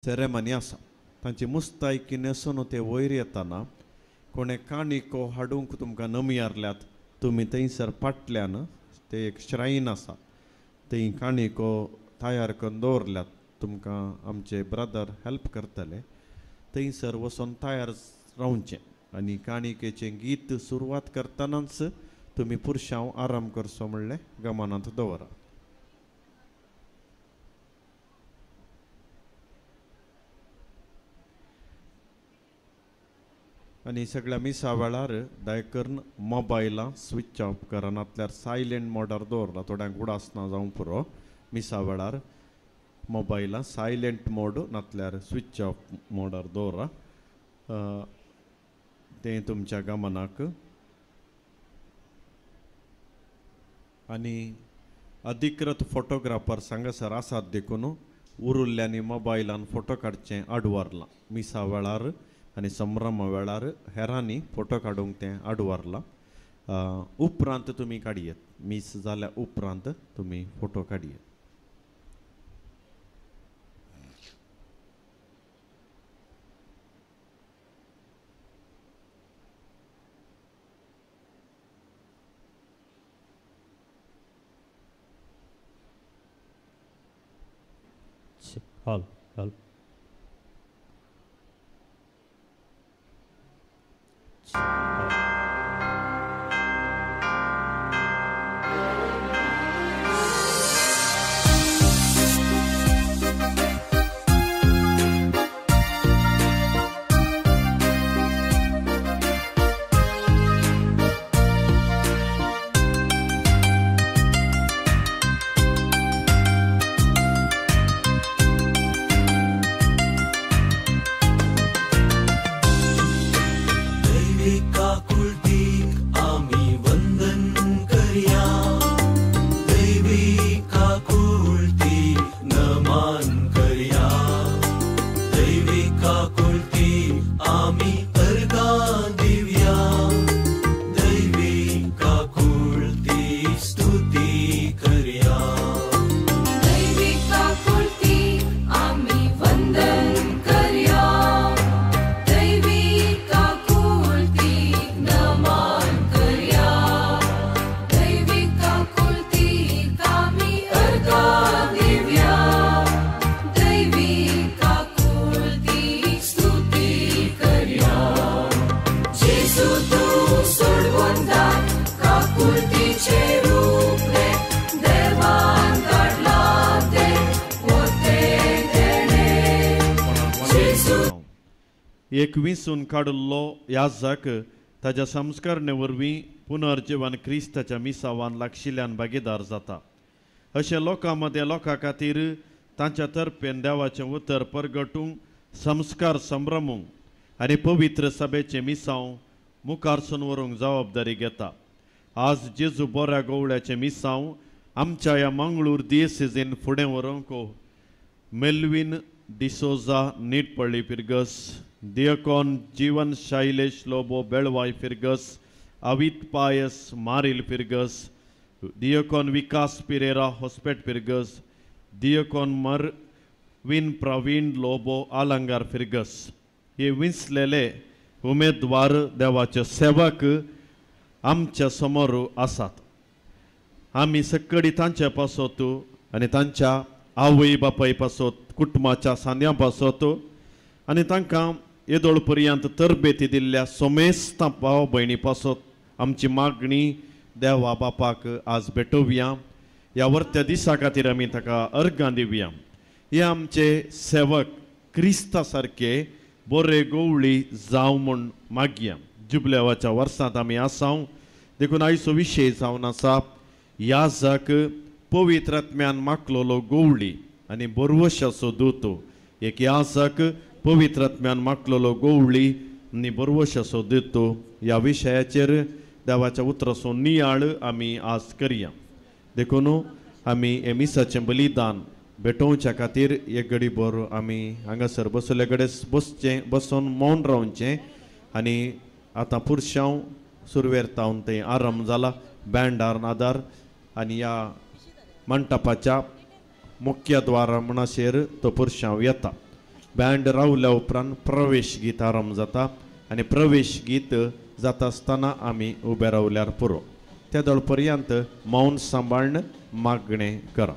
Ceremony आसा. तांची मुस्तायकी न्हेसून ते वयर येताना कोणें काणिको हाडूंक तुमकां नमयारल्यात, तुमी थंयसर फाटल्यान ते एक श्रायन आसा थंय काणिको तयार करून दवरल्यात, तुमकां आमचे ब्रदर हेल्प करतले. थंयसर वचून तयार रावचें आनी काणिकेचें गीत सुरवात करतनाच तुमी पुरशांव आराम करचो म्हणलें गमनांत दवरा. आनी सगळ्या मिसा वेळार दया करून मोबायलां स्विच ऑफ करा, नातल्यार सायलेंट मोडार दवरला. थोड्यांक उडास ना जावंक पुरो, मिसा वेळार मोबायलां सायलेंट मोड नातल्यार स्विच ऑफ मोडार दवरा, तें तुमच्या गमनाक. आनी अधिकृत फोटोग्राफर हांगासर आसात देखून उरुल्ल्यांनी मोबायलान फोटो काडचें आडवारलां. मिसा वेळार आनी संभ्रमा वेळार हेरांनी फोटो काडूंक तें आडवारलां. उपरांत तुमी काडयेत, मीस जाल्या उपरांत तुमी फोटो काडयेत. हल हल एक विसून काडिल्लो याजक ताज्या संस्करणे वरवीं पुनर्जिवन क्रिस्ताच्या मिसावान लागशिल्ल्यान भागीदार जाता. अशें लोकां मदें लोकां खातीर तांच्या तर्फेन देवाचें उतर परगटूंक, संस्कार संभ्रमूंक आनी पवित्र सभेचें मिसांव मुखारसून व्हरूंक जबाबदारी घेता. आज जेजू बोऱ्या गोवळ्याचें मिसांव आमच्या ह्या मंगळूर दियेसेजीन फुडें व्हरूंक मेल्वीन डिसोजा नीटपळ्ळी फिरगस, दियकॉन जीवन शैलेश लोबो बेळवाय फिरगस, अवित पायस मारील फिरगस, दियकॉन विकास पिरेरा हॉस्पेट फिरगस, दियकॉन मरविन प्रवीण लोबो आलंगार फिरगस हे विंचलेले उमेदवार देवाचे सेवक आमच्या समोर आसात. आमी सकडी तांचे पासत आनी तांच्या आवय बापाय पासत, कुटुंबाच्या सांद्यां पासत आनी तांकां येदोळ पर्यंत तरबेती दिल्ल्या सोमेस्तां भाव भयणी पासत आमची मागणी देवा बापाक आज भेटोवया. ह्या वर्त्या दिसा खातीर आमी ताका अर्गां दिवया. हे आमचे सेवक क्रिस्ता सारके बरे गोवळी जावं म्हूण मागया. जुबलेवाच्या वर्सांत आमी आसाव देखून आयचो विशय जावन आसा याजक पवित्र आत्म्यान माकलोलो गोवळी आनी बरवशाचो दूत. एक याजक पवित्र आत्म्यान माकलोलो गोवळी आनी बरवशाचो दूत ह्या विशयाचेर देवाच्या उतराचो नियाळ आमी आज करया. देखून आमी हे मिसाचें बलिदान भेटोवच्या खातीर एक घडी भर आमी हांगासर बसले कडेन बसचें, बसून मौन रावचें. आनी आतां पुरशांव सुरवेर तावन थंय आरंभ जाला बँडार आदार आनी ह्या मंटपाच्या मुख्य द्वारा म्हणसर तो पुरशांव येता. बँड रावल्या उपरांत प्रवेश गीत आरंभ जाता आनी प्रवेश गीत जाता आसतना आमी उबे रावल्यार पुरो. त्या दळ पर्यंत मौन सांबाळण मागणें करा.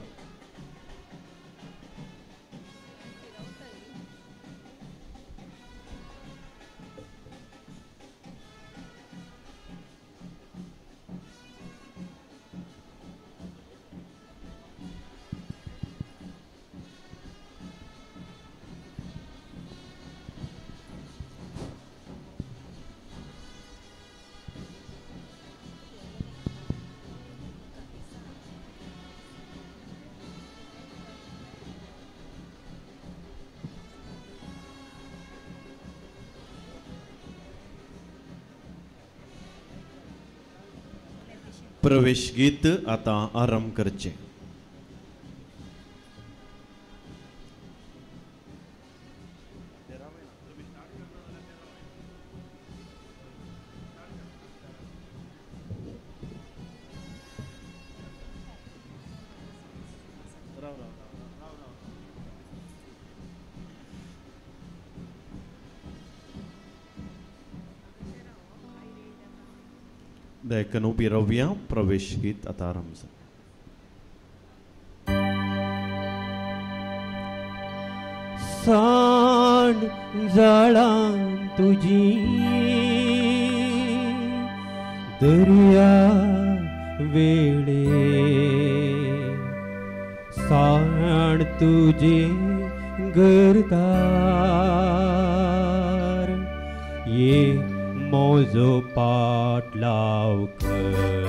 प्रवेश गीत आता आरंभ करचे. देखून उबी रावया. प्रवेश गीत आता आरंभ जाता. सांड जाळां तुजी दर्या वेळे, सांड तुजे घरदार, ये मोजो पाटलाव कर.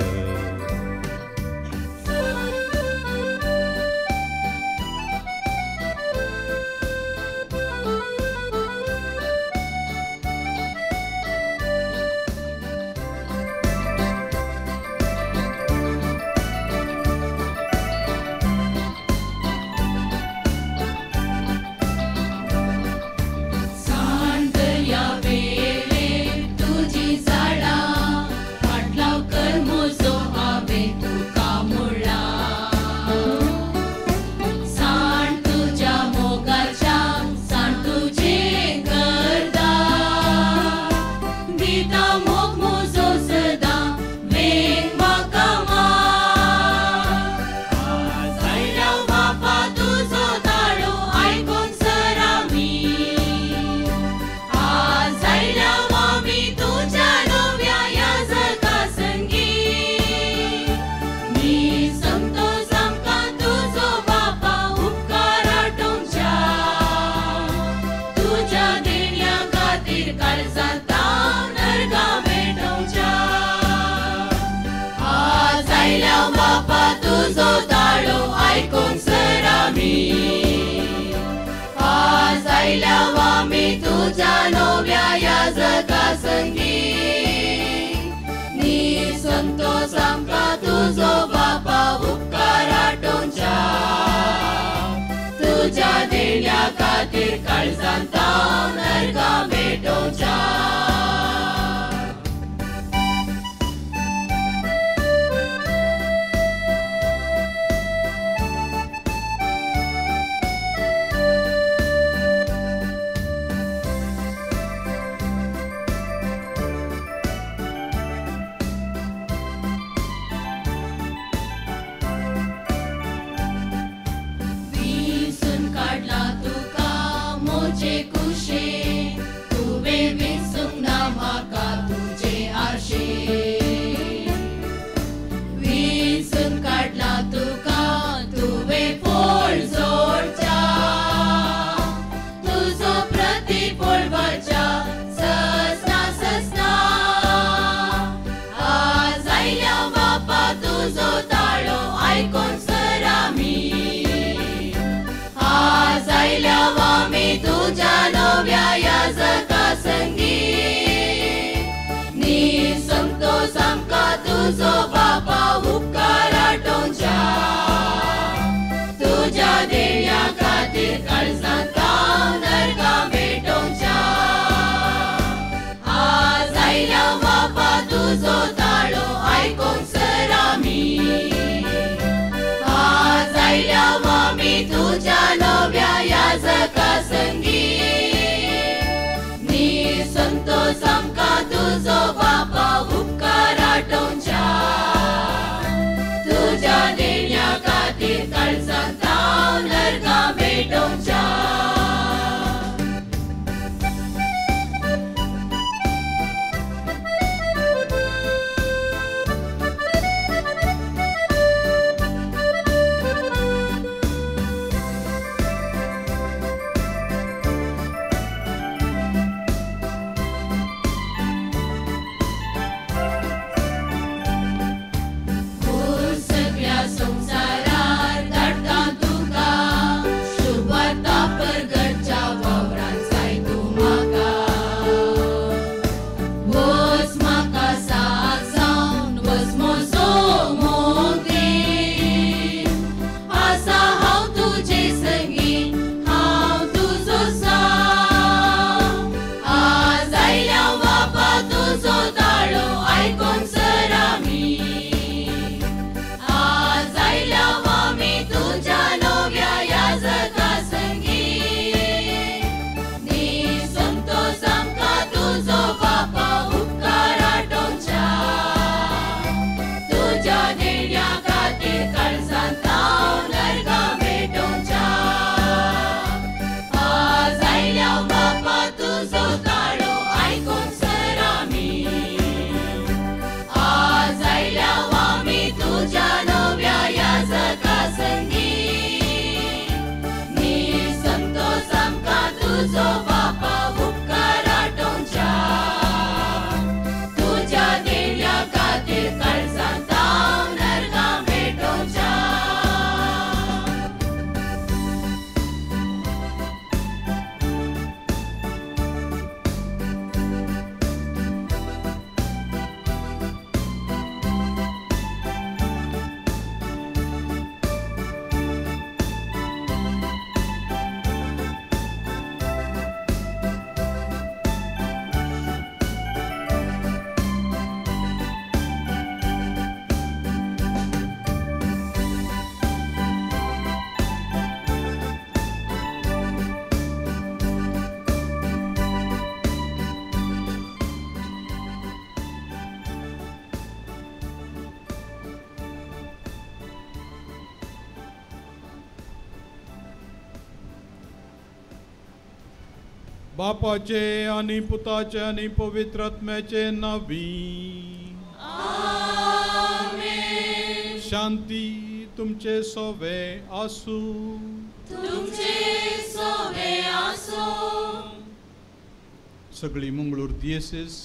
तुझ्या नव्या याजका संगी. भेटोवच्या. बापाचे आनी पुताचे आनी पवित्र आत्म्याचे नांवी आमेन. शांती तुमचे सोवे आसूं. तुमचे सोवे आसूं. सगळी मंगळूर दियेसीस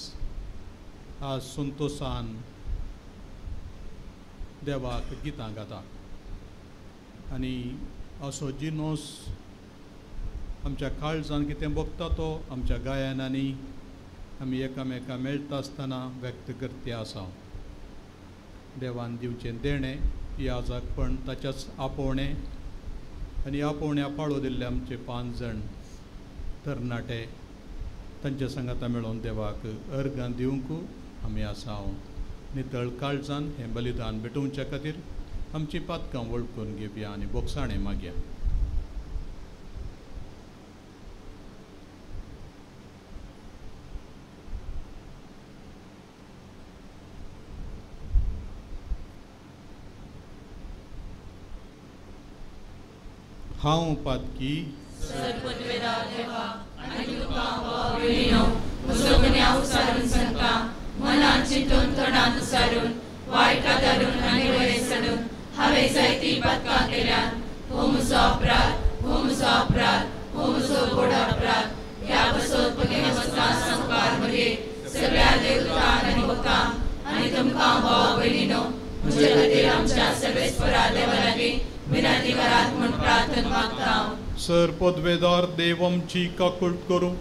आज संतोसान देवाक गितां गाता आनी असो जिनोस आमच्या काळजान कितें भोगता तो आमच्या गायनांनी आमी एकामेका मेळटा आसतना व्यक्त करती आसा. देवान दिवचें देणें याजकपण ताच्याच आपोवणें आनी आपोवण्या पाळो दिल्ले आमचे 5 जाण तरणाटे तांच्या सांगाता मेळोवन देवाक अर्गां दिवंक आमी आसा. नितळ काळजान हें बलिदान भेटोवच्या खातीर आमची पातकां वळखून घेवया आनी बोगसाणें मागया. हांव पातकी सर पदवेदार देव आमची काकूट करूं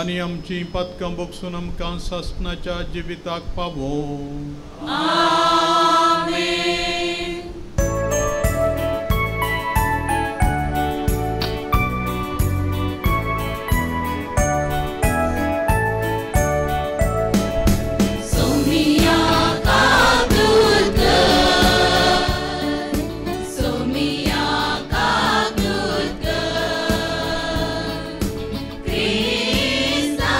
आनी आमची पातकां बगसून आमकां सासणाच्या जिविताक पावोवं. आमेन. Krista,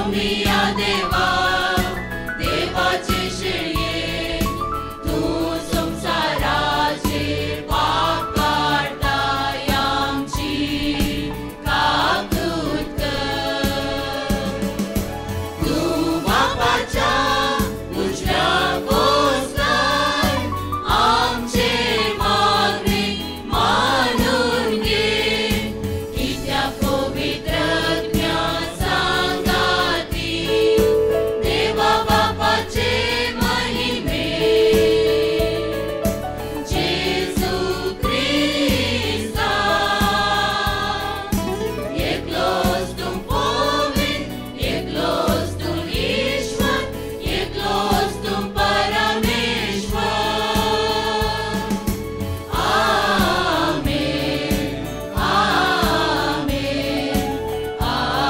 सोमिया देवा देवाचे शेळये तूं संवसाराचे पाप काडटाय आमची काकूत कर. तूं बापाच्या उजव्या बसलाय आमचे मागणे मानून घे कित्याक पवित्र सांगाती देवा बापाचे महिमे जेजू क्रिस्ता एकलोच तूं पवित्र एकलोच तूं ईश्वर एकलोच तूं परमेश्वर. आमेन आमेन आमेन.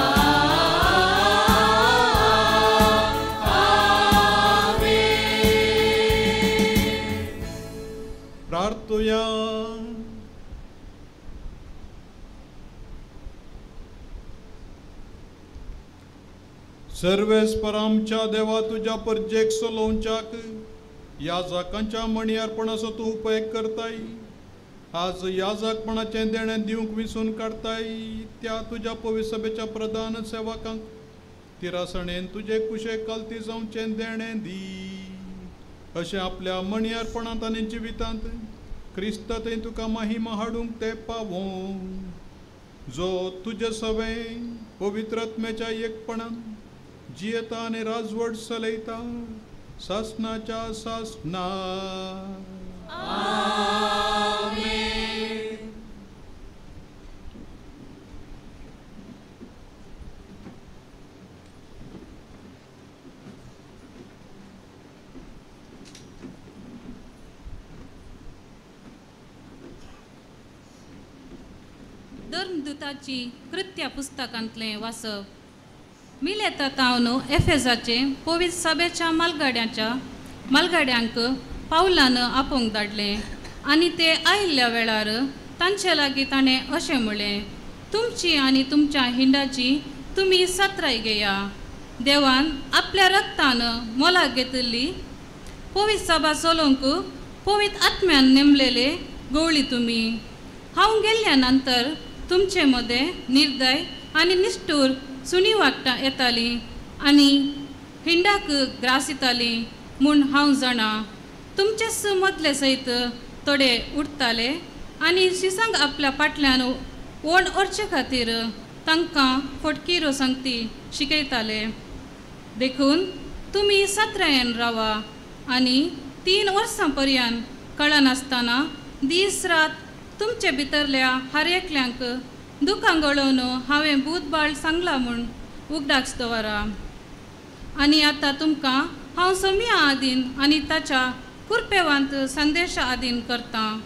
प्रार्थुया. सर्वेस्पर आमच्या देवा तुज्या परजेक सलोवच्याक याजकांच्या मणियार्पणाचो तूं उपेग करताय. आज याजकपणाचें देणें दिवंक विसून काडताय त्या तुज्या पवित्र सभेच्या प्रधान सेवकांक तिरासणेन तुजे कुशेक कलती जावचें देणें दी. अशें आपल्या मणियार्पणांत आनी जिवितांत क्रिस्ता थंय तुका महिमा हाडूंक ते पावों जो तुजे सवें पवित्र आत्म्याच्या एकपणान जियेता आनी राजवट चलयता सासनाच्या सासना. आमेन. धर्मदूताची कृत्या पुस्तकांतलें वाचप. मिलेता तावन एफेजाचे पवित्र सभेच्या मालगाड्यांक पावलान आपोवंक धाडलें आनी ते आयिल्ल्या वेळार तांचे लागीं ताणें अशें म्हणलें, तुमची आनी तुमच्या हिंडाची तुमी सत्राय घेया. देवान आपल्या रक्तान मोलाक घेतिल्ली पवित्र सभा चलोवंक पवित्र आत्म्यान नेमलेले गवळी तुमी. हांव गेल्ल्या नंतर तुमचे मदें निर्दय आनी निश्ठूर सुणी वागटां येतालीं आनी हिंडाक ग्रासितालीं म्हूण हांव जाणा. तुमचेच मदले सयत थोडे उठताले आनी शिसांक आपल्या फाटल्यान ओण ओडचे खातीर तांकां फटकिरो सांगती शिकयताले. देखून तुमी सत्रायेन रावा आनी 3 वर्सां पर्यंत कळनासतना दीस रात तुमचे भितरल्या हर एकल्यांक दुकां गळोवन हांवें भूतबाळ सांगलां म्हूण उगडास दवरा. आनी आतां तुमकां हांव सोम्या आदीन आनी ताच्या कुरपेवांत संदेशा आदीन करतां.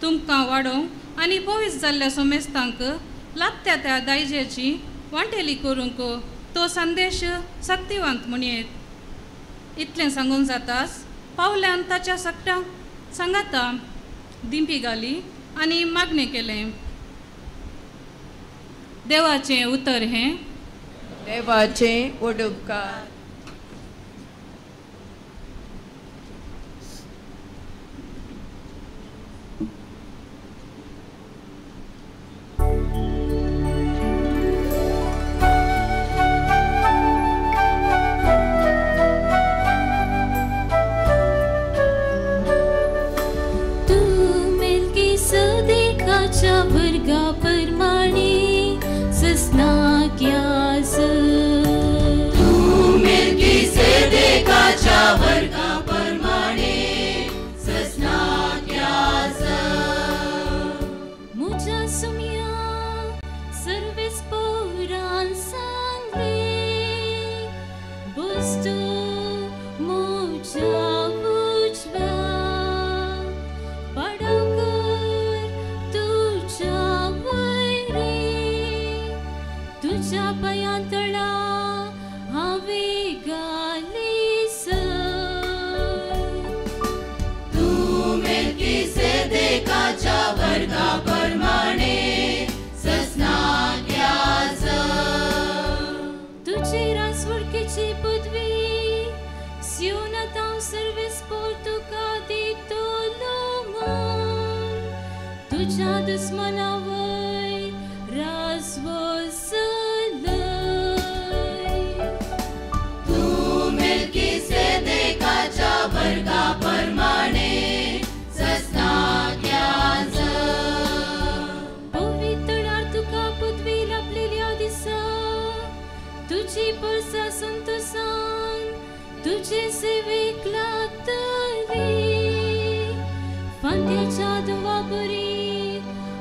तुमकां वाडोवंक आनी पवित्र जाल्ल्या सोमेस्तांक लागत्या त्या दायजेची वांटेली करूंक तो संदेश सक्तिवंत म्हणयेत. इतलें सांगून जाताच पावल्यान ताच्या सगळ्यांक सांगाता दिंपी घाली आनी मागणें केलें. देवाचें उतर हें. देवाचें उपकार. वर्गा परमाणे ससनाक्यास. तुझे तुजी पदवी सियोनांत सर्वीस पोर तुका दितलो म्हूण तुज्या दुस्मना वयर राज वसलय. तूं मेल्कीसेदेकाच्या वर्गा प्रमाणे सस्नाक याजक. पवित्रणार तुका पदवी लाभलेल्या दिसा तुजी परसा संतोसान तुजे सेवेक लागतली. फांत्याच्या दुवापरी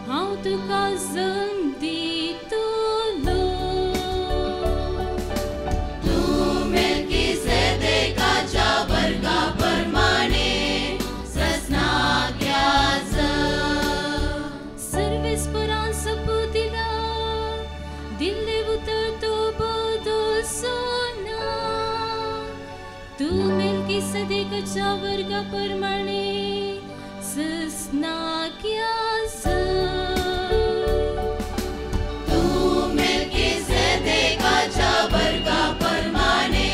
हांव तुका जल्म दितलो. तूं मेल्कीसेदेकाच्या वर्गा प्रमाणे सस्नाक याजक. सर्वेस्परान सपूत दिला दिल्लें उतर तो बदलचो ना. तूं मेल्कीसेदेकाच्या वर्गा प्रमाणे सस्नाक याजक. तूं मेल्कीसेदेकाच्या वर्गा प्रमाणे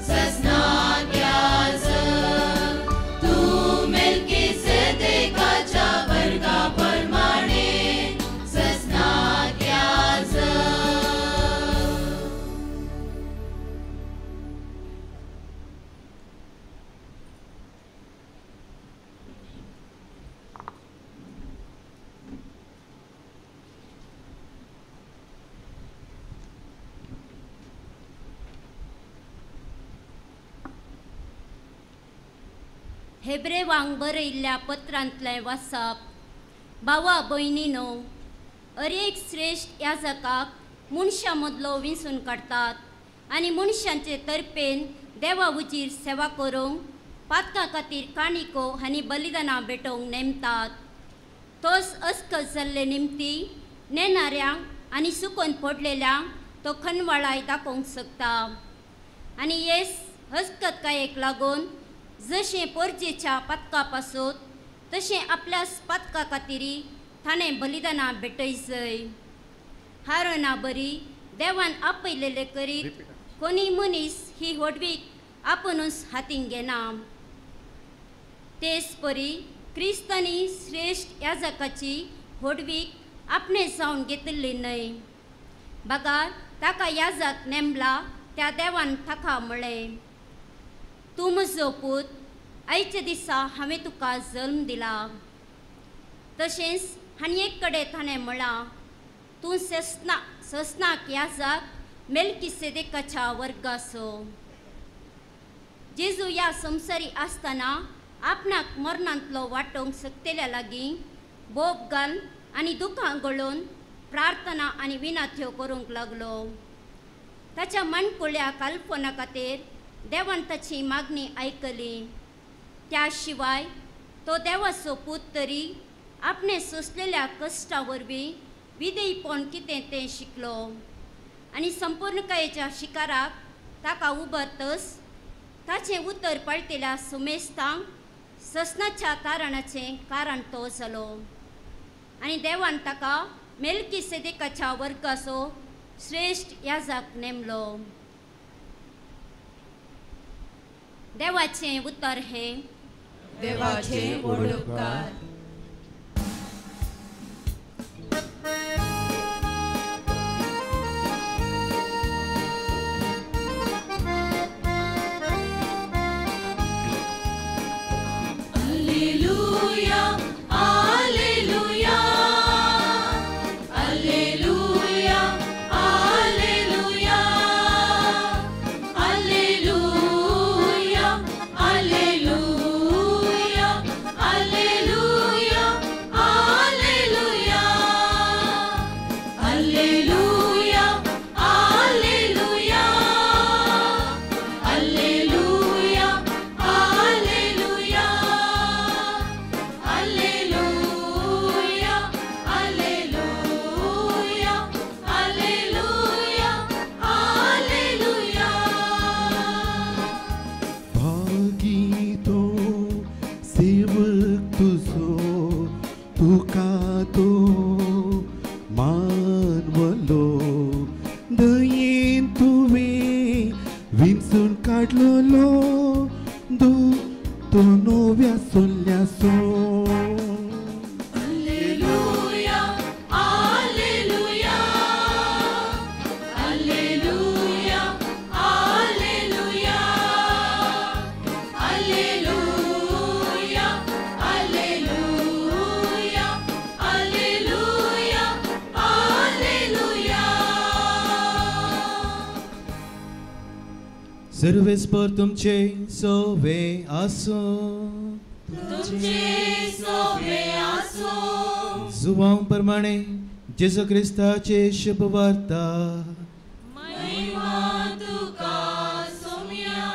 सस्नाक याजक. तूं मेल्कीसेदेकाच्या वर्गा प्रमाणे सस्नाक याजक. हेब्रेवांक बरयल्ल्या पत्रांतलें वाचप. भावा भयणीनो, अरेक श्रेश्ठ याजकाक मनशां मदलो विंचून काडटात आनी मनशांचे तर्फेन देवा उजीर सेवा करूंक पातकां खातीर काणिको आनी बलिदानां भेटोवंक नेमतात. तोच अस्कत जाल्ले निमती नेणाऱ्यांक आनी सुकोन पडलेल्यांक तो खनवाळाय दाखोवंक शकता. आनी येस हस्तकतायेक लागून जशें पोरजेच्या पातका पासून तशें आपल्या पातका खातीर ताणें बलिदानां भेटयजय. हारोना बरी देवान आपयलेले करीत कोणी मनीस ही व्हडवीक आपुनूच हातीन घेना. तेच परी क्रिस्तांनी श्रेश्ठ याजकाची व्हडवीक आपणे जावन घेतिल्ली न्हय, बगार ताका याजक नेमला त्या देवान ताका म्हळें, तूं म्हजो पूत, आयच्या दिसा हांवें तुका जल्म दिला. तशेंच आनी एक कडेन ताणें म्हळां, तूं सस्नाक याजक मेल्कीसेदेकाच्या वर्गाचो. जेजू ह्या संवसारी आसतना आपणाक मरणांतलो वाटोवंक शकतेल्या लागीं बोब घाल आनी दुखां गळोवन प्रार्थना आनी विनाथ्यो करूंक लागलो. ताच्या माणकुल्या काल्पना खातीर देवान ताची मागणी आयकली. त्या शिवाय तो देवाचो पूत तरी आपणे सोंसलेल्या कश्टा वरवीं विधेयपण कितें तें शिकलो आनी संपूर्णकायेच्या शिकाराक ताका उबरतस ताचें उतर पाळटेल्या सुमेस्तांक ससनाच्या कारणाचें कारण तो जालो. आनी देवान ताका मेल्कीसेदेकाच्या वर्गाचो श्रेश्ठ याजक नेमलो. देवाचें उतर हें. देवाचें व्हड उपकार. Alleluia, alleluia, alleluia, alleluia, alleluia, alleluia, alleluia. विंचून काडलोलो दू नव्या सोल्यासो. Alleluia, alleluia, alleluia, alleluia, alleluia, alleluia, alleluia, alleluia. सर्वेस्पर तुमचे सोवे आसो, तुमचे सोवे आसो. जुवां प्रमाणे जेजू क्रिस्ताचे शुभ वार्ता. महिमा तुका सोम्या.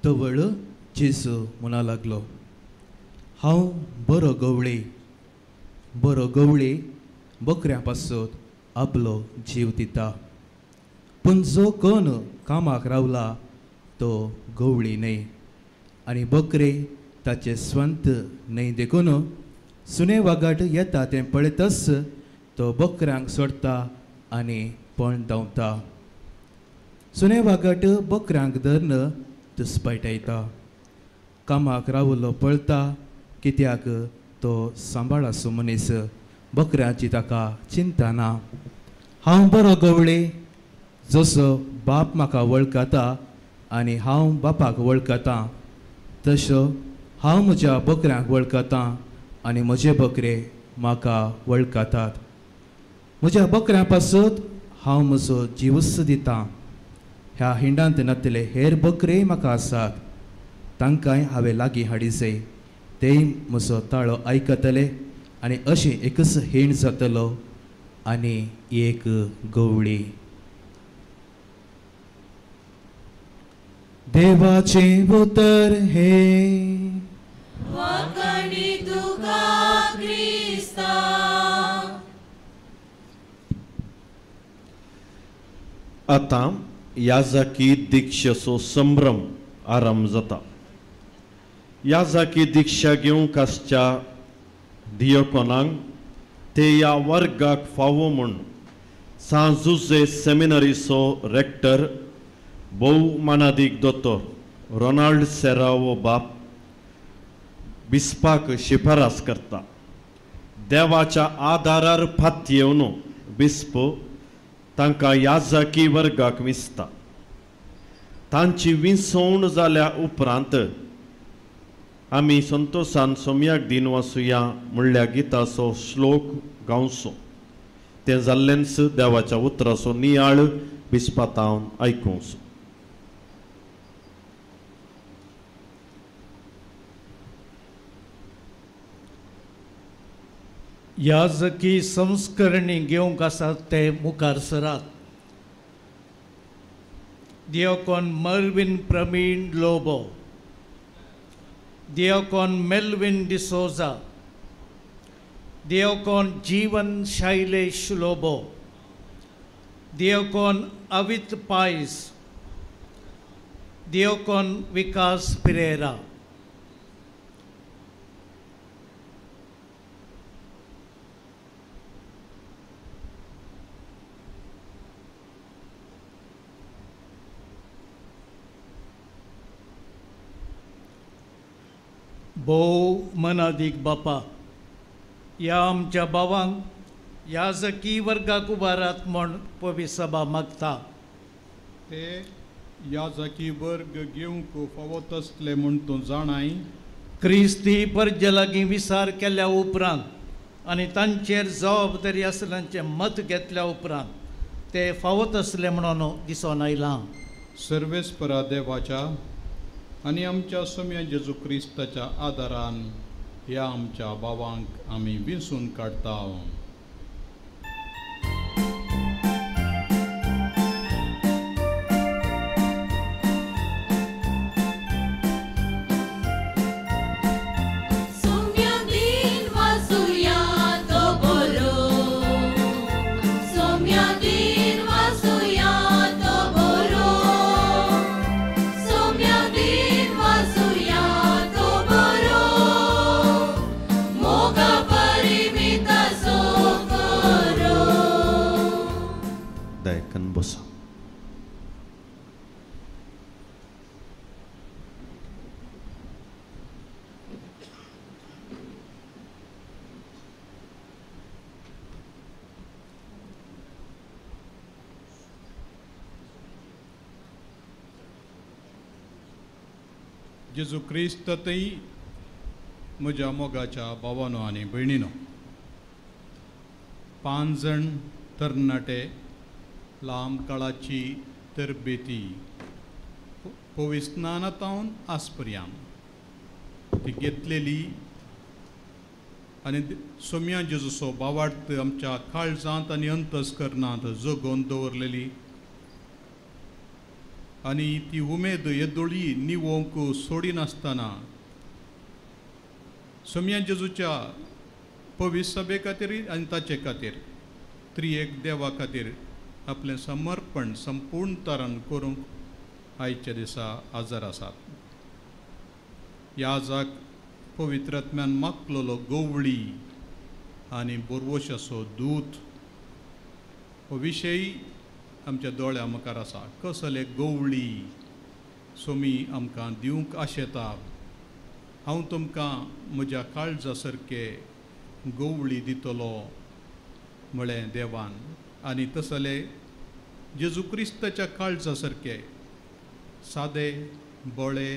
तवळ जेजू म्हणा लागलो, हांव बरो गवळी, बरो गवळी बकऱ्यां पासत आपलो जीव दिता, पूण जो कोण कामाक रावला तो गवळी न्हय आनी बकरे ताचे स्वंत न्हय, देखून सुणे वागाट येता तें पळयतच तो बकऱ्यांक सोडटा आनी पण धांवता. सुणे वागाट बकऱ्यांक धरून दुस्पायटायता. कामाक रावलो पळता कित्याक तो सांबाळ आसो मनीस, बकऱ्याची ताका चिंता ना. हांव बरो गवळी, जसो बाप म्हाका वळखता आनी हांव बापाक वळखता, तसो हांव म्हज्या बकऱ्यांक वळखता आनी म्हजे बकरे म्हाका वळखतात. म्हज्या बकऱ्यां पासत हांव म्हजो जिवूच दिता. ह्या हिंडांत नातले हेर बकरेय म्हाका आसात, तांकांय हांवें लागीं हाडिजय, तेय म्हजो ताळो आयकतले आनी अशें एकच हिंड जातलो आनी एक गवळी. देवाचें उतर हें. वाखाणी तुका क्रिस्ता. आतां याजकी दीक्षेचो संभ्रम आरंभ जाता. याजकी दीक्षा घेवंक आसच्या दियोकोनांक ते ह्या वर्गाक फावो म्हूण सांत जुझे सेमिनरीचो रेक्टर भोव मानादीक दोतोर रोनाल्ड सेरावो बाप बिस्पाक शिफारस करता. देवाच्या आदारार फातयेवन बिस्प तांकां याजकी वर्गाक विंचता. तांची विंचवण जाल्या उपरांत आमी संतोशान सोम्याक दिन वासुया म्हणल्या गिताचो श्लोक गावचो. तें जाल्लेंच देवाच्या उतराचो नियाळ बिस्पातावन आयकुचो. याजकी संस्करणी घेवंक आसात ते मुखार सरात. Diacon Mervin Praveen Lobo, Diacon Melvin D'Souza, Diacon Jeevan Shailesh Lobo, Diacon Avit Pais, Diacon Vikas Pereira. भोव मनादीक बापा, ह्या आमच्या भावांक याजकी वर्गाक उबारात म्हूण पवी सभा मागता. ते याजकी वर्ग घेवंक फावो तसले म्हूण तूं जाणाय. क्रिस्ती परजे लागीं विचार केल्या उपरांत आनी तांचेर जबाबदारी आसल्यांचें मत घेतल्या उपरांत ते फावो तसले म्हणून दिसून आयलां. सर्वेस्परा देवाच्या आनी आमच्या सोम्या जेजू क्रिस्ताच्या आदारान ह्या आमच्या भावांक आमी विंचून काडटा. सोम्या दिन वासुया तो बरो, सोम्या दिन वासुया तो बरो. जेजू क्रिस्त थंय म्हज्या मोगाच्या भावानो आनी भयणीनो, 5 जाण तरणाटे लांब काळाची तरबेती पविस्नानातावन आसपर्यान ती घेतलेली आनी सोम्या जेजूचो बावार्थ आमच्या काळजांत आनी अंतस्करणांत जगोवन दवरलेली आनी ती उमेद येदोळी निवोंक सोडिनासतना सोम्या जेजूच्या पवित्र सभे खातीर आनी ताचे खातीर त्रिएक देवा खातीर आपलें समर्पण संपूर्ण तरान करूंक आयच्या दिसा आजार आसात. ह्या आजाक पवित्र आत्म्यान मागलेलो गवळी आनी बोरवशाचो दूत हो विशय आमच्या दोळ्या मुखार आसा. कसले गवळी सोमी आमकां दिवंक आशेता. हांव तुमकां म्हज्या काळजा सारके गवळी दितलो म्हळें देवान आनी तसले जेजू क्रिस्ताच्या काळजा सारके सादे बोळे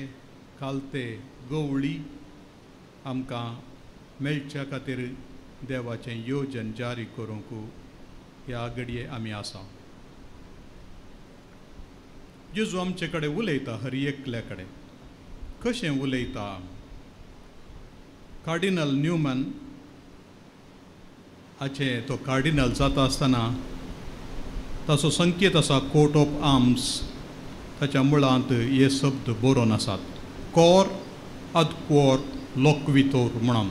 कालते गवळी आमकां मेळच्या खातीर देवाचें योजन जारी करूंक ह्या घडये आमी आसा. जेजू आमचे कडेन उलयता, हर एकल्या कडेन कशें उलयता. कार्डिनल न्यूमन हाचे तो कार्डिनल जाता आसतना ताचो संकेत आसा कोट ऑफ आर्म्स, ताच्या मुळांत हे शब्द बरोवन आसात, कोर अद कोर लोकवितोर म्हणून.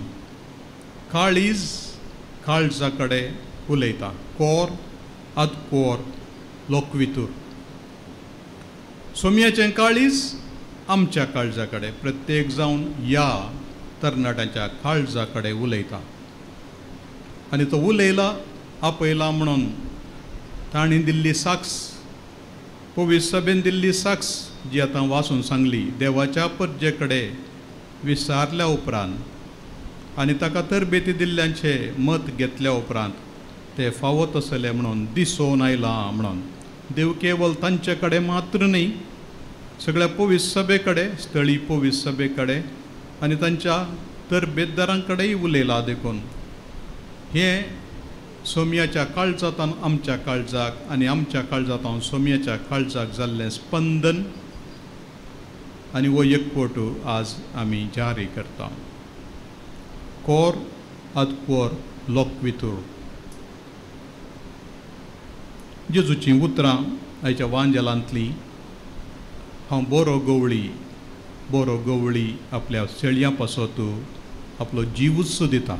काळीज काळजा कडेन उलयता, कोर अद कोर लोकवितोर. सोम्याचें काळीज आमच्या काळजा कडेन, प्रत्येक जावन ह्या तरणाट्यांच्या काळजा कडेन उलयता आनी तो उलयला आपयला म्हणून तांणी दिल्ली साक्ष, पवित्र सभेन दिल्ली साक्ष जी आतां वाचून सांगली, देवाच्या परजे कडेन विसारल्या उपरांत आनी ताका तरबेती दिल्ल्यांचें मत घेतल्या उपरांत ते फावो तसले म्हणून दिसोवन आयलां म्हणून. देव केवल तांचे कडेन मात्र न्ही, सगळ्या पवित्र सभे कडेन, स्थळी पवित्र सभे कडेन आनी तांच्या तरबेतदारां कडेनय उलयला. देखून हें सोम्याच्या काळजांत आमच्या काळजाक आनी आमच्या काळजांत सोम्याच्या काळजाक जाल्लें स्पंदन आनी हो एकवट आज आमी जारी करता. कोर अद कोर लोकवितूर. जेजूचीं उतरां आयच्या वांजेलांतलीं, हांव बरो गवळी, बरो गवळी आपल्या शेळयां पासत आपलो जिवूच दिता,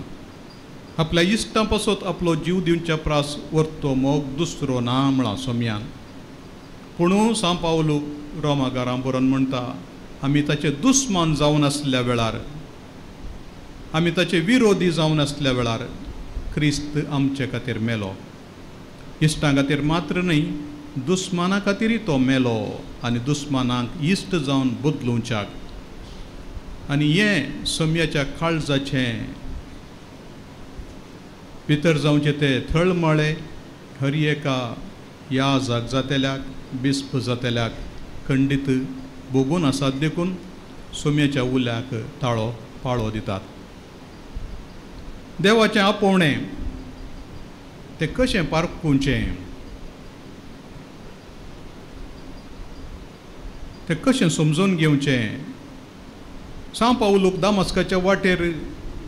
आपल्या इश्टां पासत आपलो जीव दिवच्या प्रास वरतो मोग दुसरो ना म्हळां सोम्यान. पूण सांव पावलू रोमागारां बरोवन म्हणटा, आमी ताचे दुस्मान जावन आसल्या वेळार, आमी ताचे विरोधी जावन आसल्या वेळार क्रिस्त आमचे खातीर मेलो. इश्टां खातीर मात्र न्हय, दुस्माना खातीरय तो मेलो आनी दुस्मानाक इश्ट जावन बदलुवच्याक. आनी हें सोम्याच्या काळजाचें भितर जावचें ते थळमळे हर एका ह्या जाग जातेल्याक, बिस्प जातेल्याक खंडीत भोगून आसात. देखून सोम्याच्या उल्याक ताळो पाळो दितात. देवाचें आपोवणें तें कशें पारखुचें, तें कशें समजून घेवचें. सांव पावलूक दामस्काच्या वाटेर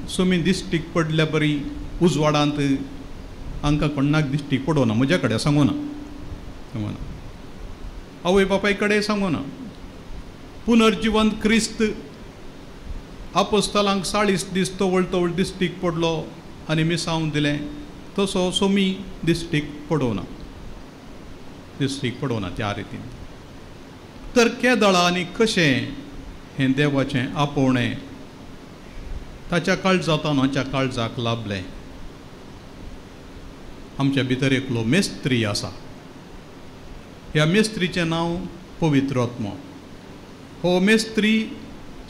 सोमी दिश्टीक पडल्या बरी उजवाडांत हांकां कोणाक दिश्टीक पडोना, म्हज्या कडेन सांगूना, सांगूना, आवय बापाय कडेन सांगूना. पुनर्जिवंत क्रिस्त आपोस्तलांक 40 दीस तवळ तवळ दिश्टीक पडलो आनी मिसावन दिलें, तसो सोमी दिश्टीक पडोना, दिश्टीक पडोना त्या रितीन. तर केदळा आनी कशें हें देवाचें आपोवणें ताच्या काळजांत आमच्या काळजाक लाभलें. आमच्या भितर एकलो मेस्त्री आसा, ह्या मेस्त्रीचें नांव पवित्र आत्मो. हो मेस्त्री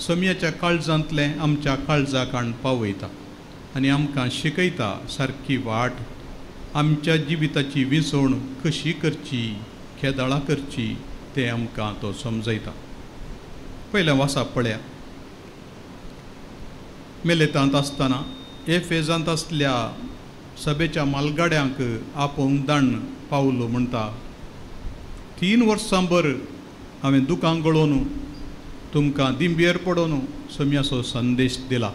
सोम्याच्या काळजांतलें आमच्या काळजाक हाडून पावयता आनी आमकां शिकयता सारकी वाट, आमच्या जिविताची विंचवण कशी करची, केदळा करची तें आमकां तो समजयता. पयलें वासाप पळया. मेलेतांत आसतना एफेजांत आसल्या सभेच्या मालगाड्यांक आपोवंक दाण पावलो म्हणटा, 3 वर्सां भर हांवें दुकां गळोवन तुमकां दिंबेर पडोवन सोम्याचो संदेश दिला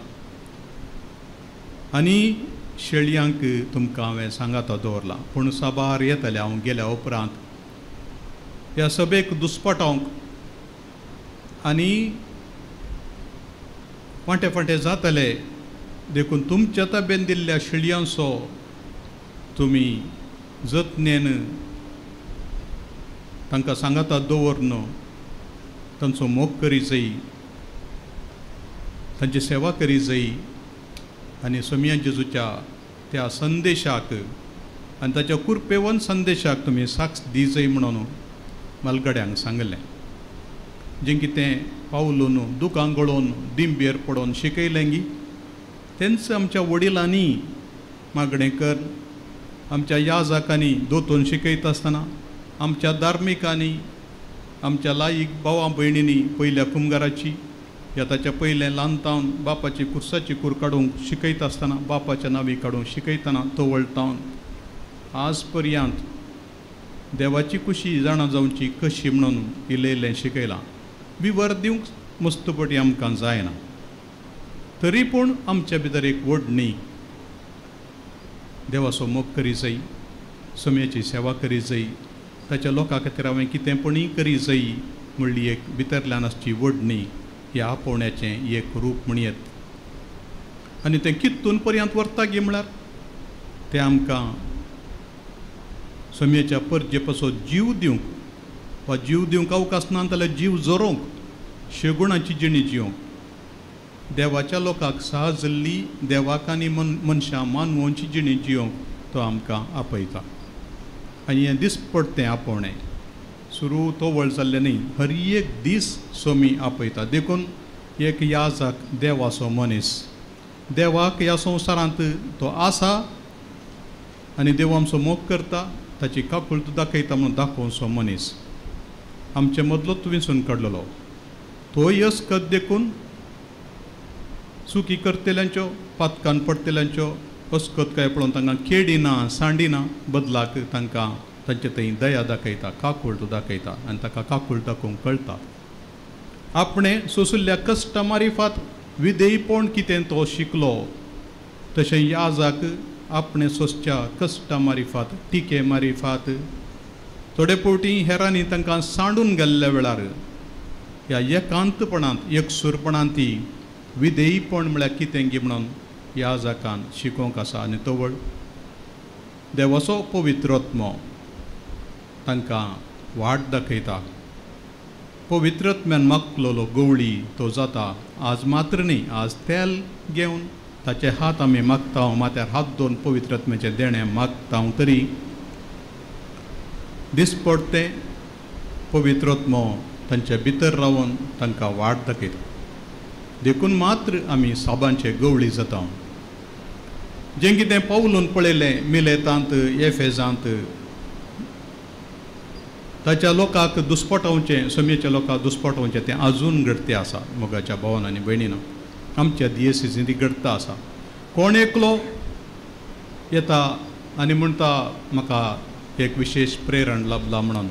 आनी शेळयांक तुमकां हांवें सांगाता दवरला, पूण साबार येतले हांव गेल्या उपरांत ह्या सभेक दुस्पटावंक आनी फांटे फांटे जातले, देखून तुमच्या ताबेन दिल्ल्या शेळयांचो तुमी जतनेन तांकां सांगाता दवरन तांचो मोग करी जाय, तांची सेवा करी जाय आनी सोमिया जेजूच्या त्या संदेशाक आनी ताच्या कुरपेवन संदेशाक तुमी साक्ष दी जाय म्हणून मालगड्यांक सांगलें. जें कितें पावलून दुकां गळोवन दिंबेर पडोवन शिकयलें गी तेंच आमच्या वडिलांनी मागणें कर, आमच्या याजाकांनी दोतोन शिकयता आसतना, आमच्या धार्मिकांनी, आमच्या लायक भावा भयणींनी पयल्या कुमगाराची या ताच्या पयलें ल्हानतावन बापाची कुर्साची कूर काडूंक शिकयता आसतना, बापाच्या नावी काडूंक शिकयतना तवळतावन आज पर्यंत देवाची कुशी जाणा जावची कशी म्हणून इल्लें शिकयलां. विवर दिवंक मस्तपटी आमकां जायना, तरी पूण आमच्या भितर एक ओडणी देवाचो मोग करी जाय, सोम्याची सेवा करी जाय, ताच्या लोकां खातीर हांवें कितेंपणीय करी जाय म्हणली एक भितरल्यान आसची ओडणी ह्या आपोवण्याचें एक रूप म्हणयेत. आनी तें कितून पर्यंत व्हरता गी म्हळ्यार तें आमकां सोम्याच्या परजे पासत जीव दिवंक वा जीव दिवंक अवकाश ना जाल्यार जीव जोरोवंक, शेगुणाची जिणी जिवंक, देवाच्या लोकांक साहजल्ली देवाक आनी मनशां मानवोंची जिणी जिवंक तो आमकां आपयता. आनी हें दिसपडटें आपोवणें सुरू तवळ जाल्लें न्ही, हर एक दीस सोमी आपयता. देखून एक याजाक देवाचो मनीस, देवाक ह्या संवसारांत तो आसा आनी देव आमचो मोग करता, ताची काकुळट दाखयता म्हणून दाखोवचो मनीस आमचे मदलोच विंचून काडलेलो तो यसकत देखून चुकी करतल्यांच्यो, पातकान पडटल्यांच्यो अस्कत काय पळोवन तांकां केडिना सांडिना, बदलाक तांकां तांचे थंय दया दाखयता, काकुळट दाखयता आनी ताका काकुळट दाखोवंक कळटा. आपणें सोंशिल्ल्या कश्टा मारिफात विधेयपण कितें तो शिकलो, तशें याजाक आपणें सोंसच्या कश्टा मारिफात, टिके मारिफात थोडे फावटी हेरांनी तांकां सांडून गेल्ल्या वेळार ह्या एकांतपणांत एकसूरपणांत ती विधेयपण म्हळ्यार कितें गी म्हणून याजकान शिकोवंक आसा. आनी तवळ देवाचो पवित्रात्मो तांकां वाट दाखयता. पवित्रात्म्यान मागलेलो गवळी तो जाता. आज मात्र न्ही, आज तेल घेवन ताचे हात आमी मागता, माथ्यार हात दोन पवित्रात्म्याचें देणें मागता, तरी दिसपडटें पवित्रात्मो तांचे भितर रावन तांकां वाट दाखयता. देखून मात्र आमी साबांचे गवळी जाता. जें कितें पावलून पळयलें मिलेतांत, एफेजांत, ताच्या लोकांक दुस्पटावचें, सोम्याच्या लोकांक दुस्पटावचें तें आजून घडतें आसा. मोगाच्या भावान आनी भयणीन आमच्या दियेसींत ती घडता आसा. कोण एकलो येता आनी म्हणटा म्हाका एक विशेश प्रेरण लाभला म्हणून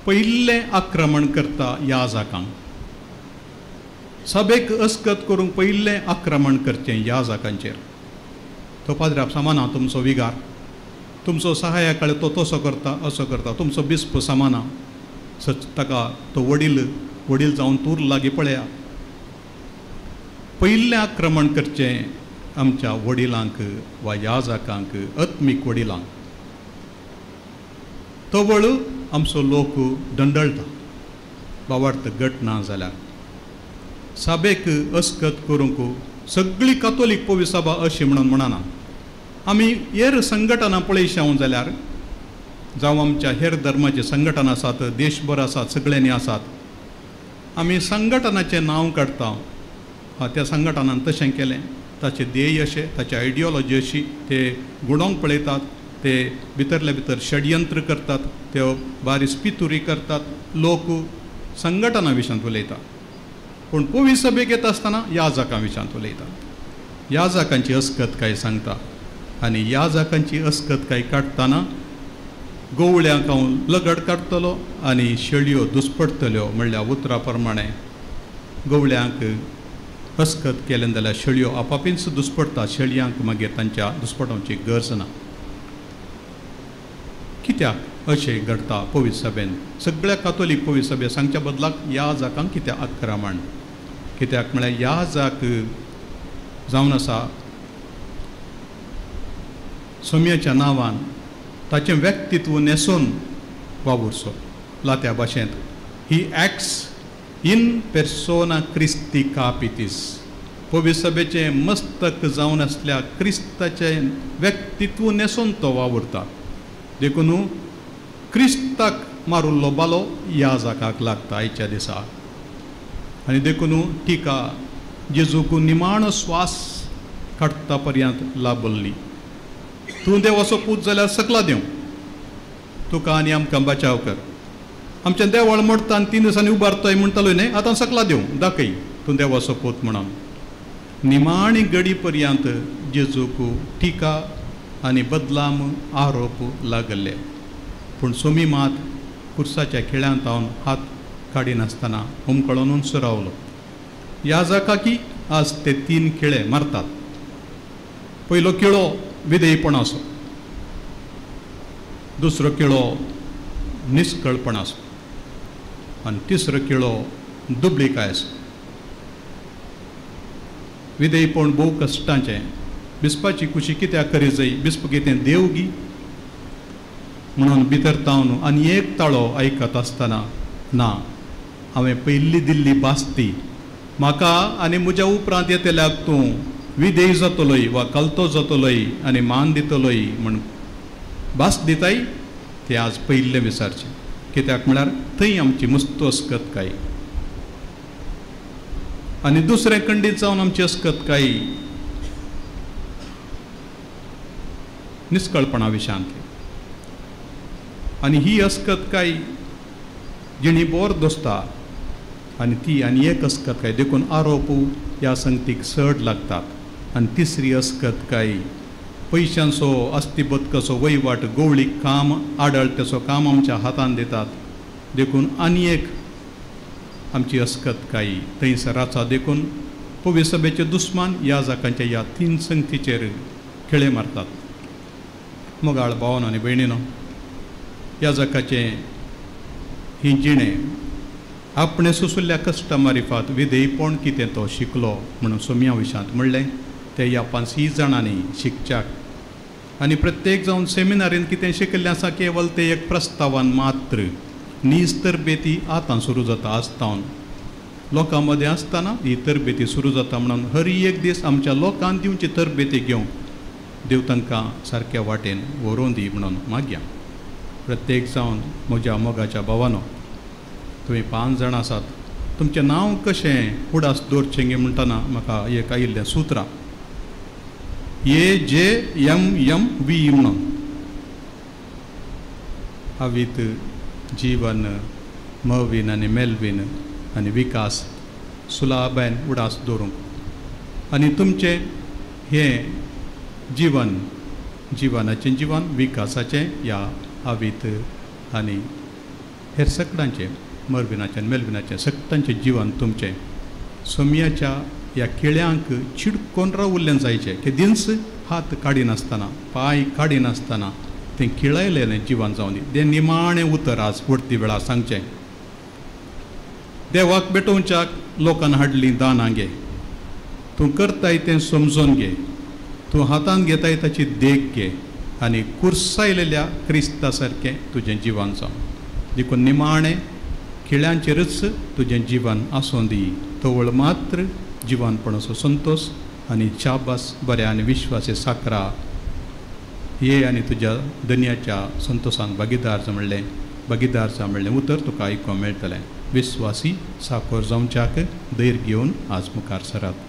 पयलें आक्रमण करता याजकांक, सभेक अस्कत करूंक पयलें आक्रमण करचें याजकांचेर. तो पाद्राप समाना तुमचो विगार, तुमचो सहाय्या तो तसो करता असो करता, तुमचो बिस्प समाना सच ताका तो वडील वडील जावन तूर लागीं पळया. पयलें आक्रमण करचें आमच्या वडिलांक वा याजकांक, आत्मीक वडिलांक. तवळ आमचो लोक दंडळटा, बावार्थ गट ना जाल्यार साबेक अस्कत करूंक सगळी कातोलीक पवी सभा अशी म्हणून म्हणना. आमी हेर संघटना पळयशांव जाल्यार जावं आमच्या हेर धर्माचे संघटना आसात, देशभर आसात, सगळ्यांनी आसात, आमी संघटनाचें नांव काडटा. त्या संघटनान तशें केलें, ताचें ध्येय अशें, ताची आयडियोलॉजी अशी, ते गुणोंक पळयतात, ते भितरले भितर षडयंत्र करतात, ते बारीस पितुरी करतात, लोक संघटना विशयांत उलयता. पूण पवित्र सभेक येता आसतना याजकां विशांत उलयता, याजकांची अस्कत काय सांगता आनी याजकांची अस्कत काय काडटना गोवळ्यांक हांव लगड काडटलो आनी शेळयो दुस्पडटल्यो म्हणल्या उतरा प्रमाणे गोवळ्यांक अस्कत केलें जाल्यार शेळयो आपापींच दुस्पडटा, शेळयांक मागीर तांच्या दुस्पटोवची गरज ना. कित्याक अशें घडटा पवित्र सभेन? सगळ्या कातोलीक पवित्र सभे सांगच्या बदलाक याजकांक कित्याक आक्रमण? कित्याक म्हळ्यार याजक जावन आसा सोम्याच्या नांवान ताचें व्यक्तित्व न्हेसून वावुरचो. लात्या भाशेंत ही एक्स इन पेर्सोना क्रिस्ती कापितीस, पवित्र सभेचें मस्तक जावन आसल्या क्रिस्ताचें व्यक्तित्व न्हेसून तो वावुरता. देखून क्रिस्ताक मारुल्लो बालो याजकाक लागता आयच्या दिसा. आनी देखून टिका जेजूक निमाणो स्वास काडटा पर्यंत लाबल्ली. तूं देवाचो पूत जाल्यार सकला देव, तुका आनी आमकां बचाव कर. आमचें देवळ मोडटा आनी 3 दिसांनी उबारतोय म्हणटालो न्हय, आतां सकला देव दाखय तूं देवाचो पूत म्हणून. निमाणी गडी पर्यंत जेजूक टिका आनी बदलाम आरोप लागले. पूण सोमी मात कुर्साच्या खिळ्यांत हांव हात काडिनासतना हुमकळोनूच रावलो. याजकाकी आज ते 3 खिळे मारतात. पयलो खिळो विधेयपणाचो, दुसरो खिळो निष्कळपणाचो आनी तिसरो खिळो दुबळीकायचो. विधेयपण भोव कश्टांचें. बिस्पाची कुशी कित्याक करी जाय, बिस्प कितें देव गी म्हणून भितर तावन आनी एक ताळो आयकत आसतना ना, हांवें पयली दिल्ली बास्ती म्हाका आनी म्हज्या उपरांत येतल्याक तूं विधेय जातलोय वा कलतो जातलोय आनी मान दितलोय म्हण भास दिताय, ते आज पयिल्लें विचारचें. कित्याक म्हळ्यार थंय आमची मुस्त अस्कतकाय आनी दुसरें खंडीत जावन आमची अस्कतकाय निष्कळपणा विशांतली. आनी ही अस्कतकाय जिणी बोर दोसता आनी ती आनी एक अस्कतकाय, देखून आरोप ह्या संगतीक चड लागतात. आनी तिसरी अस्कतकाय पयशांचो अस्तिबदकाचो वयवाट गोवळीक काम आडळत्याचो काम आमच्या हातान दितात, देखून आनी एक आमची अस्कतकाय थंयसर आसा. देखून पवित्र सभेचे दुस्मान याजकांच्या ह्या 3 संगतीचेर खेळे मारतात. मोगाळ भावानो आनी भयणीनो, याजकाचें ही जिणें आपणें सोंशिल्ल्या कश्टा मारिफात विधेयपण कितें तो शिकलो म्हणून सोम्या विशांत म्हणलें तें ह्या 5 जाणांनी शिकच्याक. आनी प्रत्येक जावन सेमिनारीन कितें शिकिल्लें आसा केवल तें एक प्रस्तावान मात्र. नीज तरबेती आतां सुरू जाता आसतावन लोकां मदें आसतना ही तरबेती सुरू जाता म्हणून हर एक दीस आमच्या लोकांक दिवची तरबेती घेवंक देव तांकां सारक्या वाटेन व्हरोवन दी म्हणून मागया. प्रत्येक जावन म्हज्या मोगाच्या भावानो, तुमी 5 जाणां आसात, तुमचें नांव कशें उडास दवरचें गे म्हणटना म्हाका एक आयिल्लें सुत्रां AJMMV म्हणून. अवीत, जीवन, मवीन आनी मेलवीन आनी विकास सुलाबायन उडास दवरूंक. आनी तुमचें हें जीवन, जिवनाचें जीवन, विकासाचें ह्या अवीत आनी हेर सगळ्यांचें, मरविनाचें मेलविनाचें सगळ्यांचें जीवन तुमचें सोम्याच्या ह्या केळ्यांक चिडकोन रावल्लें जायचें केदींच हात काडिनासतना पांय काडिनासतना तें खिळयलें जिवन जावन दी. तें निमाणें उतर आज वडती वेळार सांगचें. देवाक भेटोवच्याक लोकान हाडलीं दानां घे, तूं करताय तें समजून घे, तूं हातान घेताय ताची देख घे आनी कुर्सायलेल्या क्रिस्ता सारकें तुजें जिवन जावं. देखून निमाणें खिळ्यांचेरच तुजें जीवन आसूं दी. तवळ मात्र जिवनपणाचो संतोश आनी शाबास बऱ्या आनी विश्वासे साकरा ये आनी तुज्या दनयाच्या संतोशान भागीदार जा म्हणलें, भागीदार जा म्हणलें उतर तुका आयकूंक मेळटलें. विश्वासी साकोर जावच्याक धैर्य घेवन आज मुखार सरात.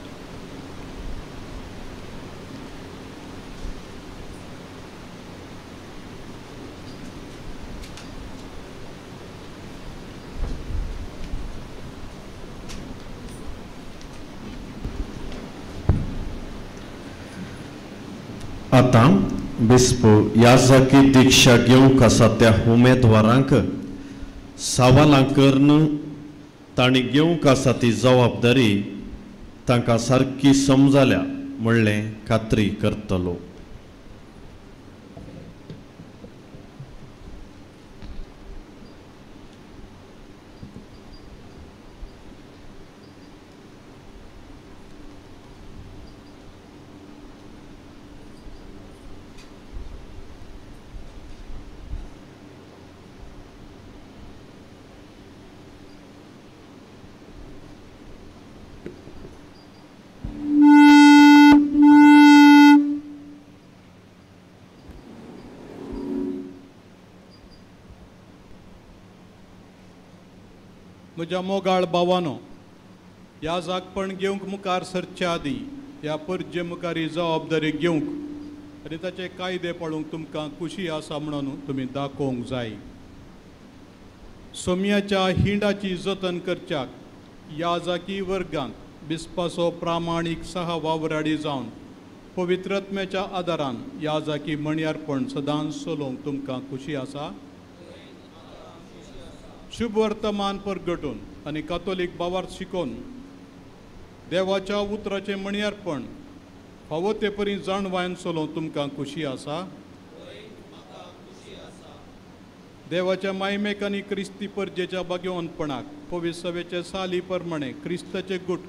आतां बिस्प याजकी दीक्षा घेवंक आसा त्या उमेदवारांक सवालां करून तांणी घेवंक आसा ती जबाबदारी तांकां सारकी समजाल्या म्हणलें खात्री करतलो. म्हज्या मोगाळ भावानो, ह्या जागपण घेवंक मुखार सरचे आदीं ह्या परजे मुखार ही जबाबदारी घेवंक आनी ताचे कायदे पाळूंक तुमकां खुशी आसा म्हणून तुमी दाखोवंक जाय. सोम्याच्या हिंडाची जतन करच्याक ह्या जाकी वर्गांत बिस्पाचो प्रामाणीक सहा वावराडी जावन पवित्रत्म्याच्या आदारान ह्या जाकी मणयारपण सदांच चलोवंक तुमकां खुशी आसा. शुभ वर्तमान परगटून आनी कातोलीक भावार्थ शिकोवन देवाच्या उतराचें मणयारपण फावो ते परी जाणवायन चलोवंक तुमकां खुशी आसा. देवाच्या मायमेक आनी क्रिस्ती परजेच्या भाग्यवंतपणाक पवित्र साली प्रमाणे क्रिस्ताचे गुट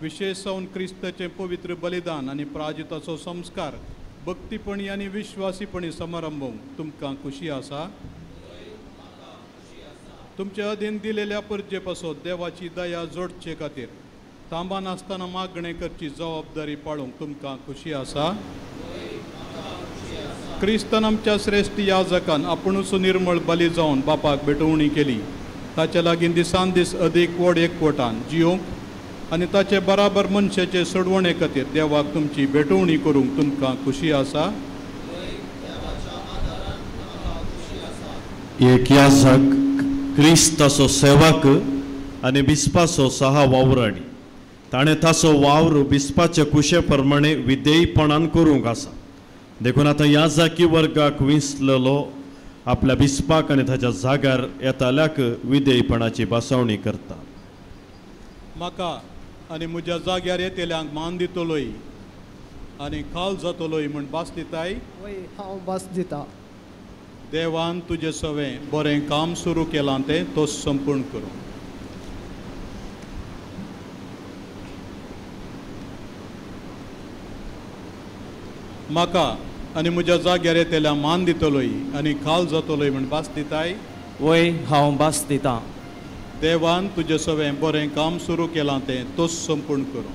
विशेष जावन क्रिस्ताचें पवित्र बलिदान आनी प्राजिताचो संस्कार भक्तीपणी आनी विश्वासीपणी समारंभूंक तुमकां खुशी आसा. तुमचे अधीन दिलेल्या परजे पासत देवाची दया जोडचे खातीर तांबा नासतना मागणें करची जबाबदारी पाळूंक तुमकां खुशी आसा. क्रिस्तान आमच्या श्रेश्ठ याजकान आपुणूच निर्मळ बली जावन बापाक भेटवणी केली, ताचे लागीं दिसान दीस अदीक व्हड एकवटान जियोवंक आनी ताचे बराबर मनशाचे सोडवणे खातीर देवाक तुमची भेटवणी करूंक तुमकां खुशी आसा. एक याजक क्रिस्ताचो सेवक आनी बिस्पाचो सहा वावराडी, ताणें ताचो वावर बिस्पाचे कुशे प्रमाणे विधेयपणान करूंक आसा. देखून आतां याजकी वर्गाक विंचलेलो आपल्या बिस्पाक आनी ताच्या जाग्यार येताल्याक विधेयपणाची बसवणी करता. म्हाका आनी म्हज्या जाग्यार येतल्यांक मान दितलोय आनी खाल जातलोय म्हूण भास दिताय? हांव भास दिता. देवान तुजें सवें बरें काम सुरू केलां तें तो संपूर्ण करूं. म्हाका आनी म्हज्या जाग्यार येतल्या मान दितलोय आनी खाल जातलोय म्हूण भास दिताय? वय, हांव भास दितां. देवान तुजें सवें बरें काम सुरू केलां तें तोच संपूर्ण करूं.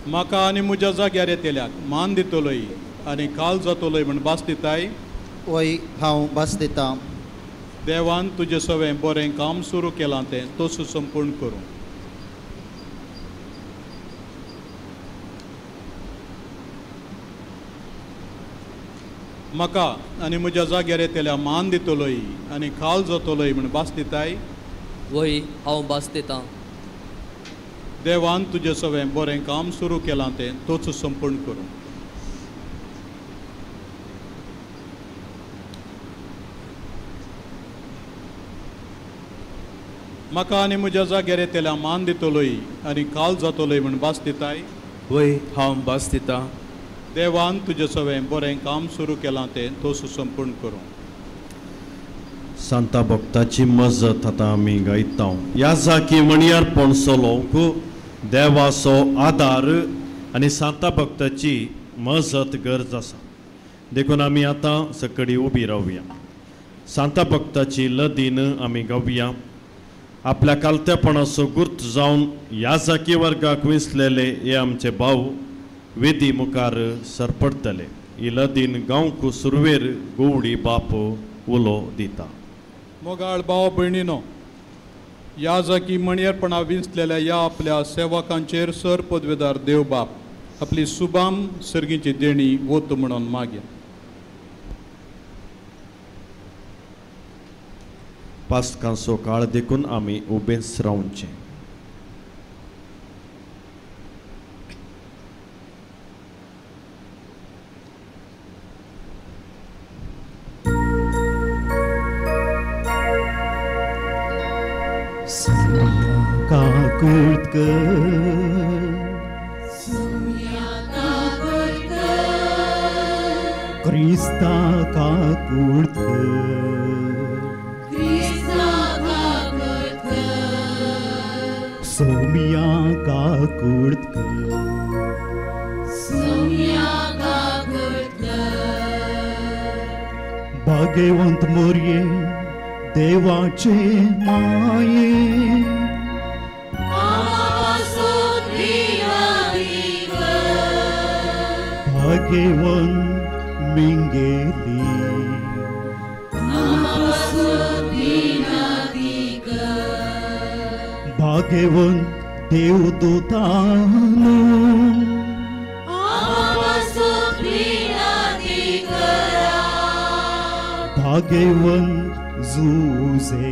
म्हाका आनी म्हज्या जाग्यार येतल्याक मान दितलोय आनी खाल जातलोय म्हूण भास दिताय? वय, हांव भास दितां. देवान तुजें सवें बरें काम सुरू केलां तें तोच संपूर्ण करूं. म्हाका आनी म्हज्या जाग्यार येतल्या मान दितलोय आनी खाल जातलोय म्हूण भास दिताय? वय, हांव भास दितां. देवान तुजें सवें बरें काम सुरू केलां तें तोच संपूर्ण करूं. म्हाका आनी म्हज्या जाग्यार येतल्या मान दितलोय आनी खाल जातलोय म्हूण भास दिताय? वय, हांव भास दितां. देवान तुजें सवें बरें काम सुरू केलां तें तोच संपूर्ण करूं. सांता भक्ताची मजत आतां आमी गायता. याजकी मणयारपण चलोवंक देवाचो आदार आनी सांता भक्ताची मजत गरज आसा. देखून आमी आतां सकडी उबी रावया. सांता भक्ताची लदीन आमी गावया. आपल्या कालतेपणाचो गुर्त जावन याजकी वर्गाक विंचलेले हे आमचे भाव वेदी मुखार सरपडटले. ही लदीन गांवक सुरवेर गोवडी बाप उलो दिता. मोगाळ भाव भयणीनो, ह्या जाकी मणयेरपणा विंचलेल्या ह्या आपल्या सेवकांचेर सर पदवेदार देव बाप आपली सुबाम सर्गीची देणी वत म्हणून मागया. पास्कांचो काळ देखून आमी उबेंच रावचें. काकूट कर, सोम्या काकूट कर, क्रिस्ता काकूट कर, क्रिस्ता काकूट कर, सोम्या काकूट कर, सोम्या काकूट कर। भाग्यवंत मोरये देवाचे माये, आमा पासून विनंती कर, भाग्यवंत मिंगेली, आमा पासून विनंती कर, भाग्यवंत देवदूतानो, आमा पासून विनंती करा, भाग्यवंत जुझे,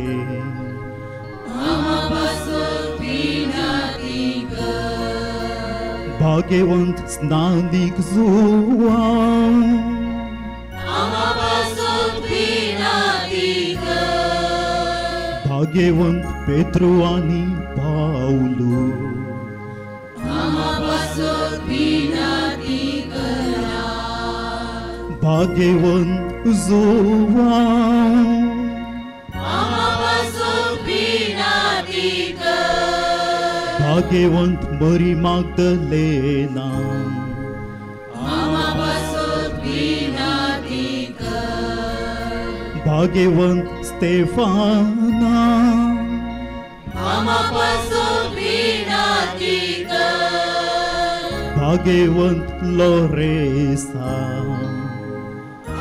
आमा पासून विनंती कर, भाग्यवंत स्नानीक जुआंव, आमा पासून विनंती कर, भाग्यवंत पेत्रू आनी पावलू, आमा पासून विनंती करा, भाग्यवंत जुआंव, आमा पासून विनंती कर, भाग्यवंत मरी मागदलेना, आमा पासून विनंती कर, भाग्यवंत स्तेफाना, आमा पासून विनंती कर, भाग्यवंत लोरेसा,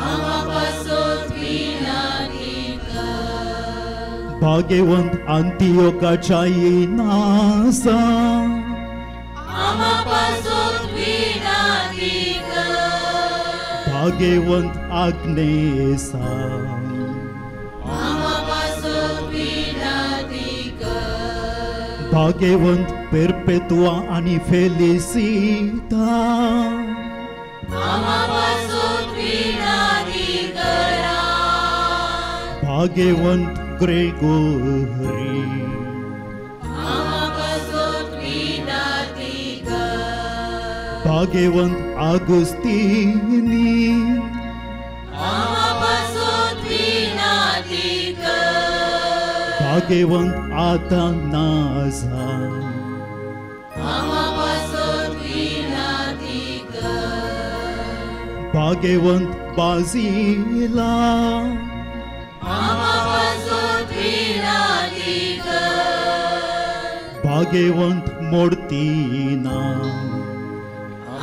आमा पासून विनंती कर, भाग्यवंत अंतियोकाच्या इनासा, आमा पासून विनंती कर, भाग्यवंत आग्नेसा, आमा पासून विनंती कर, भाग्यवंत पेरपेतुआ आनी फेलिसिता, आमा पासून विनंती करा, भाग्यवंत ग्रेगोरी, आमा पासून विनंती कर, भाग्यवंत आगुस्तिनी, आमा पासून विनंती कर, भाग्यवंत आतानाझा, आमा पासून विनंती कर, भाग्यवंत बाजिला, आमा पासून विनंती कर, भाग्यवंत मोडतीना,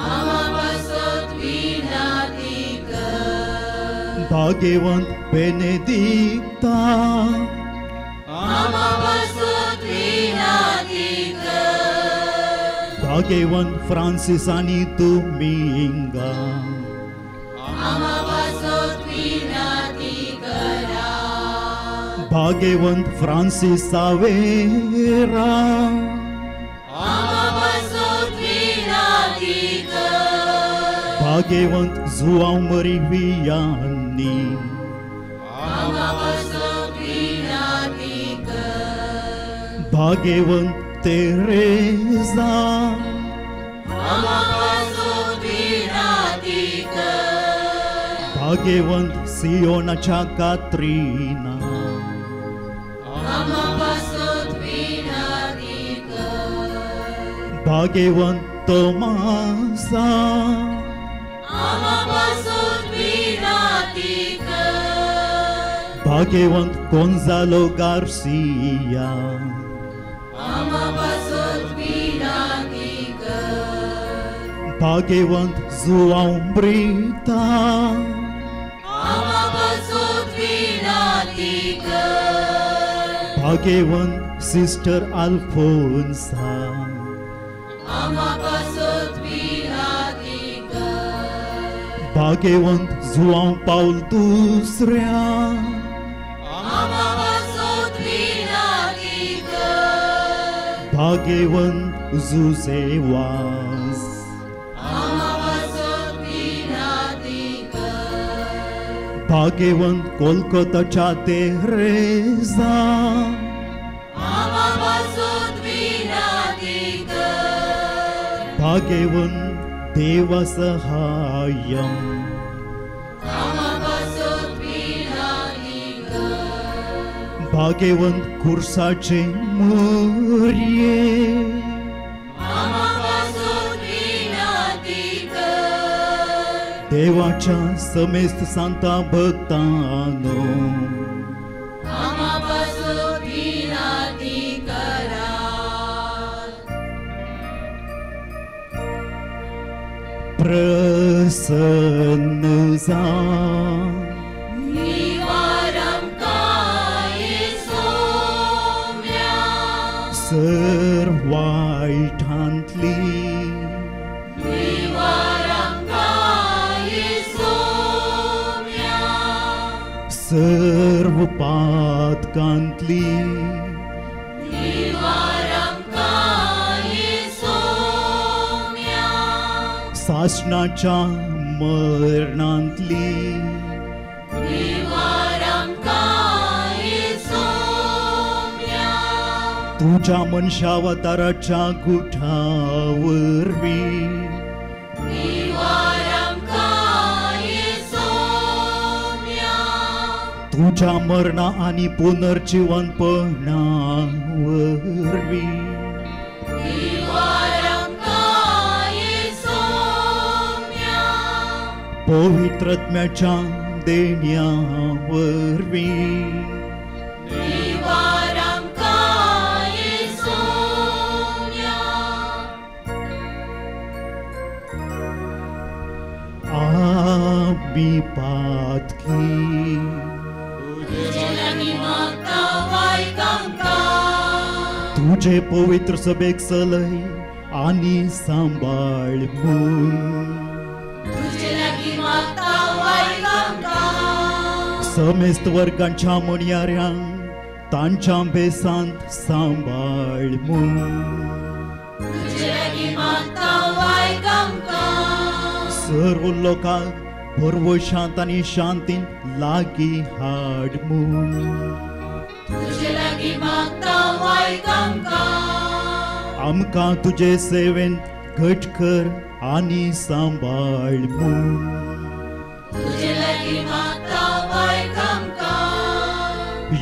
आमा पासून विनंती कर, भाग्यवंत बेनेदिक्ता, आमा पासून विनंती कर, भाग्यवंत फ्रांसीस आनी दुमिंगा, आमा पासून विनंती करा, भाग्यवंत फ्रांसीस सावेरा, आमा पासून विनंती कर, भाग्यवंत जुआंव मरी वियानी, आमा पासून विनंती कर, भाग्यवंत तेरेजा, आमा पासून विनंती कर, भाग्यवंत सियोनाच्या कात्रिना, आमा पासून विनंती कर, भाग्यवंत तोमासा, आमा पासून विनंती कर, भाग्यवंत गोंजालो गार्सिया, आमा पासून विनंती कर, भाग्यवंत जुआंव ब्रिता, आमा पासून विनंती कर, भाग्यवंत सिस्टर अल्फोन्सा, आमा पासून विनंती कर, भाग्यवंत जुआंव पावल दुसऱ्या, आमा पासून विनंती कर, भाग्यवंत जुझेवास, आमा पासून विनंती कर, भाग्यवंत कोलकाताच्या तेरेजा, आमा पासून विनंती भागेवन देवा सहाय्यम भागेवन खुर्साचे मोरये देवाच्या समेस्त सांता भक्तांनो प्रसन्न जा सर वायटांतली सर्व पातकांतली सासणाच्या मरणांतली तुझ्या मनशावताराच्या गुठावरवी तुझ्या मरणा आनी पुनर्जिवनपणा वरवी पवित्रत्म्याच्या देण्या वरवी आमी पातकी तुझे पवित्र सभेक चलय आनी सांबाळ म्हूण समेस्त वर्गांच्या म्हणयाऱ्यांक तांच्या बेसांत सांबाळ म्हूण सर्व लोकांक भरवशांत आनी शांतीन लागीं हाड म्हूण आमकां तुजे सेवेन घट कर आनी सांबाळ म्हूण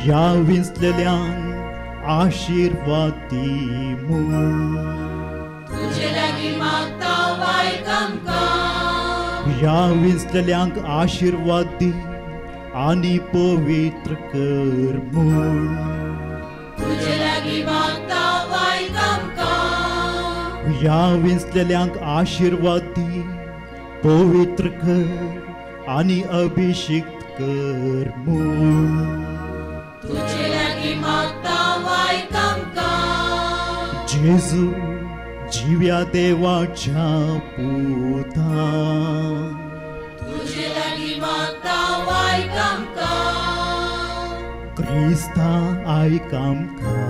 ह्या विंचलेल्यांक आशिर्वाद दी म्हूण ह्या विंचलेल्यांक आशिर्वाद दी आनी पवित्र कर म्हूण ह्या विंचलेल्यांक आशिर्वाद दी पवित्र कर आनी अभिषिक्त कर म्हूण जेजू जिव्या देवाच्या पुता क्रिस्ता आयक आमकां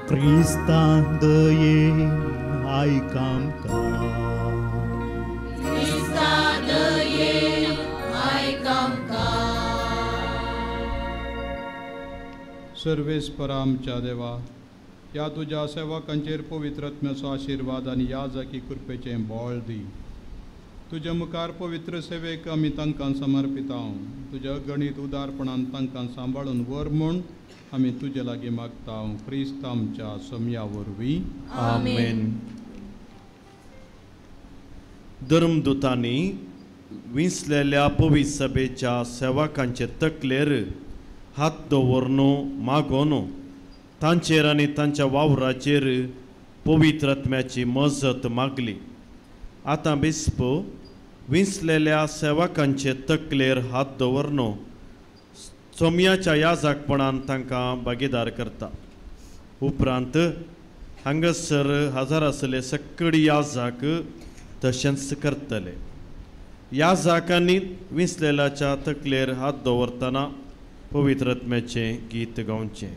क्रिस्ता दयेन आयक आमकां सर्वेस्परा आमच्या देवा ह्या तुज्या सेवकांचेर पवित्र आत्म्याचो आशिर्वाद आनी ह्या जाकी कृपेचें बळ दी. तुज्या मुखार पवित्र सेवेक आमी तांकां समर्पिता. तुज्या गणीत उदारपणान तांकां सांबाळून व्हर म्हूण आमी तुजे लागीं मागता. क्रिस्त आमच्या सोम्या वरवीं आमेन. धर्मदुतांनी विंचलेल्या पवित्र सभेच्या सेवकांचे तकलेर हात दवरून मागोन तांचेर आनी तांच्या वावराचेर पवित्र आत्म्याची मजत मागली. आतां बिस्प विंचलेल्या सेवकांचे तकलेर हात दवरून चोमयाच्या याजकपणान तांकां भागीदार करता. उपरांत हांगासर हजर आसले सगळी याजक तशेंच करतले. याजकांनी विंचलेल्याच्या तकलेर हात दवरतना पवित्र आत्म्याचें गीत गावचें.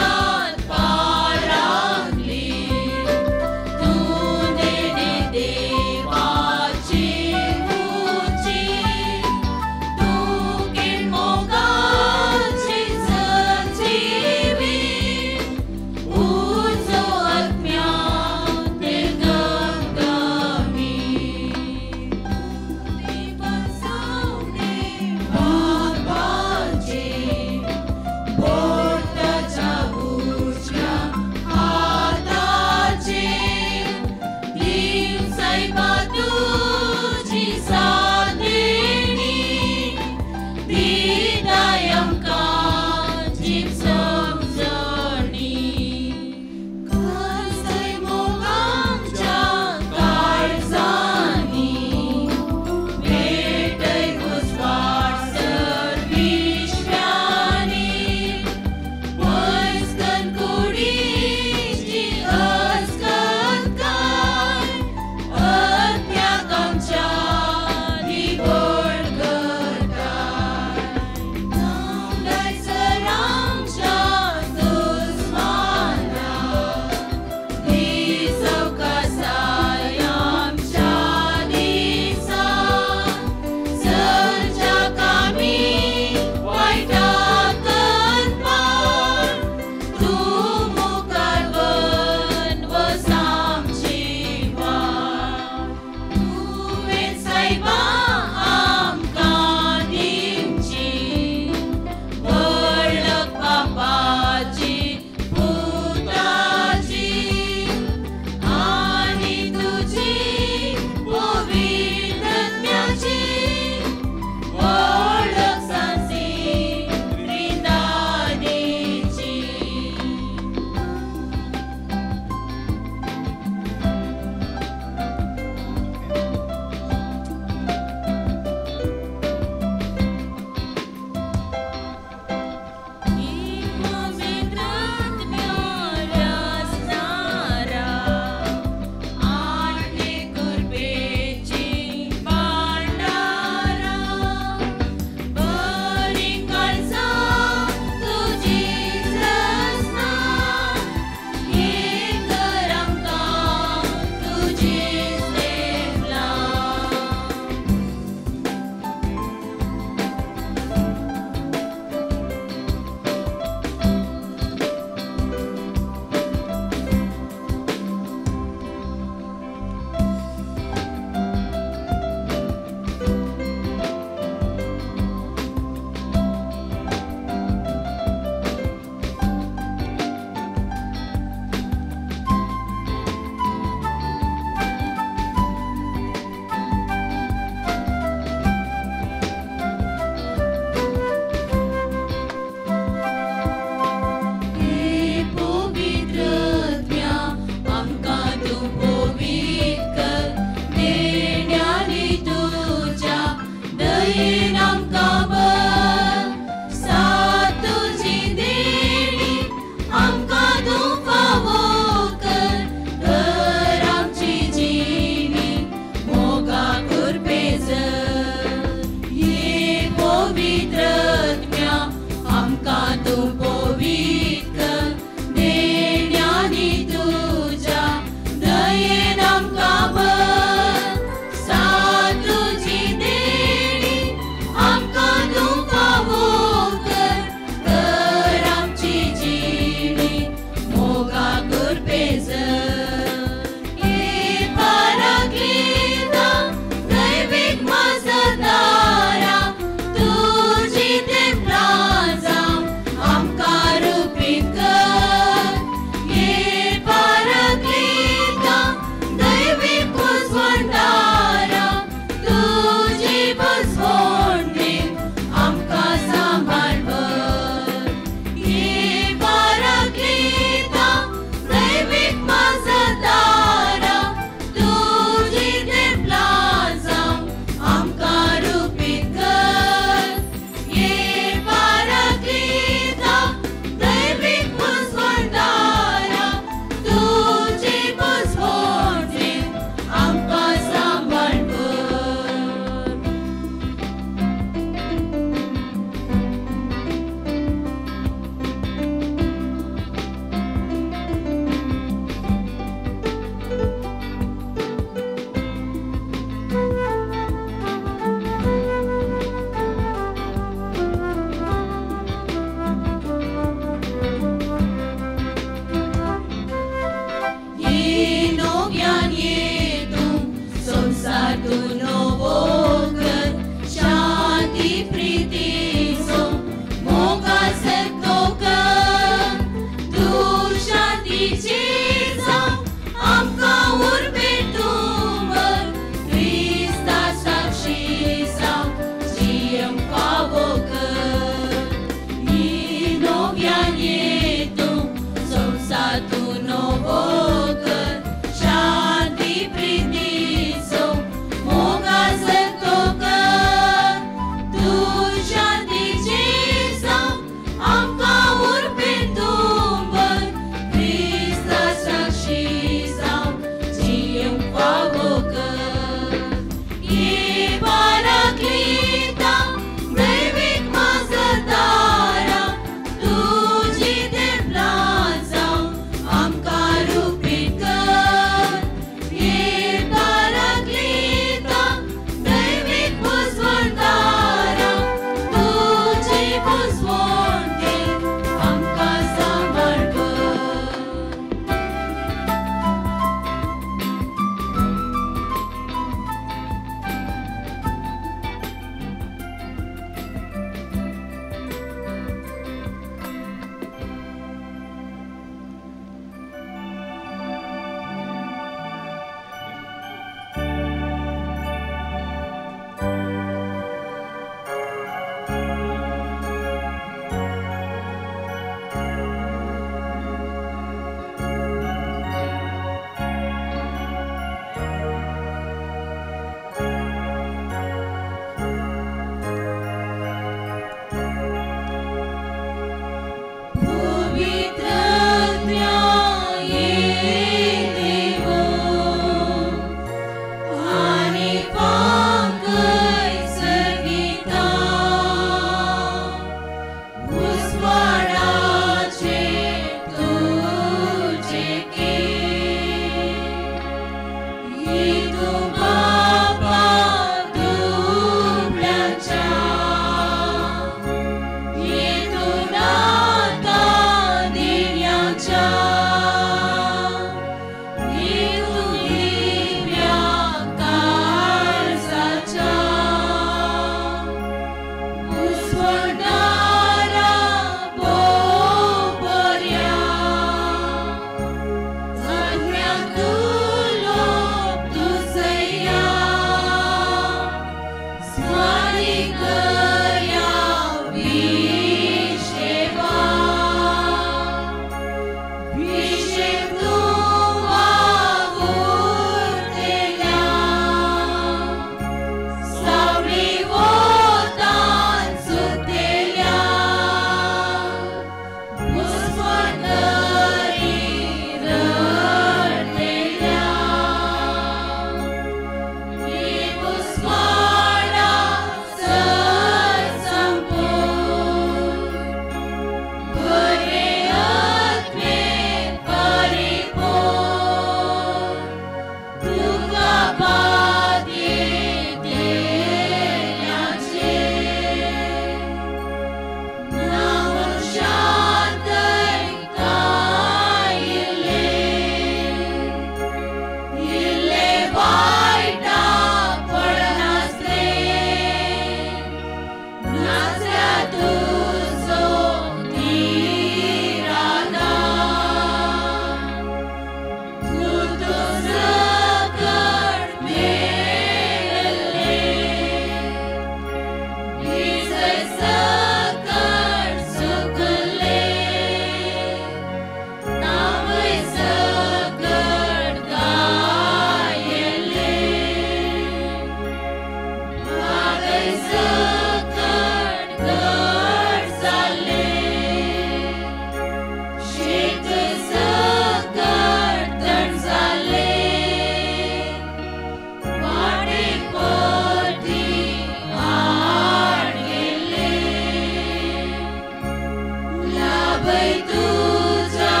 लाभय तुज्या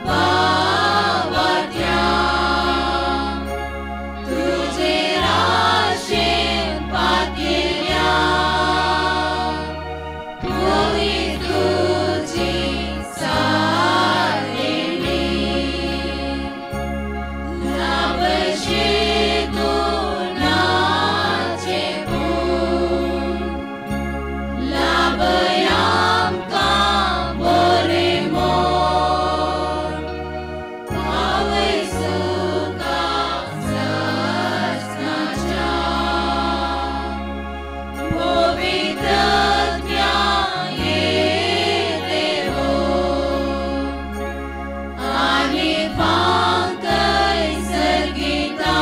भावात्या तुजे राशेन पातयेल्या वय तुजी सारेणी लाभय शेतूनाचे पूण लाभय आमकां बरें मोर पावय सुखा सजनाच्या पवित्रत्या ये देवो आनी फांकय सर्गिता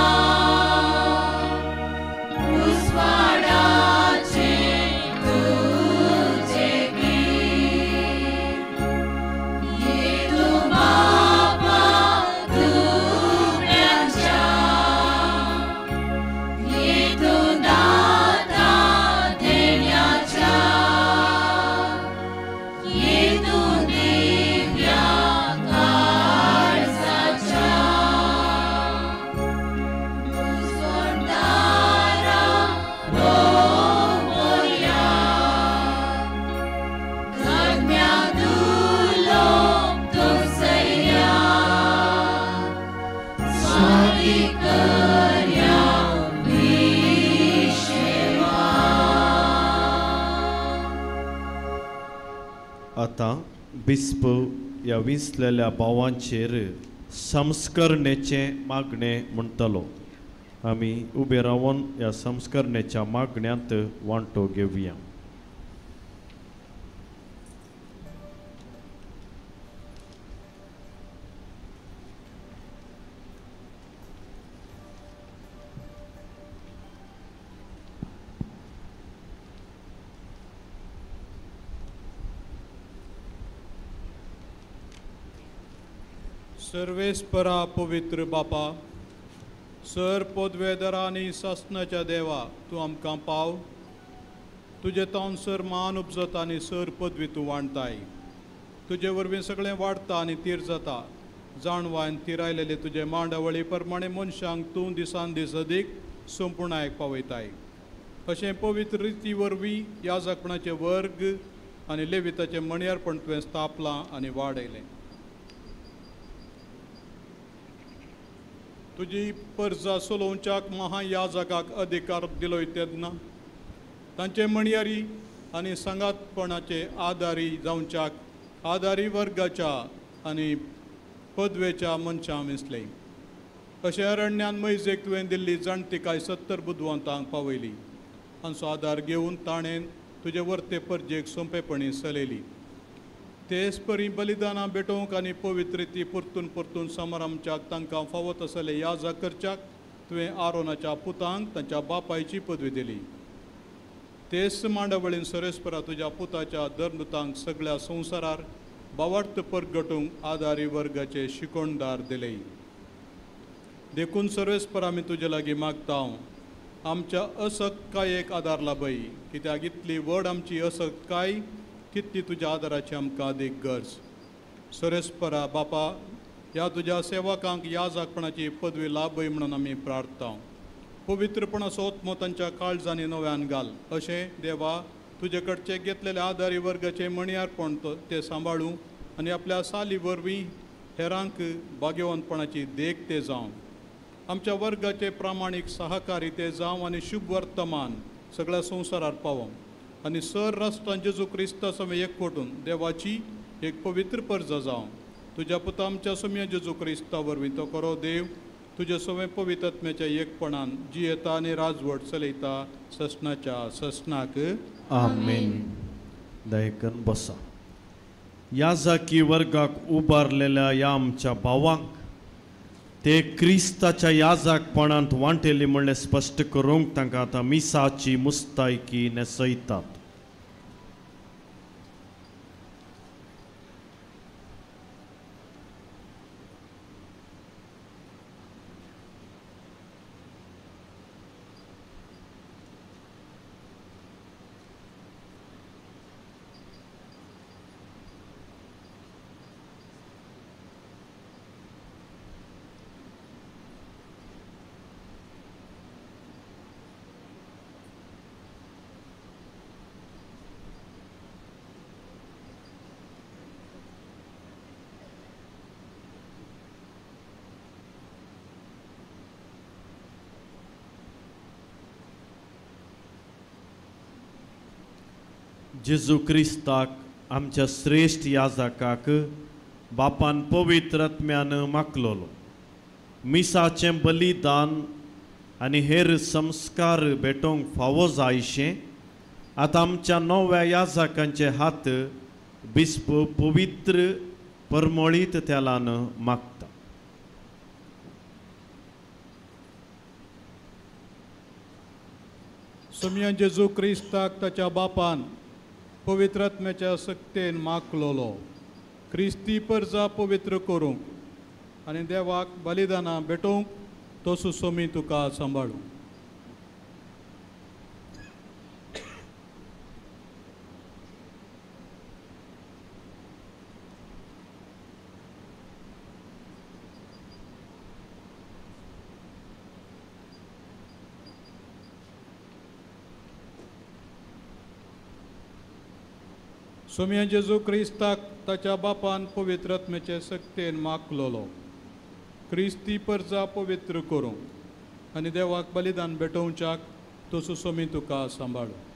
उस्वाडाचें तुजें गीत ये तूं बापा दुबळ्यांच्या ये तूं दाता देण्याच्या ये तूं दिव्या काळजाच्या उजवडदारा भोवया गम्या दुलोप तूं सय्या स्वाती करया विशेवा. आतां बिस्प ह्या विसलेल्या भावांचेर संस्करणेचें मागणें म्हणटलो. आमी उबे रावन ह्या संस्करणेच्या मागण्यांत वांटो घेवया. सर्वेस्परा पवित्र बापा, सर पदवेदरा आनी सासनाच्या देवा, तूं आमकां पाव. तुजे तावन सर मान उपजता आनी सर पदवी तूं वांटताय. तुजे वरवीं सगळें वाडटा आनी तीर जाता. जाणवायन तिरायलेले तुजे मांडावळी प्रमाणे मनशांक तूं दिसान दीस अदीक संपुर्णायक पावयताय. अशें पवित्र रिती वरवीं याजकपणाचे वर्ग आनी लेविताचें मणयारपण तुवें स्थापलां आनी वाडयलें. तुजी परजा सोलोवच्याक महायाजकाक अधिकार दिलोय तेन्ना तांचे म्हणयारी आनी सांगातपणाचे आदारी जावच्याक आदारी वर्गाच्या आनी पदवेच्या मनशां विसले. अशें अरण्यान मैजेक तुवें दिल्ली जाणतिकाय 70 बुदवंतांक पावयली. हांचो आदार घेवन ताणें तुजे वर्ते परजेक सोंपेपणी चलयली. तेच परी बलिदानां भेटोवंक आनी पवित्र ती परतून परतून समारंभच्याक तांकां फावत आसले याजक करच्याक तुवें आरोनाच्या पुतांक तांच्या बापायची पदवी दिली. तेच मांडावळीन सरेस्परा तुज्या पुताच्या धर्मदूतांक सगळ्या संवसारार भावार्थ परगटूंक आदारी वर्गाचे शिकोणदार दिले. देखून सर्वेस्पर आमी तुजे लागीं मागता, आमच्या असक्तकायेक आदार लाभय, कित्याक इतली व्हड आमची असक्तकाय तितली तुज्या आदाराची आमकां अदीक गरज. सरेस्परा बापा, ह्या तुज्या सेवकांक याजकपणाची पदवी लाभय म्हणून आमी प्रार्थता. पवित्रपणाचो आत्मो तांच्या काळजांनी नव्यान घाल. अशें देवा तुजे कडचे घेतलेले आदारी वर्गाचे मणयारपण ते सांबाळूं आनी आपल्या साली वरवीं हेरांक भाग्यवंतपणाची देख ते जावं. आमच्या वर्गाचे प्रामाणीक सहकारी ते जावं आनी शुभ वर्तमान सगळ्या संवसारार पावों आनी सर राष्ट्रान जेजू क्रिस्ता समें एकवटून देवाची एक पवित्र परजा जावं. तुज्या पुता आमच्या सोम्या जेजू क्रिस्ता वरवीं तो करो देव तुज्या सवें पवित्र आत्म्याच्या एकपणान जियेता आनी राजवट चलयता ससनाच्या ससनाक. आमेन. दयकन बसा. याजकी वर्गाक उबारलेल्या ह्या आमच्या भावांक ते क्रिस्ताच्या याजकपणांत वांटेली म्हणलें स्पश्ट करूंक तांकां आतां मिसाची मुस्तायकी न्हेसयतात. जेजू क्रिस्ताक आमच्या श्रेश्ठ याजकाक बापान पवित्र आत्म्यान मागलोलो मिसाचें बलिदान आनी हेर संस्कार भेटोवंक फावो जायशें आतां आमच्या नव्या याजकांचे हात बिस्प पवित्र परमळीत तेलान मागता. सोमया जेजू क्रिस्ताक ताच्या बापान पवित्र आत्म्याच्या सक्तेन मागलोलो क्रिस्ती परजा पवित्र करूंक आनी देवाक बलिदानां भेटोवंक तो सुसोमी तुका सांबाळूं. सोमया जेजू क्रिस्ताक ताच्या बापान पवित्र आत्म्याचे सक्तेन मागलोलो क्रिस्ती परजा पवित्र करूंक आनी देवाक बलिदान भेटोवच्याक तो सुसोमी तुका सांबाळूं.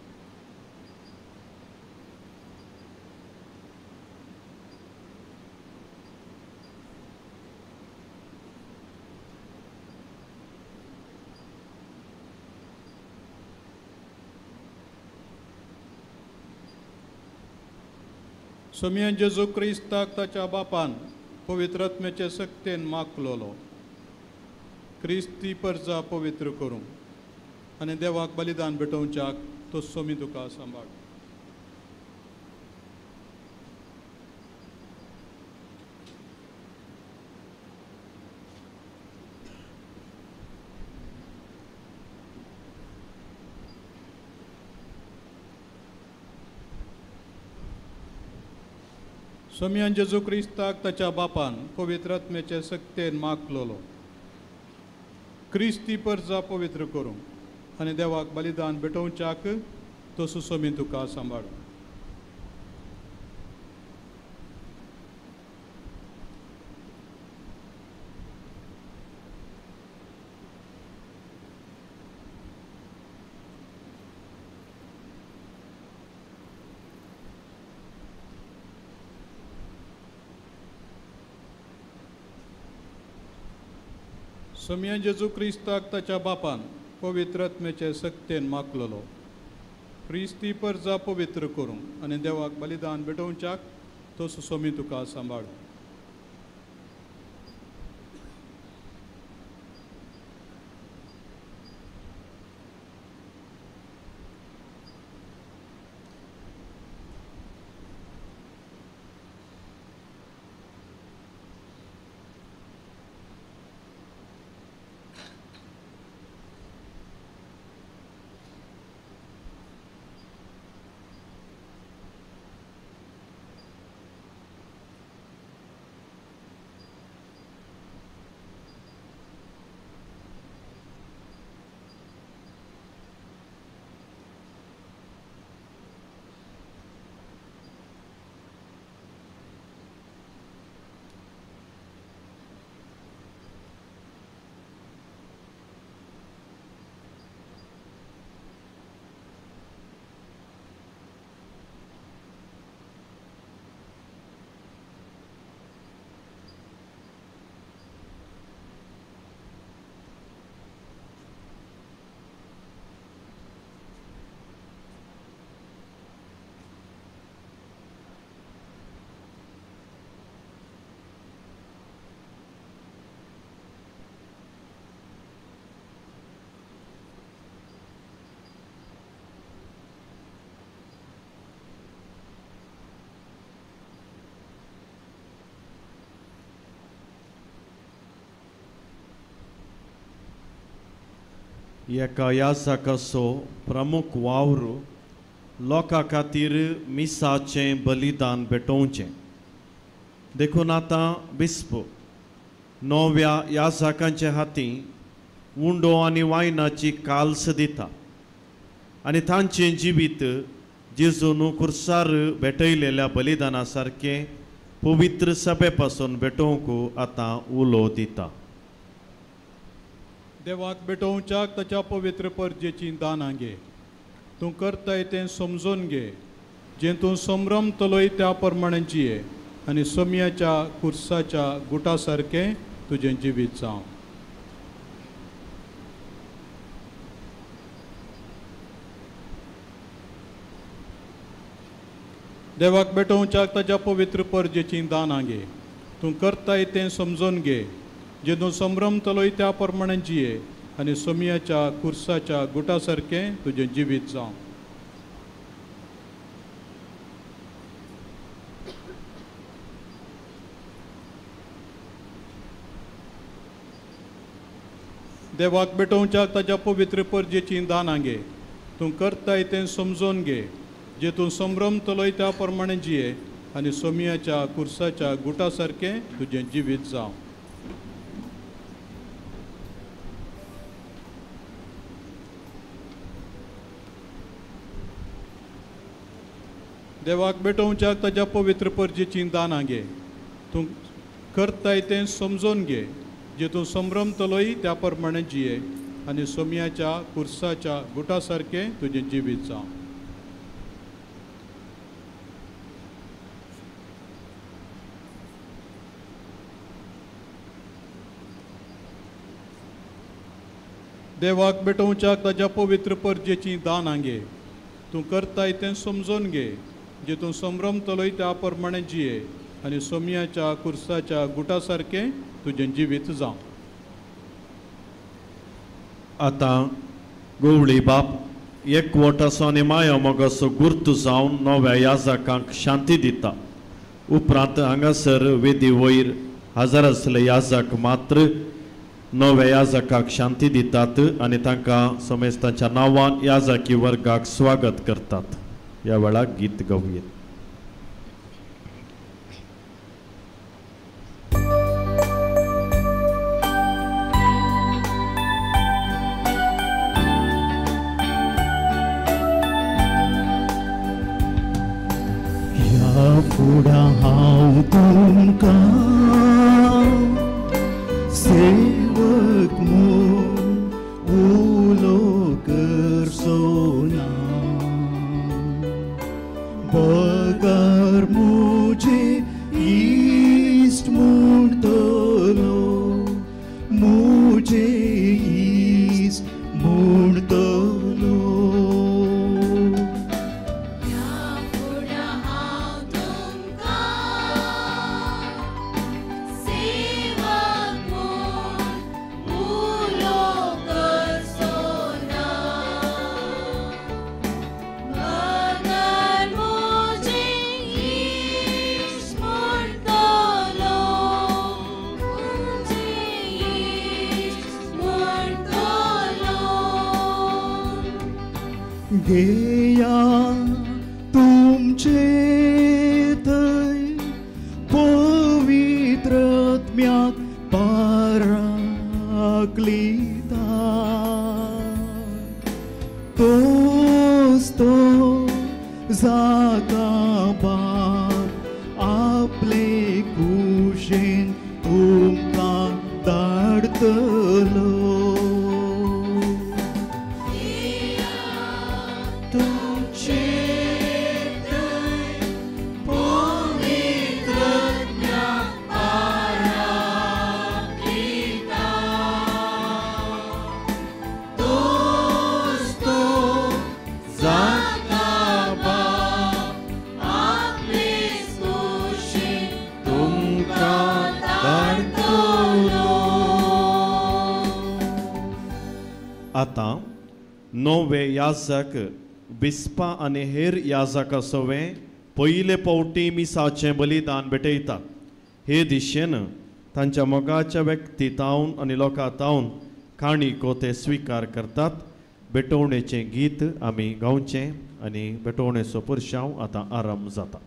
सोमया जेजू क्रिस्ताक ताच्या बापान पवित्र आत्म्याचे सक्तेन मागलोलो क्रिस्ती परजा पवित्र करूंक आनी देवाक बलिदान भेटोवच्याक तो सोमी तुका सांबाळ. सोमयान जेजू क्रिस्ताक ताच्या बापान पवित्र आत्म्याचे सक्तेन मागलोलो क्रिस्ती परजा पवित्र करूंक आनी देवाक बलिदान भेटोवच्याक तो सुसोमी तुका सांबाळूं. सोमया जेजू क्रिस्ताक ताच्या बापान पवित्र आत्म्याचे सक्तेन मागलोलो क्रिस्ती परजा पवित्र करूंक आनी देवाक बलिदान भेटोवच्याक तो सुसोमी तुका सांबाळूं. एका याजकाचो प्रमुख वावर लोकां खातीर मिसाचें बलिदान भेटोवचें. देखून आतां बिस्प नव्या याजकांच्या हातीं उंडो आनी वायनाची काल्स दिता आनी तांचें जिवीत जेजून कुर्सार भेटयलेल्या बलिदाना सारकें पवित्र सभे पासून भेटोवंक आतां उलो दिता. देवाक भेटोवच्याक ताच्या पवित्र परजेची दानां घे. तूं करताय तें समजून घे जें तूं संभ्रमतलोय त्या प्रमाणे जिये आनी सोमयाच्या कुर्साच्या गुटा सारकें तुजें जिवीत जावं. देवाक भेटोवच्याक ताज्या पवित्र परजेची दानां घे. तूं करताय तें समजून घे. जें तूं संभ्रमतलोय त्या प्रमाणे जिये आनी सोमयाच्या कुर्साच्या गुटा सारकें तुजें जिवीत जावं. देवाक भेटोवच्याक ताज्या पवित्र परजेची दानां घे. तूं करताय तें समजून घे. जे तूं संभ्रमतलोय त्या प्रमाणे जिये आनी सोमयाच्या कुर्साच्या गुटा सारकें तुजें जिवीत जावं. देवाक भेटोवच्याक ताज्या पवित्र परजेची दानां घे. तूं करताय तें समजून घे. जे तूं संभ्रमतलोय त्या प्रमाणे जिये आनी सोमयाच्या कुर्साच्या गुटा सारकें तुजें जिवीत जावं. देवाक भेटोवच्याक ताज्या पवित्र परजेची दानां घे. तूं करताय तें समजून घे. जे तूं संभ्रमतलोय त्या प्रमाणे जिये आनी सोमयाच्या कुर्साच्या गुटा सारकें तुजें जिवीत जावं. आतां गोवळी बाप एकवटाचो आनी माया मोगाचो गुर्त जावन नव्या याजकांक शांती दिता. उपरांत हांगासर वेदी वयर हजर आसले याजक मात्र नव्या याजकाक शांती दितात आनी तांकां समेस्तांच्या नांवान याजकी वर्गाक स्वागत करतात. ह्या वेळार गीत गावया. ह्या फुडां हांव तुमकां सेवक म्हूण उलो करचो ना, बगर म्हजे इश्ट म्हणटलो, म्हजे इश्ट म्हणटलो. घेया तुमचे थंय पवित्र आत्म्याक पाराकलिता, तोच तो जाका बाप आपले कुशेन तुमकां धाडतलो. आतां नवे याजक बिस्पा आनी हेर याजका सवें पयले पावटी मिसाचें बलिदान भेटयतात. हे दिशेन तांच्या मोगाच्या व्यक्ती तावन आनी लोकां तावन काणिको ते स्विकार करतात. भेटवणेचें गीत आमी गावचें आनी भेटवणेचो पुरशांव आतां आरंभ जाता.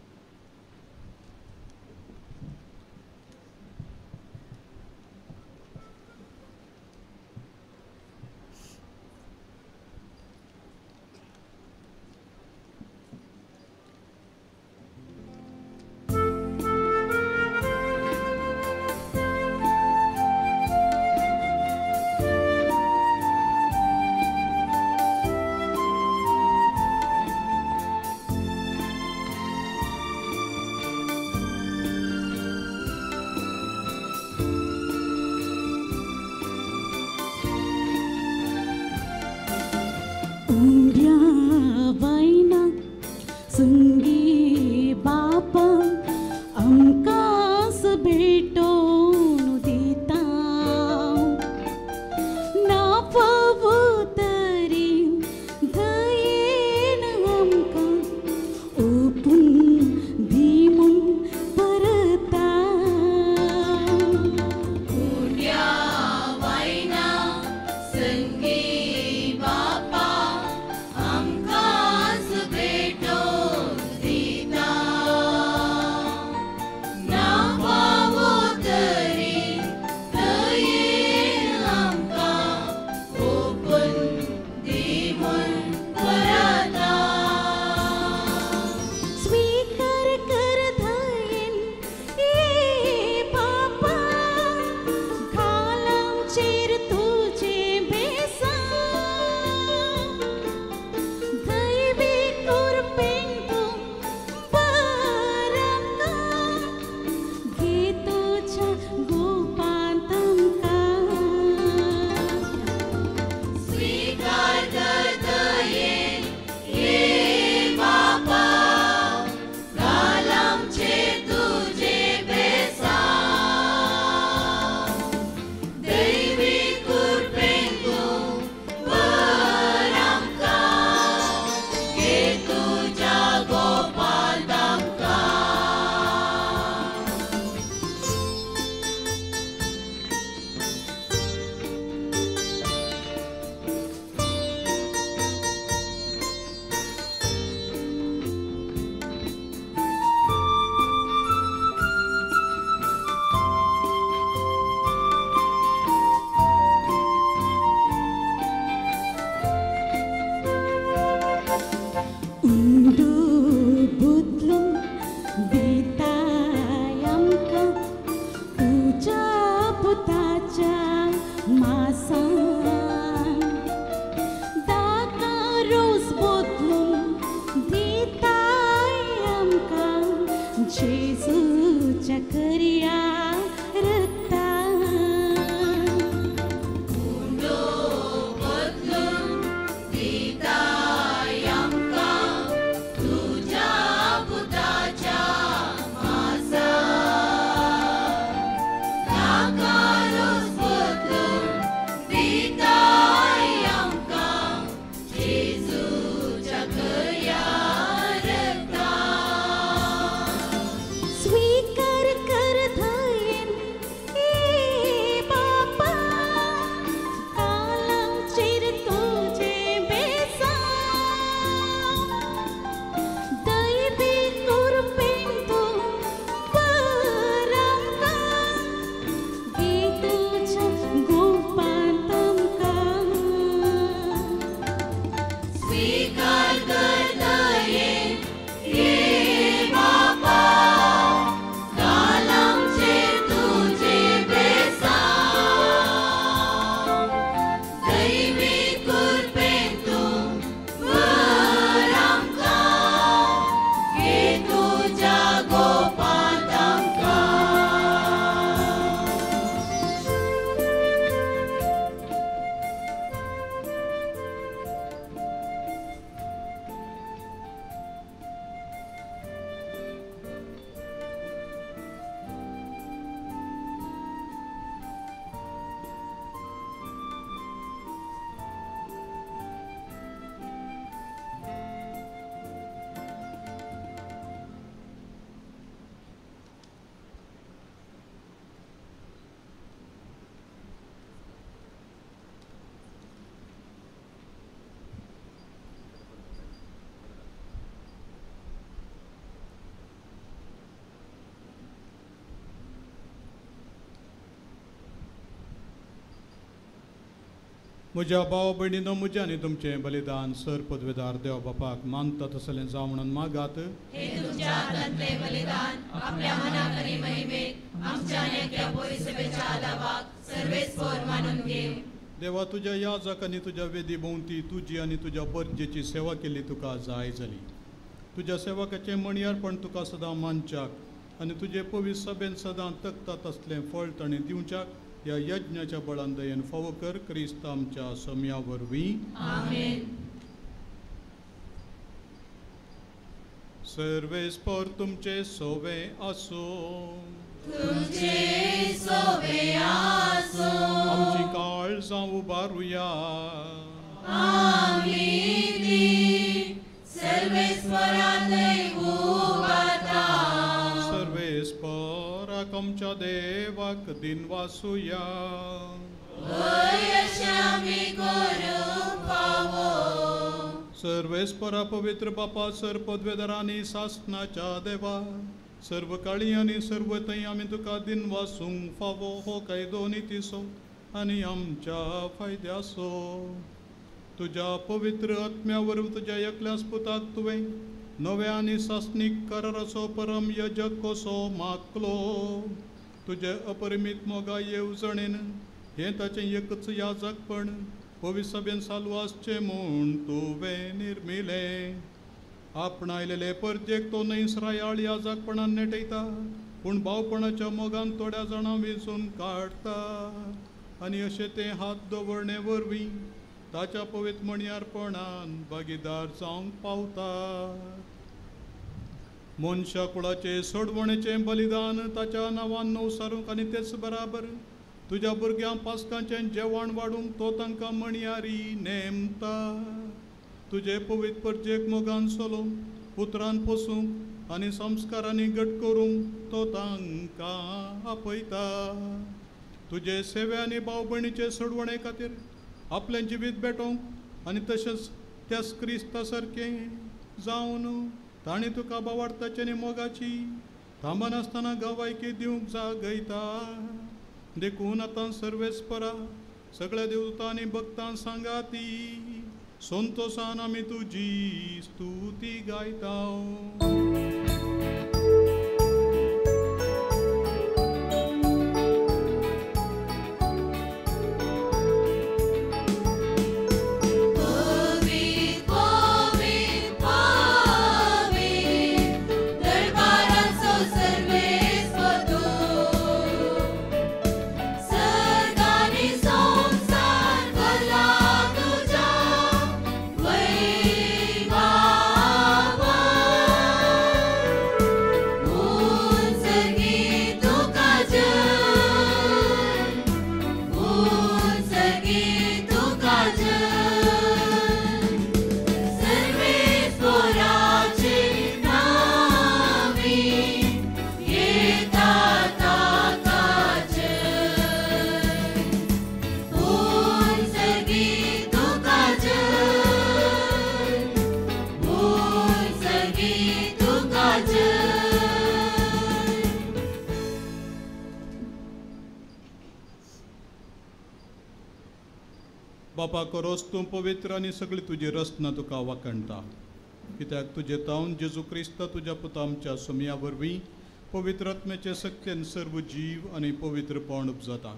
म्हज्या भाव भयणीनो, म्हजें आनी तुमचें बलिदान सर पदवेदार देव बापाक मानता तसलें जावं म्हणून मागात. हे तुमच्या हातांतलें बलिदान आपल्या मनाक आनी महिमेक आमच्या आनी अख्ख्या पवित्र आदाबाक सर्वेस्पर मानून घेव. देवा, तुज्या याजक आनी तुज्या वेदी भोंवती तुजी आनी तुज्या परजेची सेवा केली तुका जाय जाली. तुज्या सेवकाचें म्हणयारपण तुका सदां मानच्याक आनी तुजे पवित्र सभेन सदां तकता तसलें फळ ताणें दिवच्याक ह्या यज्ञाच्या बळान दयेन फावो कर, क्रिस्त आमच्या सम्या वरवीं. आमेन. सर्वेस्पर तुमचे सोवे आसूं. तुमचे सोवे आसूं. आमची काळजां उबारुया. आमी ती सर्वेस्परांतय उबारता. सर्वेस्पराक आमच्या देवाक दिनवासुया. वय अशें आमी करूंक फावो. सर्वेस्परा पवित्र बापा, सर पदवेदारांनी सासनाच्या देवा, सर्व काळी आनी सर्व थंय आमी तुका दिनवासूंक फावो हो कायदो नितीचो आनी आमच्या फायद्याचो. तुज्या पवित्र आत्म्या वरवीं तुज्या एकल्याच पुताक तुवें नव्या आनी सासणीक कराराचो परम यजक कसो मागलो. तुजे अपरिमीत मोगा येवजणेन हें ताचें एकच याजकपण पवित्र सभेन चालू आसचें म्हूण तुवें निर्मिलें. आपणायलेले परजेक तो न्हय इस्रायल याजकपणान नेटयता, पूण भावपणाच्या मोगान थोड्या जाणां वेंचून काडटा आनी अशें तें हात दवरणे वरवीं ताच्या पवित्र म्हणयारपणान भागीदार जावंक पावता. मनशा कुळाचें सोडवणेचें बलिदान ताच्या नांवान नवसारूंक आनी तेच बराबर तुज्या भुरग्यांक पास्कांचें जेवण वाडूंक तो तांकां म्हणयारी नेमता. तुजे पवित्र परजेक मोगान सोलोवंक, उतरान पोसूंक आनी संस्कारांनी घट करूंक तो तांकां आपयता. तुजे सेवे आनी भाव भयणीचे सोडवणे खातीर आपलें जिवीत भेटोवंक आनी तशेंच त्याच क्रिस्ता सारकें जावन ताणें तुका भावार्थाची आनी मोगाची थांबनासतना गवायकी दिवंक जागयता. देखून आतां सर्वेस्परा सगळ्या देवता आनी भक्तां सांगाती संतोसान आमी तुजी स्तुती गायता. बापा, करोस तूं पवित्र आनी सगळी तुजी रचना तुका वाखणटा, कित्याक तुजे तावन जेजू क्रिस्त तुज्या पुता आमच्या सोमया वरवीं पवित्र आत्म्याचे सक्तेन सर्व जीव आनी पवित्रपण उपजाता.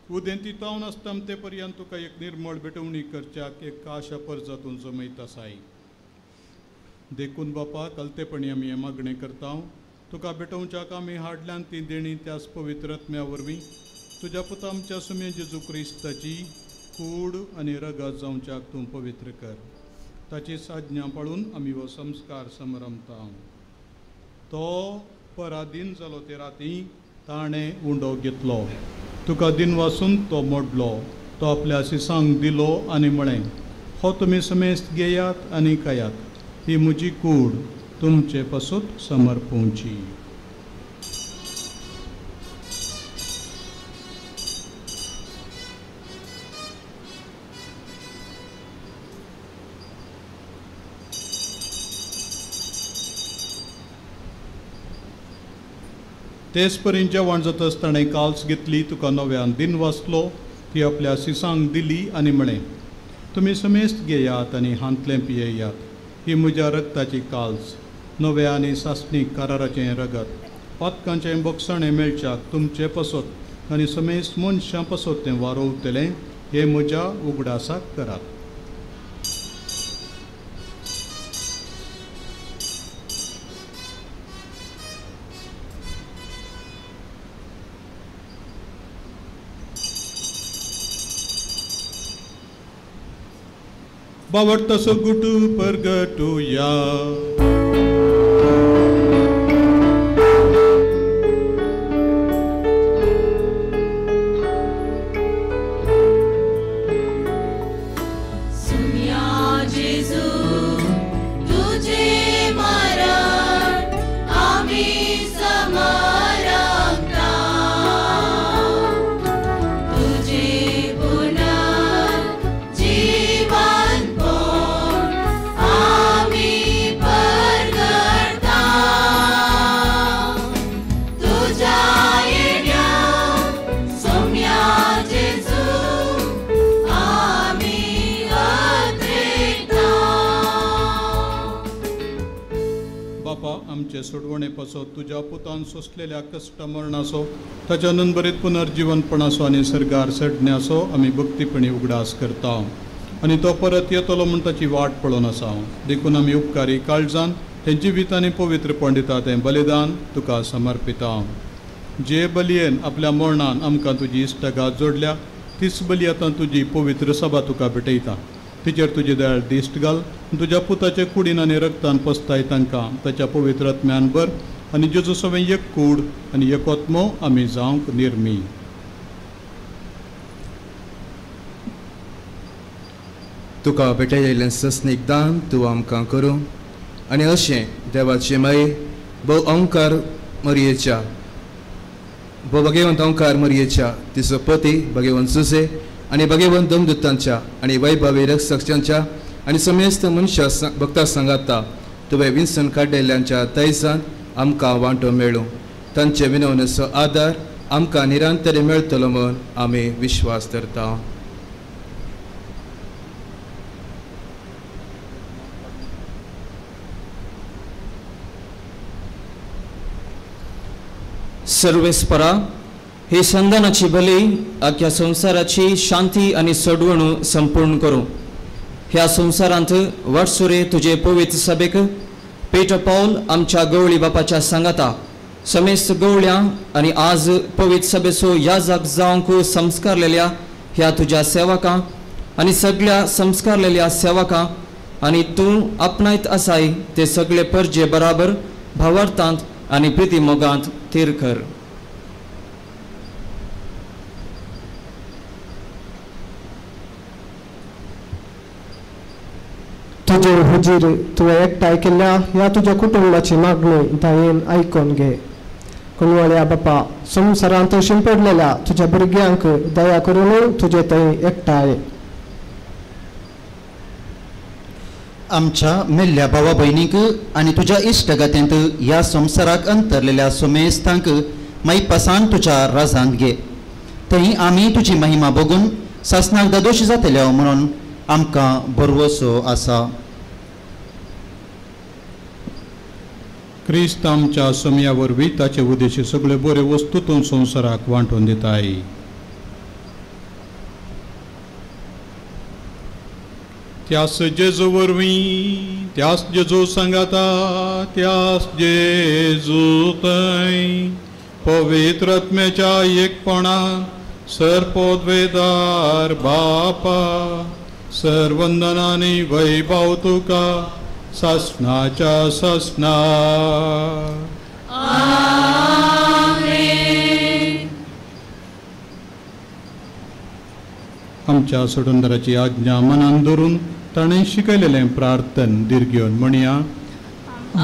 उदेंती तावन आसता ते पर्यंत तुका एक निर्मळ भेटवणी करच्याक एक आशा परजातून जमयत आसाय. देखून बापा, कलतेपणी आमी हें मागणें करता, तुका भेटोवच्याक आमी हाडल्यान ती देणी त्याच पवित्र आत्म्या वरवीं तुज्या पुता आमच्या सुमे जेजू क्रिस्ताची कूड आनी रगत जावच्याक तूं पवित्र कर. ताची साज्ञा पाळून आमी हो संस्कार समरमता. तो पराधीन जालो ते राती ताणें उंडो घेतलो, तुका दिनवासून तो मोडलो, तो आपल्या सिसांक दिलो आनी म्हळें, हो तुमी समेस्त घेयात आनी खायात, ही म्हजी कूड तुमचे पासून समर्पोवची. तेच परीन जेवण जातच ताणें काल्स घेतली, तुका नव्यान दिन वाचलो, ती आपल्या सिसांक दिली आनी म्हळें, तुमी समेस्त घेयात आनी हांतलें पियेयात. ही म्हज्या रक्ताची काल्स, नव्या आनी सासणीक कराराचें रगत. पातकांचें बोगसणें मेळच्याक तुमचे पसत आनी समेस्त मनशां पसत तें वारोवतलें. हें म्हज्या उगडासाक करात. बावडतासो गुटू परगटुया. सोडवणे पासो तुज्या पुतान सोंसलेल्या कश्ट मरणाचो, ताच्या नंबरीत पुनर्जिवनपणाचो आनी सर्गार चडण्याचो आमी भक्तीपणी उगडास करता आनी तो परत येतलो म्हूण ताची वाट पळोवन आसा. देखून आमी उपकारी काळजान हें जिवीत आनी पवित्रपण दिता तें बलिदान तुका समर्पिता. जे बलयेन आपल्या मरणान आमकां तुजी इश्टगात जोडल्या तीच बली आतां तुजी पवित्र सभा तुका भेटयता. तिचेर तुजी दयाळ दिश्ट घाल, तुज्या पुताचे कुडीन आनी रक्तान पसताय तांकां ताच्या पवित्र आत्म्यान भर आनी जेजू सवें एक कूड आनी एकोत्मो आमी जावंक निर्मी. तुका भेटयलें सस्नीक दान तूं आमकां करूं आनी अशें देवाचे माये भोव अंकार मरयेच्या भोव भगेवंत अंकार मरयेच्या तिचो पती भगेवंत सुसे आनी भगेवंत दमदुतांच्या आनी वैभवी रक्षकांच्या आनी समेस्त मनशा भक्ता सांगाता तुवें विन्सन काडलेल्यांच्या तैजान आमकां वांटो मेळूं. तांचे विनवणेचो आदार आमकां निरंतर मेळटलो म्हूण आमी विश्वास धरता. सर्वेस्परा ही संधानाची बली आख्या संवसाराची शांती आनी सोडवणूक संपूर्ण करूं. ह्या संवसारांत वाटसुरे तुजे पवित्र सभेक पेटर पावल आमच्या गवळी बापाच्या सांगाता समेस्त गवळ्या आनी आज पवित्र सभेचो याजक जावंक संस्कारलेल्या ह्या तुज्या सेवकां आनी सगळ्या संस्कारलेल्या सेवकां आनी तूं आपणायत आसाय ते सगळे परजे बराबर भावार्थांत आनी प्रिती मोगांत थीर कर. तुजे हुजीर तुवें एकठांय केल्ल्या ह्या तुज्या कुटुंबाची मागणी दयेन आयकून घे. कुणवळ्या बापा, संवसारांत शिंपडलेल्या तुज्या भुरग्यांक दया करून तुजे थंय एकठांय. आमच्या मेल्ल्या भावा भयणीक आनी तुज्या इश्टगत्यांत ह्या संवसाराक अंतरलेल्या सुमेस्तांक मायपासान तुज्या राजांत घे. थंय आमी तुजी महिमा बघून सासणाक दादोशी जातले म्हणून आमकां भरवसो आसा. क्रिस्त आमच्या समया वरवीं ताचे उद्देशी सगळे बरे वस्तू तूं संवसाराक वांटून दिताय. त्यास जेजू वरवीं, त्यास जेजू सांगाता, त्यास जेजू थंय पवित्र आत्म्याच्या एकपणान सर्पोद्वेदार बापा सर्वंदनानी वैभव तुका सासणाच्या सासणा. आमच्या सोडंदराची आज्ञा मनान धरून ताणें शिकयलेलें प्रार्थन दीर्घ घेवन म्हणया.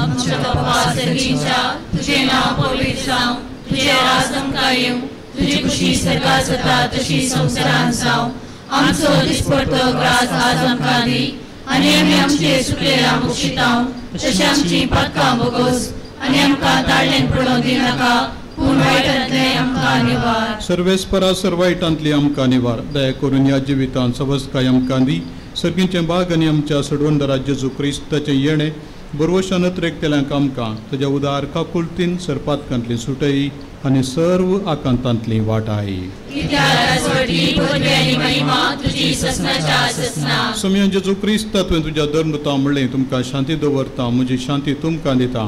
आमच्या बापा सर्गीच्या, तुजें नांव पवित्र जावं, तुजें राज आमकां येवं, तुजी खुशी सर्गात जाता तशी संवसारांत जावं. आमचो दिसपडतो ग्रास आज आमकां दी आनी आमी आमचे सुकलेल्या मुक्षितांव तशें आमची पातकां बोगोस आनी आमकां ताळ्ळेन पडोवंक दिनाका, पूण वायटांतलें आमकां निवार. सर्वेस्परा सर्वायटांतली आमकां निवार. दया करून ह्या जिवितांत सवस्काय आमकां दी. सर्गींचें बाग आनी आमच्या सडवंदरा जेजू क्रिस्ताचें येणें बरवशान अत्रेकतेल्यांक आमकां तुज्या उदार काकुळतीन सरपातकांतली सुटयी आनी सर्व आकांतांतली वाटाय. सोम्या जेजू क्रिस्ता तुवें तुज्या धर्मता म्हणलें तुमकां शांती दवरता, म्हजी शांती तुमकां दिता.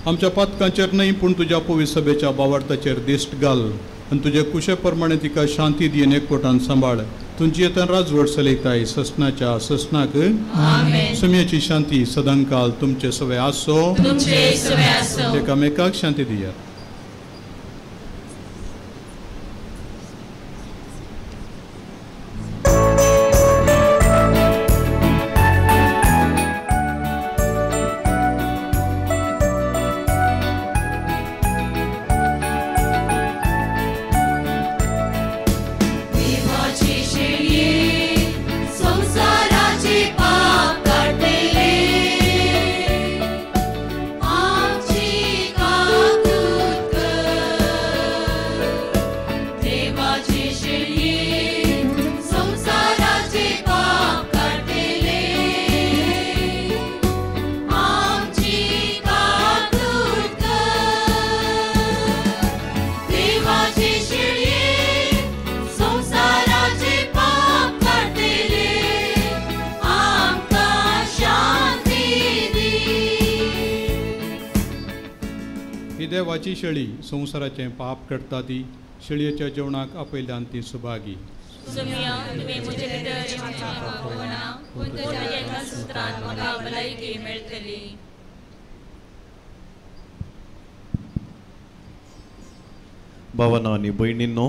आमच्या पातकांचेर न्हय पूण तुज्या पवित्र सभेच्या बावार्थाचेर दिश्ट घाल आनी तुजे कुशे प्रमाणे तिका शांती दी आनी एकवटान सांबाळ. तुमची येतान राजवट चलयताय ससनाच्या ससनाक. सोम्याची शांती सदांकाल तुमचे सवे आसो. एकामेकाक शांती दियात. देवाची शेळी संवसाराचें पाप करता ती शेळयेच्या जेवणाक आपयल्यान ती सुभागी. भावना आनी भयणींनो,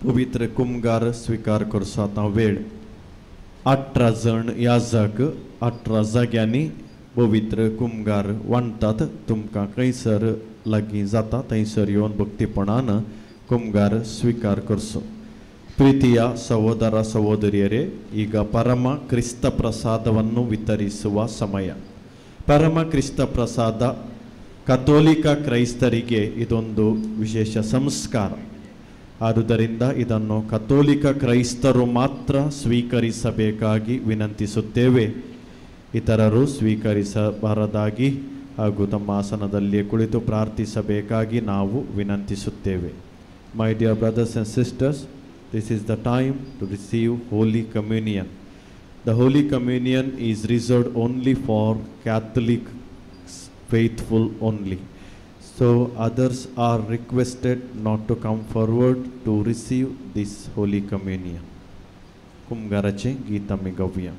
पवित्र कुमगार स्विकार करचो आतां वेळ. 18 जण याजक 18 जाग्यांनी पवित्र कुमगार वांट्टात. तुमकां खंयसर लागीं जाता थंयसर येवन भक्तीपणान कुमगार स्विकार करचो. ಪ್ರೀತಿಯ ಸಹೋದರ ಸಹೋದರಿಯರೇ, ಈಗ ಪರಮ ಕ್ರಿಸ್ತ ಪ್ರಸಾದವನ್ನು ವಿತರಿಸುವ ಸಮಯ. ಪರಮ ಕ್ರಿಸ್ತ ಪ್ರಸಾದ ಕಥೋಲಿಕ ಕ್ರೈಸ್ತರಿಗೆ ಇದೊಂದು ವಿಶೇಷ ಸಂಸ್ಕಾರ. ಆದುದರಿಂದ ಇದನ್ನು ಕಥೋಲಿಕ ಕ್ರೈಸ್ತರು ಮಾತ್ರ ಸ್ವೀಕರಿಸಬೇಕಾಗಿ ವಿನಂತಿಸುತ್ತೇವೆ. ಇತರರು ಸ್ವೀಕರಿಸಬಾರದಾಗಿ ಹಾಗೂ ತಮ್ಮ ಆಸನದಲ್ಲಿಯೇ ಕುಳಿತು ಪ್ರಾರ್ಥಿಸಬೇಕಾಗಿ ನಾವು ವಿನಂತಿಸುತ್ತೇವೆ. My dear brothers and sisters, this is the time to receive Holy Communion. The Holy Communion is reserved only for Catholic faithful only. So others are requested not to come forward to receive this Holy Communion. कुमगाराचें गीत आमी गावया.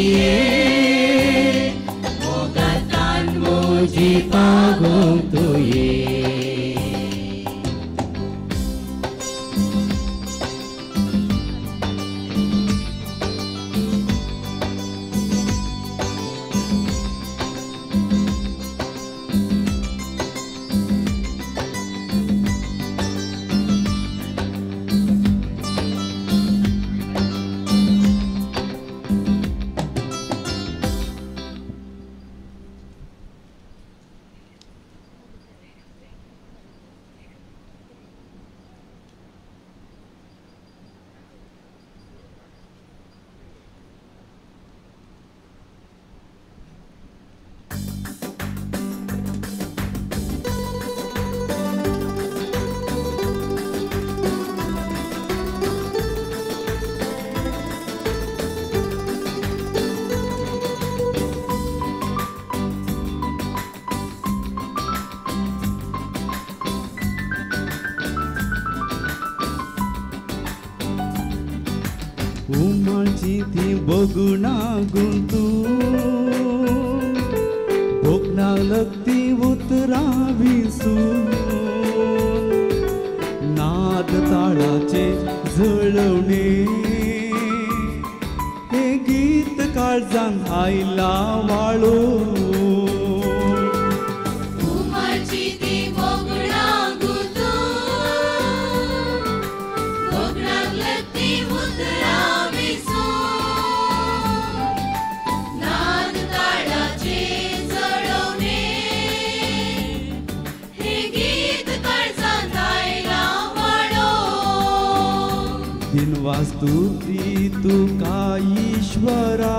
तुये मोगातान म्हजी पागोवंक तुये. बगुणा गुंतू भोगना लगती उतरां विसून नाद ताळाचे जळवणे हे गीत काळजान आयला वाळू. स्तुती तुका ईश्वरा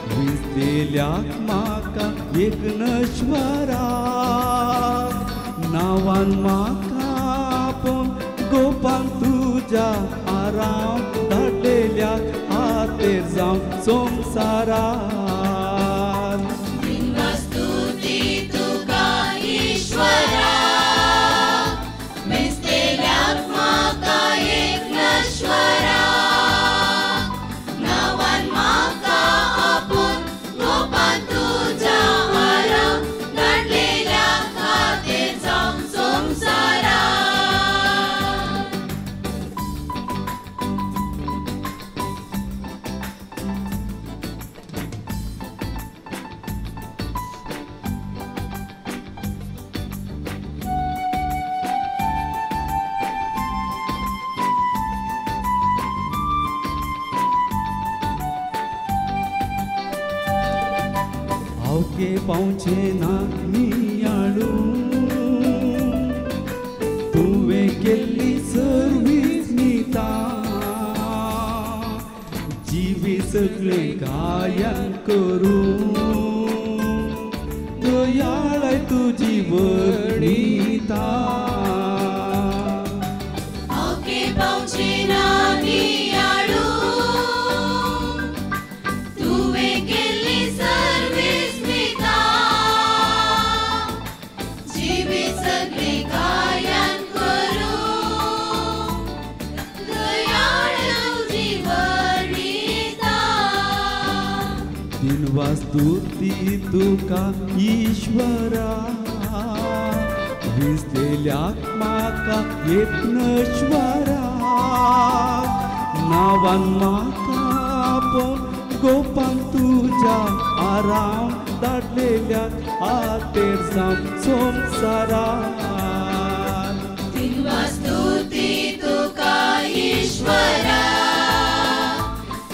विसलेल्याक म्हाका एक नश्वरा नांवान म्हाका आपोवन गोपान तुज्या आराम धाडलेल्याक हातेर जावं संवसारात. स्तुती तुका ईश्वरा विसलेल्याक म्हाका एक नश्वरा नांवान म्हाका आपोवन गोपान तुज्या आराम धाडलेल्याक खातीर जावं संवसारात. आवके पावचे ना नियाळू तुवें केल्ली सर्वीस निता जिवी सगळे गायन करूं दयाळ तुजी वर्णिता. आवके पावचे ना नियाळू तुवें केल्ली सर्वीस निता जिवी सगळे गायन करूं दयाळ तुजी वर्णिता. दिनवास्तुती तुका ईश्वरा विसलेल्याक म्हाका एक नश्वरा नांवान म्हाका आपोवन गोपान तुज्या आराम धाडलेल्याक हातेर जावं संवसारात. स्तुती तुका ईश्वरा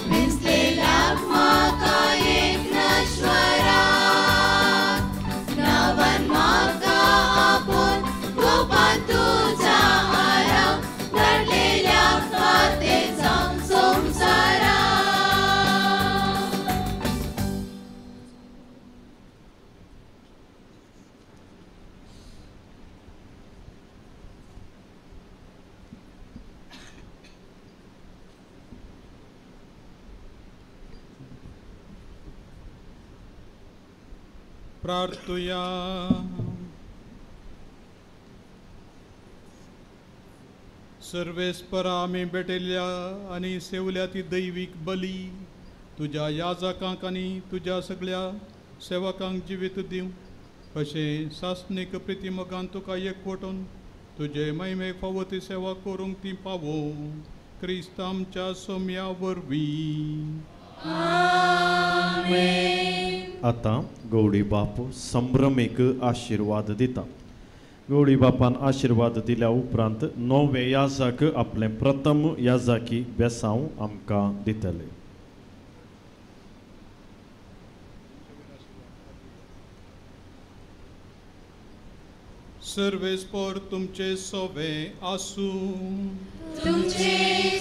विसलेल्याक म्हाका एक नश्वरा नांवान म्हाका आपोवन गोपान तुज्या आराम धाडलेल्याक खातीर जावं संवसारात. प्रार्थुया. सर्वेस्परा आमी भेटयल्ल्या आनी सेवल्या ती दैवीक बली तुज्या याजकांक आनी तुज्या सगळ्या सेवकांक जिवीत दिवं अशें सासणीक प्रितीमोगान तुका एकवटून तुजे महिमेक फावो ती सेवा करूंक ती पावो क्रिस्त आमच्या सोम्या वरवीं. आतां गौडी बाप संभ्रमीक आशिर्वाद दिता. गौडी बापान आशिर्वाद दिल्या उपरांत नवे याजक आपलें प्रथम याजकी बेसांव आमकां दितले. सर्वेस्पोर तुमचे सोवे आसूं. तुमचे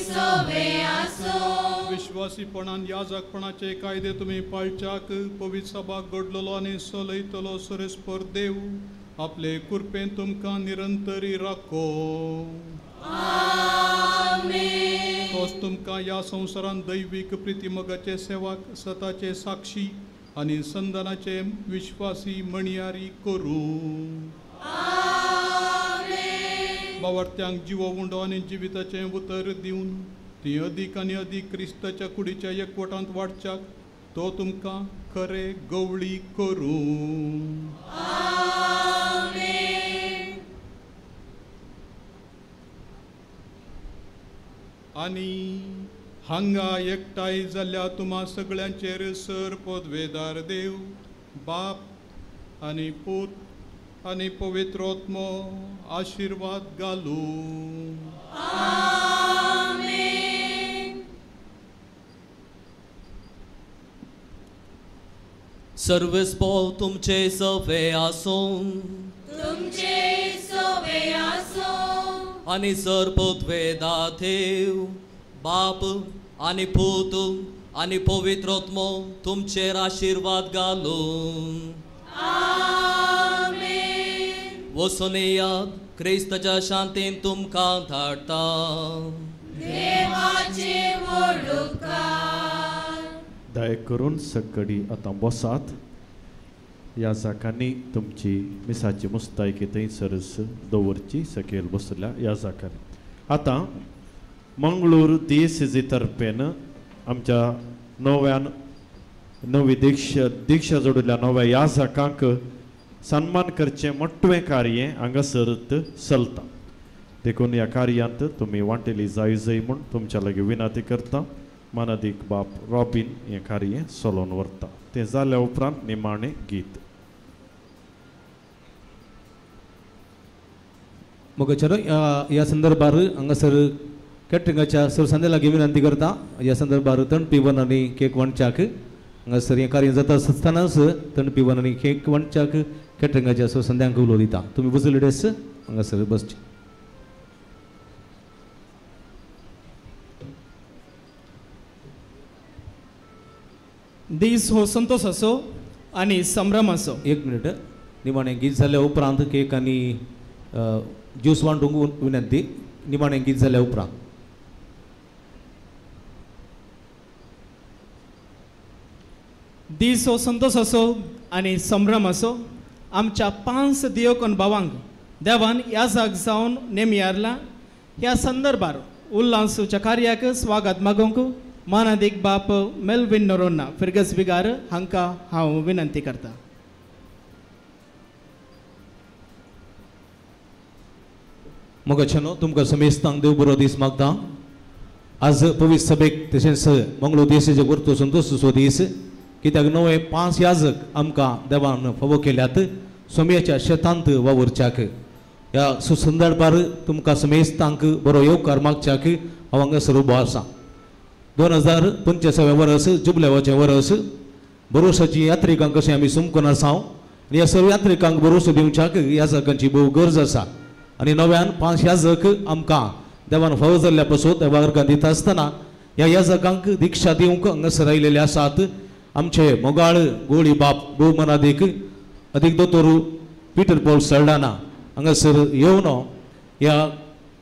सोवे आसूं. विश्वासीपणान याजकपणाचे कायदे तुमी पाळच्याक पवित्र सभा घडलेलो आनी सलयतलो सर्वेस्पोर देव आपले कृपेन तुमकां निरंतरी राखो. तोच तुमकां ह्या संवसारांत दैवीक प्रितीमोगाचे सेवाक सताचे साक्षी आनी संदानाचे विश्वासी म्हणयारी करूं. बावर्त्यांक जिवो उंडो आनी जिविताचें उतर दिवन ती अदीक आनी अदीक क्रिस्ताच्या कुडीच्या एकवटांत वाडच्याक तो तुमकां खरे गवळी करूं. आनी हांगा एकठांय जाल्ल्या तुमा सगळ्यांचेर सर पदवेदार देव बाप आनी पूत आनी पवित्र आत्मो आशिर्वाद घालूं. सर्वेस्पोर तुमचे सवे आसूं. तुमचे सवे आसूं. आनी सर पदवेदार देव बाप आनी पूत आनी पवित्र आत्मो तुमचेर आशिर्वाद घालूं. वचून येयात क्रिस्ताच्या शांतीन तुमकां धाडटा. देवाचे व्हड उपकार. दया करून सकडी आतां बसात. ह्या जाकांनी तुमची मिसाची मुस्तायकी थंयसरच दवरची सकयल बसल्या ह्या जाकांनी. आतां मंगळूर दियेसेजी तर्फेन आमच्या नव्यान नवी दीक्षा जोडिल्ल्या नव्या याजकांक सन्मान करचें मोटवें कार्य हांगासर चलता. देखून ह्या कार्यांत तुमी वांटेली जाय जाय म्हूण तुमच्या लागीं विनंती करता. मानादीक बाप रॉबीन हें कार्य चलोवन व्हरता. तें जाल्या उपरांत निमाणें गीत. मोगाचेरो ह्या संदर्भार हांगासर कॅटरिंगाच्या सर संदे लागीं विनंती करता. ह्या संदर्भार थंड पिवन आनी केक वांटच्याक हांगासर हें कार्य जाता आसतनाच थंड पिवन आनी केक वांटच्याक कॅटरिंगाच्या सर संद्यांक उलो दिता. तुमी बसले डेस हांगासर बसचे. दीस हो संतोषाचो आनी संभ्रमाचो. एक मिनिट. निमाणें गीत जाल्या उपरांत केक आनी ज्यूस वांटूंक विनंती. निमाणें गीत जाल्या उपरांत. दीस हो संतोषाचो आनी संभ्रमाचो. आमच्या 5 दियोकन भावांक देवान याजक जावन नेमियारला. ह्या संदर्भार उल्हासूच्या कार्याक स्वागत मागूंक मानादीक बाप मेल्विन नोरोन्ना फिर्गज विगार हांकां हांव विनंती करता. मोगाच्यानो तुमकां समेस्तांक देव बरो दीस मागता. आज पवित्र सभेक तशेंच मंगळूर देशाचे वर्तू संतोष दीस कित्याक नवे 5 याजक आमकां देवान फावो केल्यात सोमयाच्या शेतांत वावुरच्याक. ह्या सुसंदर्भार तुमकां समेस्तांक बरो येवकार मागच्याक हांव हांगासर उबो आसा. 2025 वर्स जुबलेवाचें वर्स भरोसाची यात्रिकांक कशें आमी सुमकून आसा आनी ह्या सर्व यात्रिकांक भरोसो दिवच्याक याजकांची भोव गरज आसा. आनी नव्यान 5 याजक आमकां देवान फावो जाल्ल्या पासून देवा वर्गान दिता आसतना ह्या याजकांक दिक्षा दिवंक हांगासर आयिल्ले आसात आमचे मोगाळ गोळी बाप भोवमानादीक अदीक दोतोर पिटर पॉल सल्डाना हांगासर येवन ह्या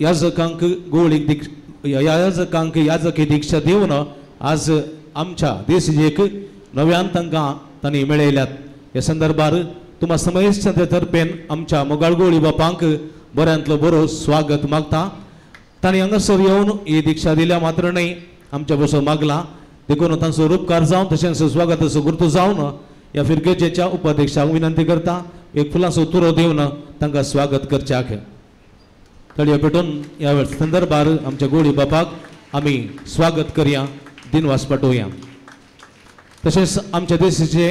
याजकांक गोळीक दीक्ष ह्या याजकांक याजकी दीक्षा दिवन आज आमच्या देशजेक नव्यान तांकां तांणी मेळयल्यात. ह्या संदर्भार तुमा समेस्तांचे तर्फेन आमच्या मोगाळ गोळी बापांक बऱ्यांतलो बरो स्वागत मागता. तांणी हांगासर येवन ही दीक्षा दिल्या मात्र न्हय आमच्या बसो मागला. देखून तांचो रूपकार जावन तशेंच स्वागताचो गुर्तू जावन ह्या फिरगेजेच्या उपाध्यक्षांक विनंती करता एक फुलांचो तुरो दिवन तांकां स्वागत करच्याक. तळयो पेटून ह्या वेळ संदर्भार आमच्या गोळी बापाक आमी स्वागत करया, दिनवास पाठोवया. तशेंच आमच्या देशाचे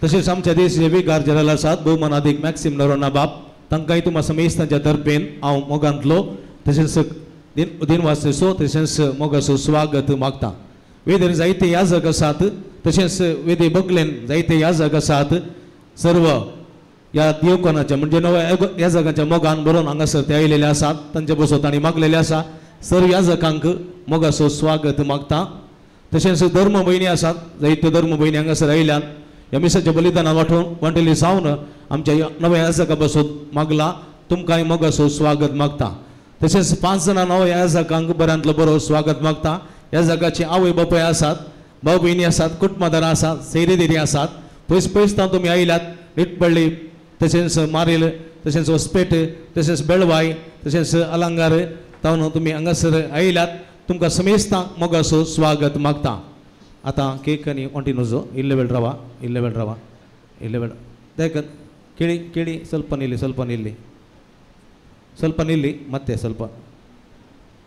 तशेंच आमच्या देशाचे विकार जनरल आसात भोवमानादीक मॅक्सिम नरोना बाप तांकांय तुमकां समेस्तांच्या तर्फेन हांव मोगांतलो तशेंच दिनवासेचो तशेंच मोगाचो स्वागत मागता. वेदेर जायते याजक आसात तशेंच वेदे बगलेन जायते याजक आसात. सर्व ह्या देवकोनाच्या म्हणजे नव्या याजकांच्या मोगान बरोवन हांगासर ते आयिल्ले आसात, तांचे बसो तांणी मागलेले आसा. सर्व याजकांक मोगाचो स्वागत मागता. तशेंच धर्म भयणी आसात, जायत्यो धर्म भयणी हांगासर आयल्यान ह्या मिसाच्या बलिदानान वांटून वांटेली जावन आमच्या नव्या याजका बसून मागला, तुमकांय मोगाचो स्वागत मागता. तशेंच 5 जाणां नव्या याजकांक बऱ्यांतलो बरो स्वागत मागता. ह्या जागाची आवय बापूय आसात, भाव भयणी आसात, कुटुंबादारां आसात, सैरेदेरी आसात. पयस पयस तावन तुमी आयल्यात निटपळ्ळी तशेंच मारेल तशेंच वसपेट तशेंच बेळवाय तशेंच अलंगार तावन तुमी हांगासर आयल्यात, तुमकां समेस्तांक मोगाचो स्वागत मागता. आतां केक आनी वांटी नजो, इल्ले वेळ रावा, इल्ले वेळ रावा, इल्ले वेळ देख केळी केळी ಸ್ವಲ್ಪ ನಿಲ್ಲಿ, ಸ್ವಲ್ಪ ನಿಲ್ಲಿ, ಸ್ವಲ್ಪ ನಿಲ್ಲಿ, ಮತ್ತೆ ಸ್ವಲ್ಪ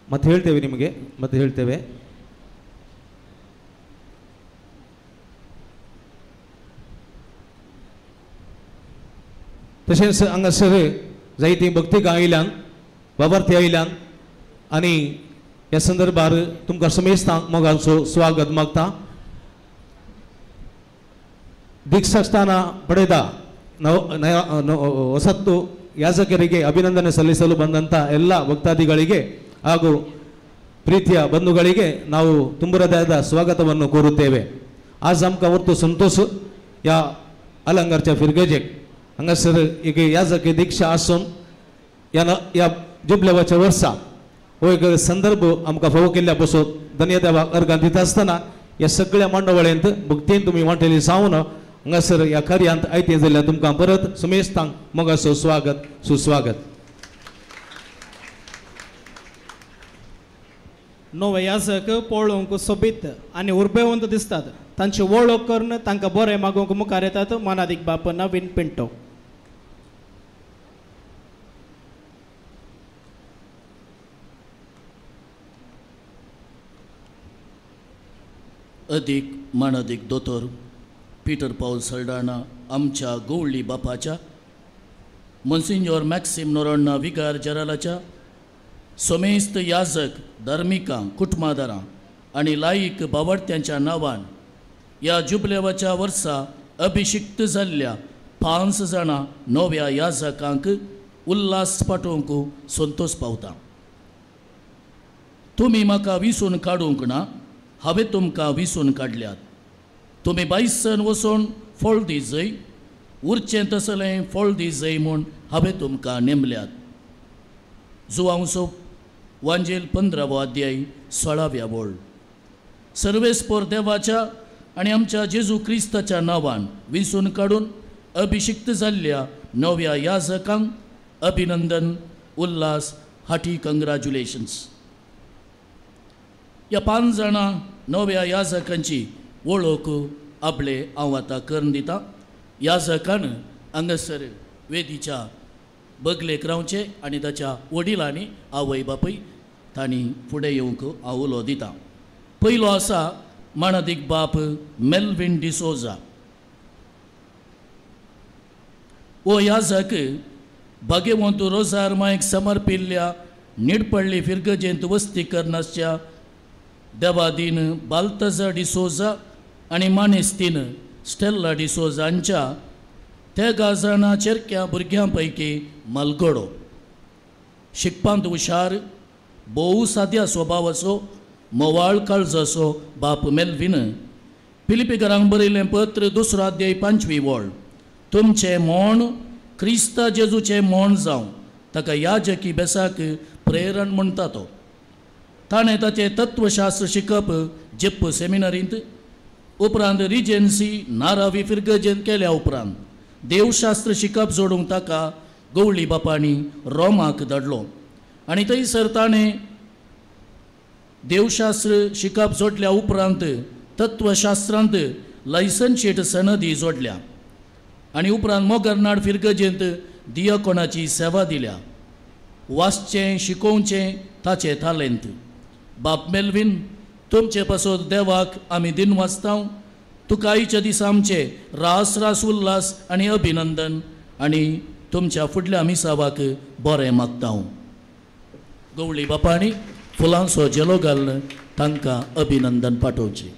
ಮತ್ತೆ ಹೇಳ್ತೇವೆ ನಿಮಗೆ, ಮತ್ತೆ ಹೇಳ್ತೇವೆ. तशेंच हांगासर जायती भक्तिकां आयल्यान, बाबार्थी आयल्यान आनी ह्या संदर्भार तुमकां समेस्तांक मोगाचो स्वागत मागता. ದೀಕ್ಷಾಸ್ಥಾನ ಪಡೆದ ಹೊಸತ್ತು ಯಾಜಕರಿಗೆ ಅಭಿನಂದನೆ ಸಲ್ಲಿಸಲು ಬಂದಂಥ ಎಲ್ಲ ಭಕ್ತಾದಿಗಳಿಗೆ ಹಾಗೂ ಪ್ರೀತಿಯ ಬಂಧುಗಳಿಗೆ ನಾವು ತುಂಬು ಹೃದಯದ ಸ್ವಾಗತವನ್ನು ಕೋರುತ್ತೇವೆ. आज आमकां वर्तू संतोष ह्या अलंगारच्या फिरगेजेक हांगासर एक याजकी दीक्षा आसून ह्या जुबलेवाच्या वर्सा हो एक संदर्भ आमकां फावो केल्ल्या पसून धन्यदेवाक अर्गां दिता आसतना ह्या सगळ्या मांडवळेंत भक्तीन तुमी वांटेली जावन हांगासर ह्या कार्यांत आयतें जाल्यार तुमकां परत सुमेस्तांक मोगाचो स्वागत सुस्वागत. नवे याजक पळोवंक सोबीत आनी उर्बेवंत दिसतात. तांची वळख करून तांकां बरें मागूंक मुखार येतात मानादीक बाप नवीन पिंटो. अदीक मानादीक दोतोर पीटर पावल सल्डाणा आमच्या गवळी बापाच्या, monsignor Maxim Noronha vicar जरालाच्या, समेस्त याजक धार्मिकां कुटुंबादारां आनी लायक बावडत्यांच्या नांवान ह्या जुबलेवाच्या वर्सा अभिशिक्त जाल्ल्या 5 जाणां नव्या याजकांक उल्हास पाठोवंक संतोश पावता. तुमी म्हाका विसून काडूंक ना, हांवें तुमकां विसून काडल्यात. तुमी बायसन वचून फळ दिजय, उरचें तसलें फळ दिजय म्हूण हांवें तुमकां नेमल्यात. जुवांवचो वांजेल 15वो अध्याय 16व्या वळ. सर्वेस्पोर देवाच्या आनी आमच्या जेजू क्रिस्ताच्या नांवान विसून काडून अभिशिक्त जाल्ल्या नव्या याजकांक अभिनंदन, उल्हास, हाटी कंग्रॅच्युलेशन्स. ह्या 5 जाणां नव्या याजकांची वळख आपले हांव आतां करून दिता. याजकान हांगासर वेदीच्या बगलेक रावचें आनी ताच्या वडिलांनी आवय बापूय तांणी फुडें येवंक हांव उलो दिता. पयलो आसा मानादीक बाप मेल्विन डिसोजा. ओ याजक भाग्यवंत रोजार मायक समर्पिल्ल्या निडपडली फिरगजेंत वस्ती करनासच्या देवादीन बाल्तजा डिसोजा आनी मानेस्तीन स्टेल्ला डिसोजा हांच्या तेगा जाणां चेरक्या भुरग्यां पैकी मलगडो. शिकपांत हुशार, भोव साद्या स्वभावाचो, मोवाळ काळजाचो बाप मेल्विन फिलिपीकरांक बरयलें पत्र 2 अध्याय 5वी वळ. तुमचें मोण क्रिस्ता जेजूचें मोण जावं, ताका याजकी बेसाक प्रेरण म्हणटा तो. ताणें ताचें तत्वशास्त्र शिकप जेप्प सेमिनारींत उपरांत रिजन्सी नारावी फिरगजेंत केल्या उपरांत देवशास्त्र शिकप जोडूंक ताका गवळी बापांनी रोमाक धाडलो आनी थंयसर ताणें देवशास्त्र शिकप जोडल्या उपरांत तत्वशास्त्रांत लायसन्शेट सनदी जोडल्या आनी उपरांत मोगरनाड फिरगजेंत दियकोणाची सेवा दिल्या. वाचचें शिकोवचें ताचें तालेंत. बाप मेल्वीन, तुमचे पासत देवाक आमी दिन वाचता. तुका आयच्या दिसा आमचे रास रास उल्लास आनी अभिनंदन आनी तुमच्या फुडल्या मिसावाक बरें मागता. गवळी बापांनी फुलांचो झेलो घालून तांकां अभिनंदन पाठोवचें.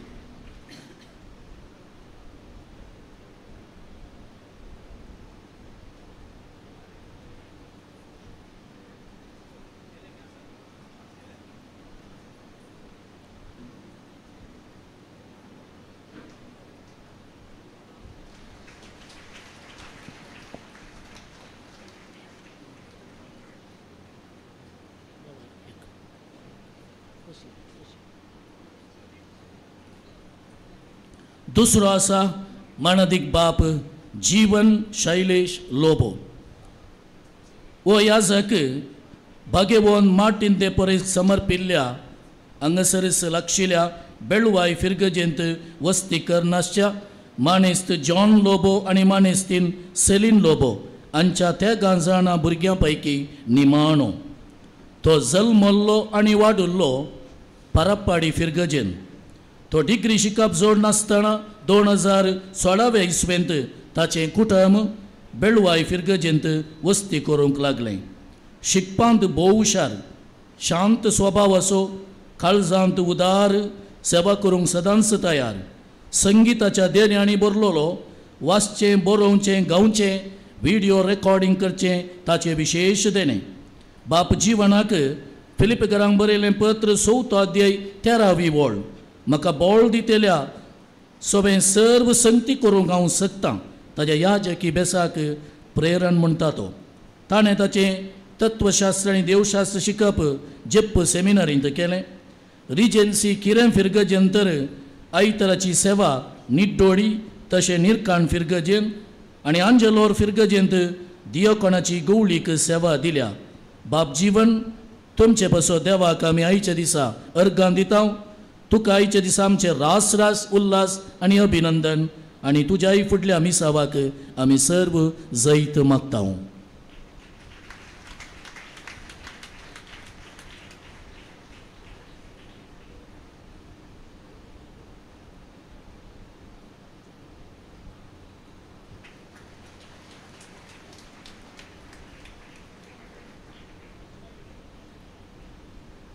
दुसरो आसा मानादीक बाप जीवन शैलेश लोबो. हो याजक भागेवन मार्टीन दे पोरेस समर्पिल्ल्या हांगासरच लागशिल्ल्या बेळवाय फिरगजेंत वस्ती करनासच्या मानेस्त जॉन लोबो आनी मानेस्तीन सेलीन लोबो हांच्या तेगां जाणां भुरग्यां पैकी निमाणो. तो जल्मल्लो आनी वाडुल्लो पाराप्पाडी फिरगजेन. तो डिग्री शिकप जोड नासतना 2016 इसवेंत ताचें कुटुंब बेळवाय फिरगजेंत वस्ती करूंक लागलें. शिकपांत भोव हुशार, शांत स्वभावाचो, काळजांत उदार, सेवा करूंक सदांच तयार, संगिताच्या देण्यांनी बरलोलो, वाचचें, बरोवचें, गावचें, व्हिडियो रेकॉर्डिंग करचें ताचें विशेश देणें. बाप जिवनाक फिलिपकरांक बरयलें पत्र 4 अध्याय 13वी वळ, म्हाका बोळ दितेल्या सगळें सर्व संगती करूंक हांव शकतां ताज्या याजकी बेसाक प्रेरण म्हणटा तो. ताणें ताचें तत्वशास्त्र आनी देवशास्त्र शिकप जेप्प सेमिनारींत केलें. रिजन्सी किरें फिरगजेन तर आयतराची सेवा निड्डोडी तशें निरकाण फिरगजेन आनी आंजेलोर फिरगजेंत दियोकोणाची गवळीक सेवा दिल्या. बाप जीवन, तुमचे पासो देवाक आमी आयच्या दिसा अर्गां दिता. तुका आयच्या दिसा आमचे रास रास उल्लास आनी अभिनंदन आनी तुज्याय फुडल्या मिसावाक आमी सर्व जैत मागता.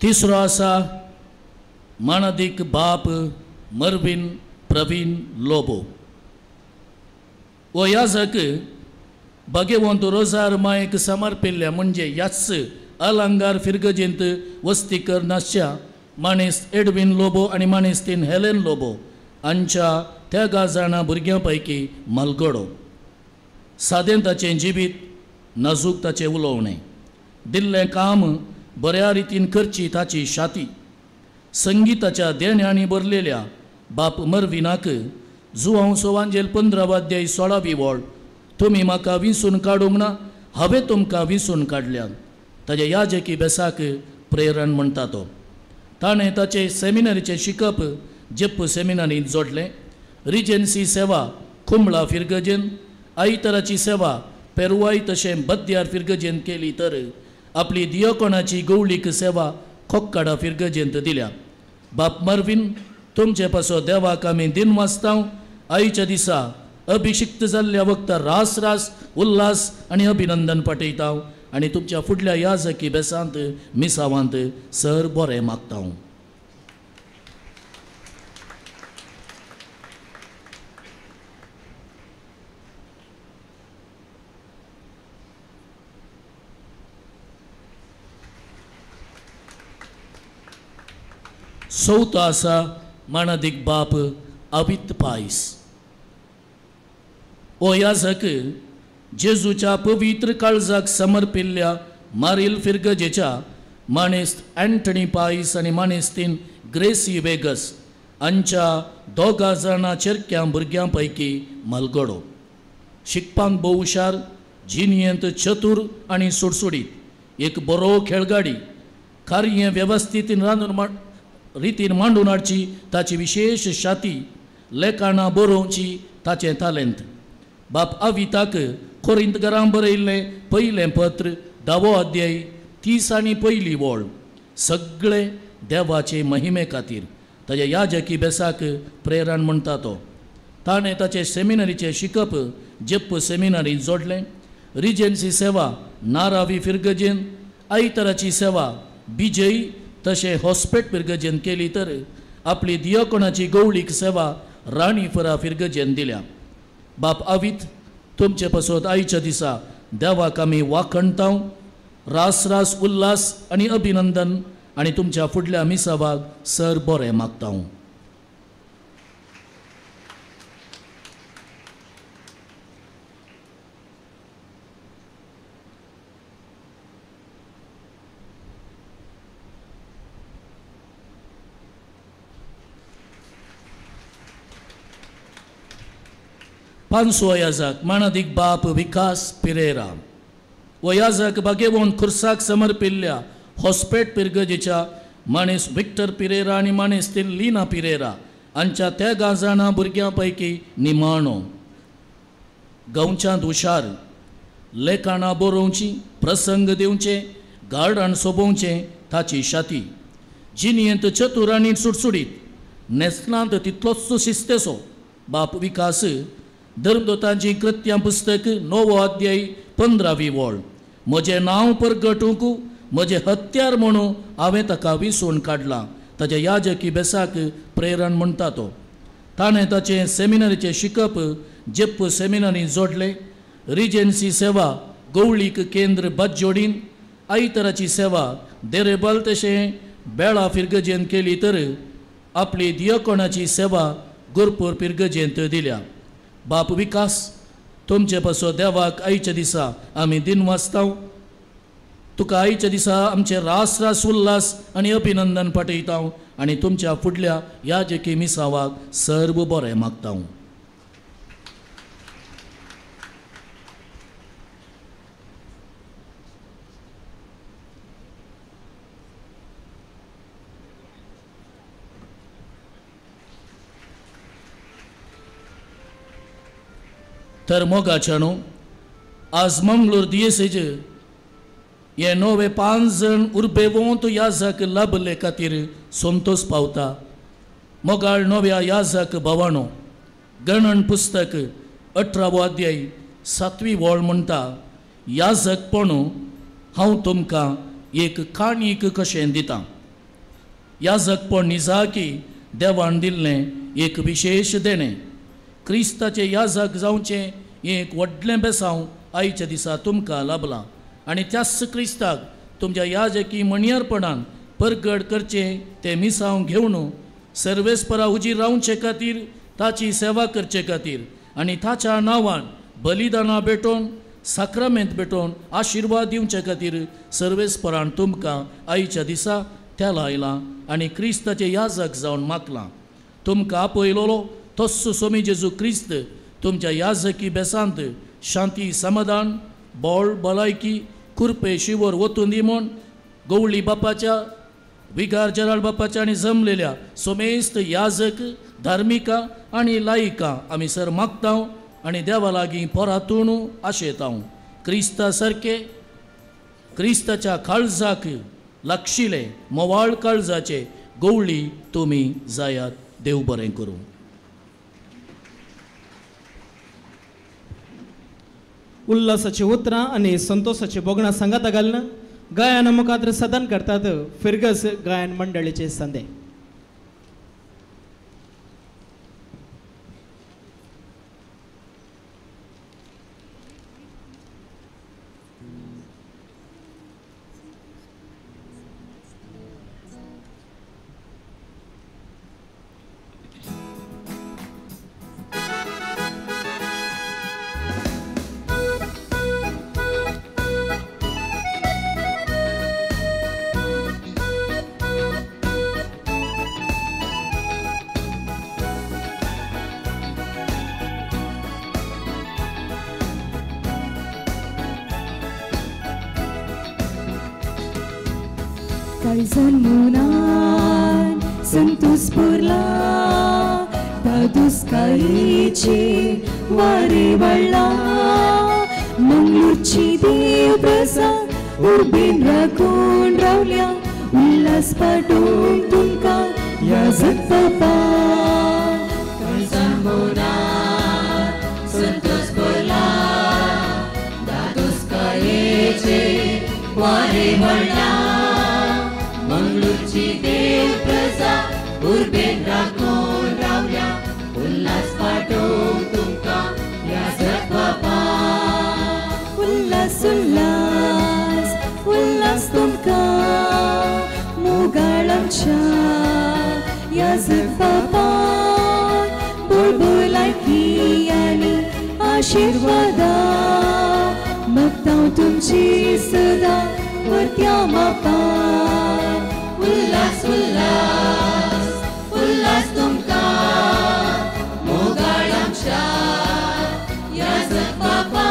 तिसरो आसा मानादीक बाप मर्विन प्रवीण लोबो. हो याजक भाग्यवंत रोजार मायक समर्पिल्ल्या म्हणजे ह्याच अलंगार फिरगजेंत वस्ती करनासच्या मानेस्त एडविन लोबो आनी मानेस्तीन हेलेन लोबो हांच्या त्या जाणां भुरग्यां पैकी मालगडो. सादें ताचें जिवीत, नाजूक ताचें उलोवणें, दिल्लें काम बऱ्या रितीन करची ताची शाती, संगिताच्या देण्यांनी भरलेल्या बाप मर्विनाक जुवांव सोवांजेल 15 अध्याय 16वी वळ, तुमी म्हाका विसून काडूंक ना, हांवें तुमकां विसून काडल्यात ताज्या याजकी बेसाक प्रेरण म्हणटा तो. ताणें ताचें सेमिनारीचें शिकप जेप्प सेमिनारींत जोडलें. रिजन्सी सेवा कुंबळा फिरगजेन, आयतराची सेवा पेरवाय तशें बद्यार फिरगजेन केली तर आपली दियोकोणाची गवळीक सेवा खोक्काडा फिरगजेंत दिल्या. बाप मर्विन, तुमचे पासो देवाक आमी दिन वाचता. आयच्या दिसा अभिषिक्त जाल्ल्या वखदार रास रास उल्हास आनी अभिनंदन पाठयता आनी तुमच्या फुडल्या याजकी बेसांत मिसावांत सर बरें मागता. चवथो आसा मानादीक बाप अवित पायस. ओ याजक जेजूच्या पवित्र काळजाक समर्पिल्ल्या मारील फिरगजेच्या मानेस्त अँटनी पायस आनी मानेस्तीन ग्रेसी वेगस हांच्या 2 जाणां चेरक्यां भुरग्यां पैकी मलगडो. शिकपाक भोव हुशार, जिणयेंत चतूर आनी सुडसुडीत, एक बरो खेळगाडी, कार्य वेवस्थीत रांदून रितीन मांडून हाडची ताची विशेश शाती, लेखाणां बरोवची ताचें तालेंत. बाप आविताक कोरिंत घरां बरयल्लें पयलें पत्र 10वो अध्याय 30 आनी पयली वळ सगळे देवाचे महिमे खातीर ताज्या याजकी बेसाक प्रेरण म्हणटा तो. ताणें ताचें सेमिनरीचें शिकप जेप्प सेमिनरींत जोडलें. रिजन्सी सेवा नारावी फिरगजेन, आयतराची सेवा बिजय तशें हॉस्पेट फिरगजेन केली तर आपली दियकोणाची गवळीक सेवा राणीफरा फिरगजेन दिल्या. बाप आवीत तुमचे पासत आयच्या दिसा देवाक आमी वाखणतां, रास रास उल्हास आनी अभिनंदन आनी तुमच्या फुडल्या मिसावाक सर बरें मागता. पांचवो याजक मानादीक बाप विकास पिरेरा. वो याजक बागेवन खुर्साक समर्पिल्ल्या हॉस्पेट पिरगजेच्या माणेस विक्टर पिरेरा आनी माणेस लीना पिरेरा हांच्या 13 जाणां भुरग्यां पैकी निमाणो. गांवच्यांत हुशार, लेखाणां बरोवची, प्रसंग दिवचे, गार्डन सोबोवचें ताची शाती. जिणयेंत चतूर आनी सुडसुडीत, नेसनांत तितलोच शिस्तेसो बाप विकास धर्मदोतांची कृत्यां पुस्तक 9वो अध्याय 15वी वळ म्हजें नांव परगटूंक म्हजें हत्यार म्हणून हांवें ताका विसून काडलां ताच्या याजकी बेसाक प्रेरण म्हणटा तो. ताणें ताचें सेमिनरीचें शिकप जेप्प सेमिनरी जोडलें. रिजन्सी सेवा गवळीक केंद्र बज्जोडीन, आयतराची सेवा देरेबल तशें बेळा फिरगजेन केली तर आपली दियकोणाची सेवा गोरपूर फिरगजेंत दिल्या. बाप विकास तुमचे पासो देवाक आयच्या दिसा आमी दिन वाचता. तुका आयच्या दिसा आमचे रास रास उल्हास आनी अभिनंदन पाठयता आनी तुमच्या फुडल्या याजकी मिसावाक सर्व बरें मागता. तर मोगाच्यानो आज मंगळूर दियेसेज हे नवे 5 जण उर्बेवंत याजक लाभले खातीर संतोष पावता. मोगाळ नव्या याजक भावानो, गणन पुस्तक 18वो अध्याय 7वी वळ म्हणटा, याजकपण हांव तुमकां एक काणीक कशें दितां. याजकपण निजाकी देवान दिल्लें एक विशेश देणें. क्रिस्ताचे याजक जावचें एक व्हडलें बेसांव आयच्या दिसा तुमकां लाभलां आनी त्याच क्रिस्ताक तुमच्या याजकी म्हणयारपणान परगट करचें तें मिसांव घेवन सर्वेस्परा हुजीर रावचे खातीर ताची सेवा करचे खातीर आनी ताच्या नांवान बलिदानां भेटोवन साक्रामेंत भेटोवन आशिर्वाद दिवचे खातीर सर्वेस्परान तुमकां आयच्या दिसा त्या लायलां आनी क्रिस्ताचे याजक जावन मागलां. तुमकां आपयलोलो तस्सो स्वामी जेजू क्रिस्त तुमच्या याजकी बेसांत शांती समाधान बोळ भलायकी कुरपे शिवर वतून दी म्हूण गवळी बापाच्या विगार जराळ बापाच्या आनी जमलेल्या सोमेस्त याजक धार्मिका आनी लायिका आमी सर मागता आनी देवा लागीं परातून आशेता. क्रिस्ता सारके क्रिस्ताच्या काळजाक लागशिले मोवाळ काळजाचे गवळी तुमी जायात. देव बरें करूं. उल्हासाची उतरां आनी संतोषाची भोगणां सांगाता घालून गायन मुखार सदन करतात फिरगस गायन मंडळीचे संदे. काळजान मनान संतोष पुरला दादुस्कायेची वारे वाडला मंगळूरची देव प्रजा उर्बेन राखून रावल्या उल्हास पाठोवंक तुमकां याजक बापा. काळजान मनान संतोष पुरला दादुस्कायेचे वारे वाडला मंगळूरची देव प्रजा उर्बेन राखून रावल्या उल्हास पाठोवंक तुमकां याजक बापा. उल्हास उल्हास उल्हास तुमकां मोगाळ आमच्या याजक बापा बुलबुलायकी आनी आशिर्वादा मागता तुमची सदां परत्या मापा. उल्हास उल्हास उल्हास तुमकां मोगाळ आमच्या याजक बापा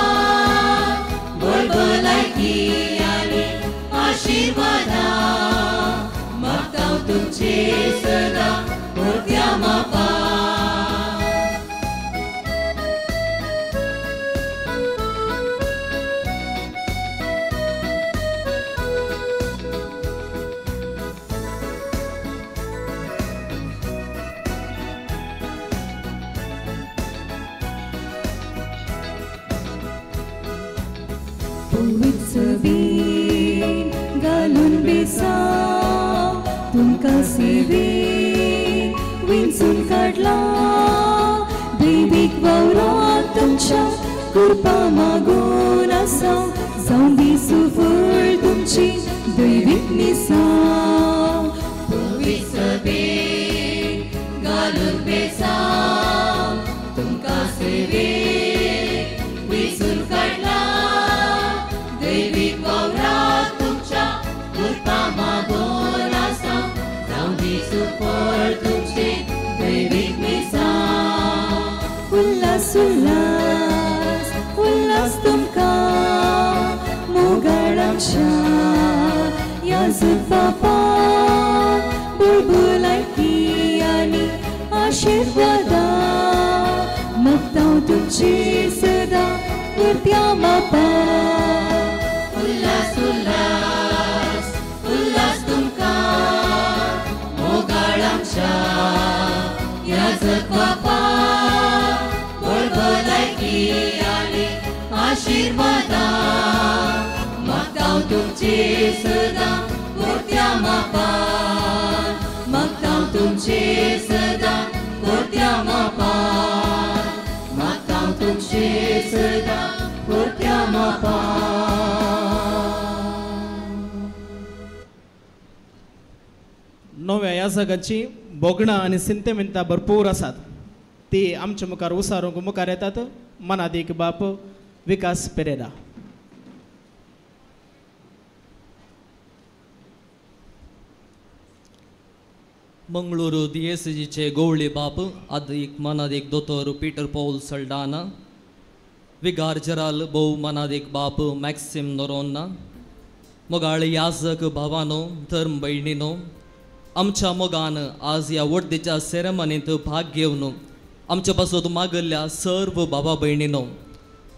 बुलबुलायकी आनी आशिर्वादा मागता तुमचे सदां परत्या मापा. पवित्र घालून बेसांव तुमकां सेवेक विंचून काडला दैवीक वावराक तुमच्या कृपा मागून आसा जावं दी सुफळ तुमची दैवीक मिसांव. पवित्र घालून बेसांव तुमकां सेवेक विंचून काडला दैवीक वावराक तुमच्या कृपा मागून आसा जावं दी सुफळ तुमची दैवीक मिसांव. उल्हास उल्हास उल्हास तुमकां मोगाळ आमच्या याजक बापा बुलबुलायकी आनी आशिर्वादा मागता तुमची सदां परत्या मापा. उल्हास उल्हास उल्हास तुमकां मोगाळ आमच्या याजक बापा बुलबुलायकी आनी आशिर्वादा मागता तुमचे सदां परत्या मापा मागता तुमचे सदां परत्या मापा मागता तुमचे सदां परत्या मापा. नव्या याजकाची भोगणां आनी सिंतेमिंतां भरपूर आसात ती आमच्या मुखार उसारूंक मुखार येतात. मनादीक बाप विकास पेरेरा. मंगळुरू दियेसजीचे गोवळी बाप आदीक मनादीक दोतोर पीटर पॉल सल्डाना, विगार जराल भोव मनादीक बाप मॅक्सिम नोरोन्ना, मोगाळ याजक भावानो धर्म भयणीनो, आमच्या मोगान आज ह्या वडदेच्या सेरेमनींत भाग घेवन आमच्या पासत मागल्ल्या सर्व बाबा भयणीनो,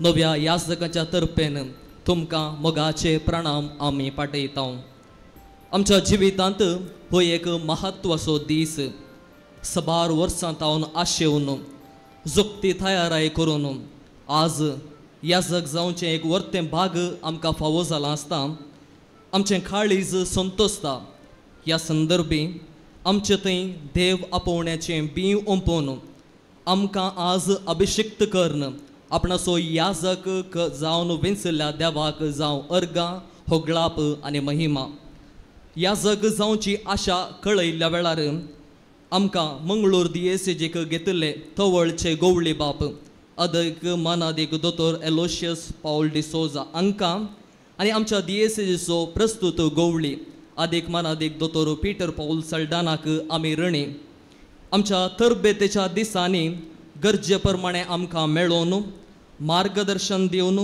नव्या याजकाच्या तर्फेन तुमकां मोगाचे प्रणाम आमी पाठयता. आमच्या जिवितांत हो एक महत्वाचो दीस. सबार वर्सां तावन आशेवन जोगती तयाराय करून आज याजक जावचें एक वर्तें भाग आमकां फावो जालां आसता. आमचें काळीज संतोसता. ह्या संदर्भी आमचे थंय देव आपोवण्याचें बीं ओंपोवन आमकां आज अभिषिक्त करून आपणाचो याजक जावन विंचल्ल्या देवाक जावं अर्गां होगळाप आनी महिमा. याजक जावची आशा कळयल्ल्या वेळार आमकां मंगळूर दियेसेजीक घेतिल्ले तवळचे गोवळी बाप अदीक मानादीक दोतोर एलोशियस पावल डिसोजा हांकां आनी आमच्या दियेसेजीचो प्रस्तुत गोवळी आदीक मानादीक दोतोर पीटर पावल सल्डानाक आमी ऋणी. आमच्या तरबेतेच्या दिसांनी गरजे प्रमाणे आमकां मेळोवन मार्गदर्शन दिवन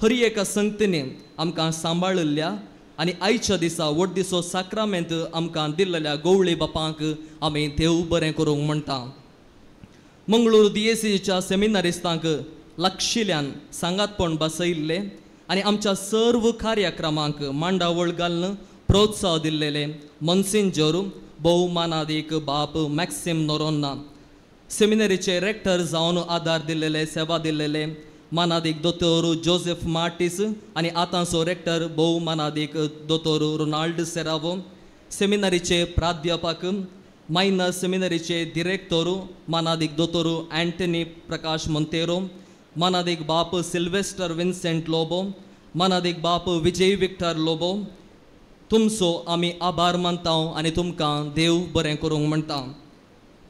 हर एका संगतीने आमकां सांबाळिल्ल्या आनी आयच्या दिसा वडदिसो साक्रामेंत आमकां दिल्लेल्या गोवळी बापांक आमी देव बरें करूंक म्हणटा. मंगळूर दियेसीच्या सेमिनारिस्तांक लागशिल्ल्यान सांगातपण बसयिल्लें आनी आमच्या सर्व कार्यक्रमांक मांडावळ घालून प्रोत्साह दिल्लेले मनसिंजोर भोव मानादीक बाप मॅक्सिम नोरोन्ना, सेमिनरीचे रेक्टर जावन आदार दिल्लेले सेवा दिल्लेले मानादीक दोतोर जोसेफ मार्टीस आनी आतांचो रेक्टर भोव मानादीक दोतोर रोनाल्ड सेरावो, सेमिनरीचे प्राध्यापक मायनर सेमिनरीचे डिरेक्टोर मानादीक दोतोर अँटनी प्रकाश मोंतेरो, मानादीक बाप सिल्वेस्टर विन्सेंट लोबो, मानादीक बाप विजय विक्टर लोबो, तुमचो आमी आभार मानता आनी तुमकां देव बरें करूंक म्हणटा.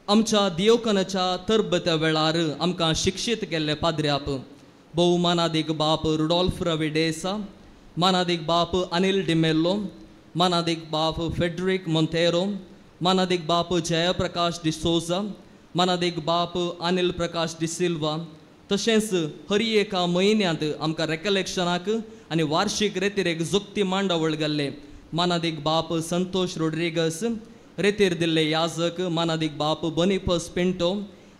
आमच्या दियोकनाच्या तरबत्या वेळार आमकां शिक्षीत केल्ले पाद्र्याप भोव मानादीक बाप रुडोल्फ रवी डेसा, मानादीक बाप अनिल डिमेल्लो, मानादीक बाप फेडरीक मोंतेरो, मानादीक बाप जयप्रकाश डिसोजा, मानादीक बाप अनिल प्रकाश डिसिल्वा, तशेंच हर एका म्हयन्यांत आमकां रेकलेक्शनाक आनी वार्षीक रेतिरेक जोगती मांडावळ घाल्ले मानादीक बाप संतोष रोड्रिगस, रेतीर दिल्ले याजक मानादीक बाप बोनिफस पिंटो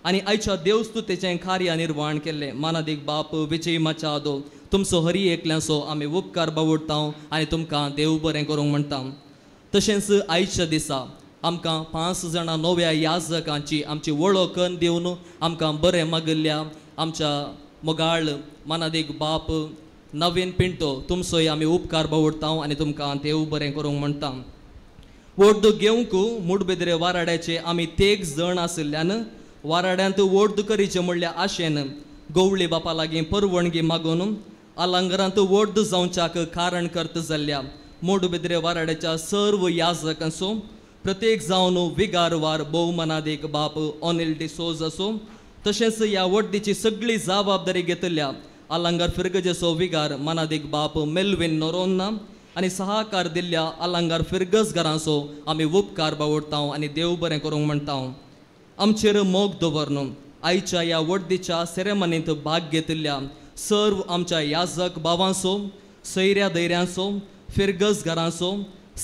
आनी आयच्या देवस्तुतेचें कार्य निर्वाण केल्लें मानादीक बाप विजय माचादो, तुमचो हरी एकल्यांचो आमी उपकार बावडटा आनी तुमकां देव बरें करूंक म्हणटा. तशेंच आयच्या दिसा आमकां 5 जाणां नव्या याजकांची आमची वळख दिवन आमकां बरें मागिल्ल्या आमच्या मोगाळ मानादीक बाप नवीन पिंटो, तुमचोय आमी उपकार बावडटा आनी तुमकां देव बरें करूंक म्हणटा. वोट घेवंक मुडबेद्रे वाराड्याचे आमी 13 जण आशिल्ल्यान वाराड्यांत वोट करीचे म्हणल्या आशेन गोवळी बापा लागीं परवणगी मागून अलंगरांत वोट जावच्याक कारण करत जाल्ल्या मोडबेद्रे वाराड्याच्या सर्व याजकांचो प्रत्येक जावन विगारवार भोव मानादीक बाप अनिल डिसोज असो, तशेंच ह्या वड्डीची सगळी जबाबदारी घेतल्या अलंगार फिरगजेचो विगार मानादीक बाप मेल्विन नोरोन्ना आनी सहाकार दिल्ल्या अलंगार फिरगज घरांचो आमी उपकार बावडटा आनी देव बरें करूंक म्हणटा. आमचेर मोग दवरन आयच्या ह्या वड्डीच्या सेरेमनींत भाग घेतिल्ल्या सर्व आमच्या याजक भावांचो, सैऱ्या दैऱ्यांचो, फिरगज घरांचो,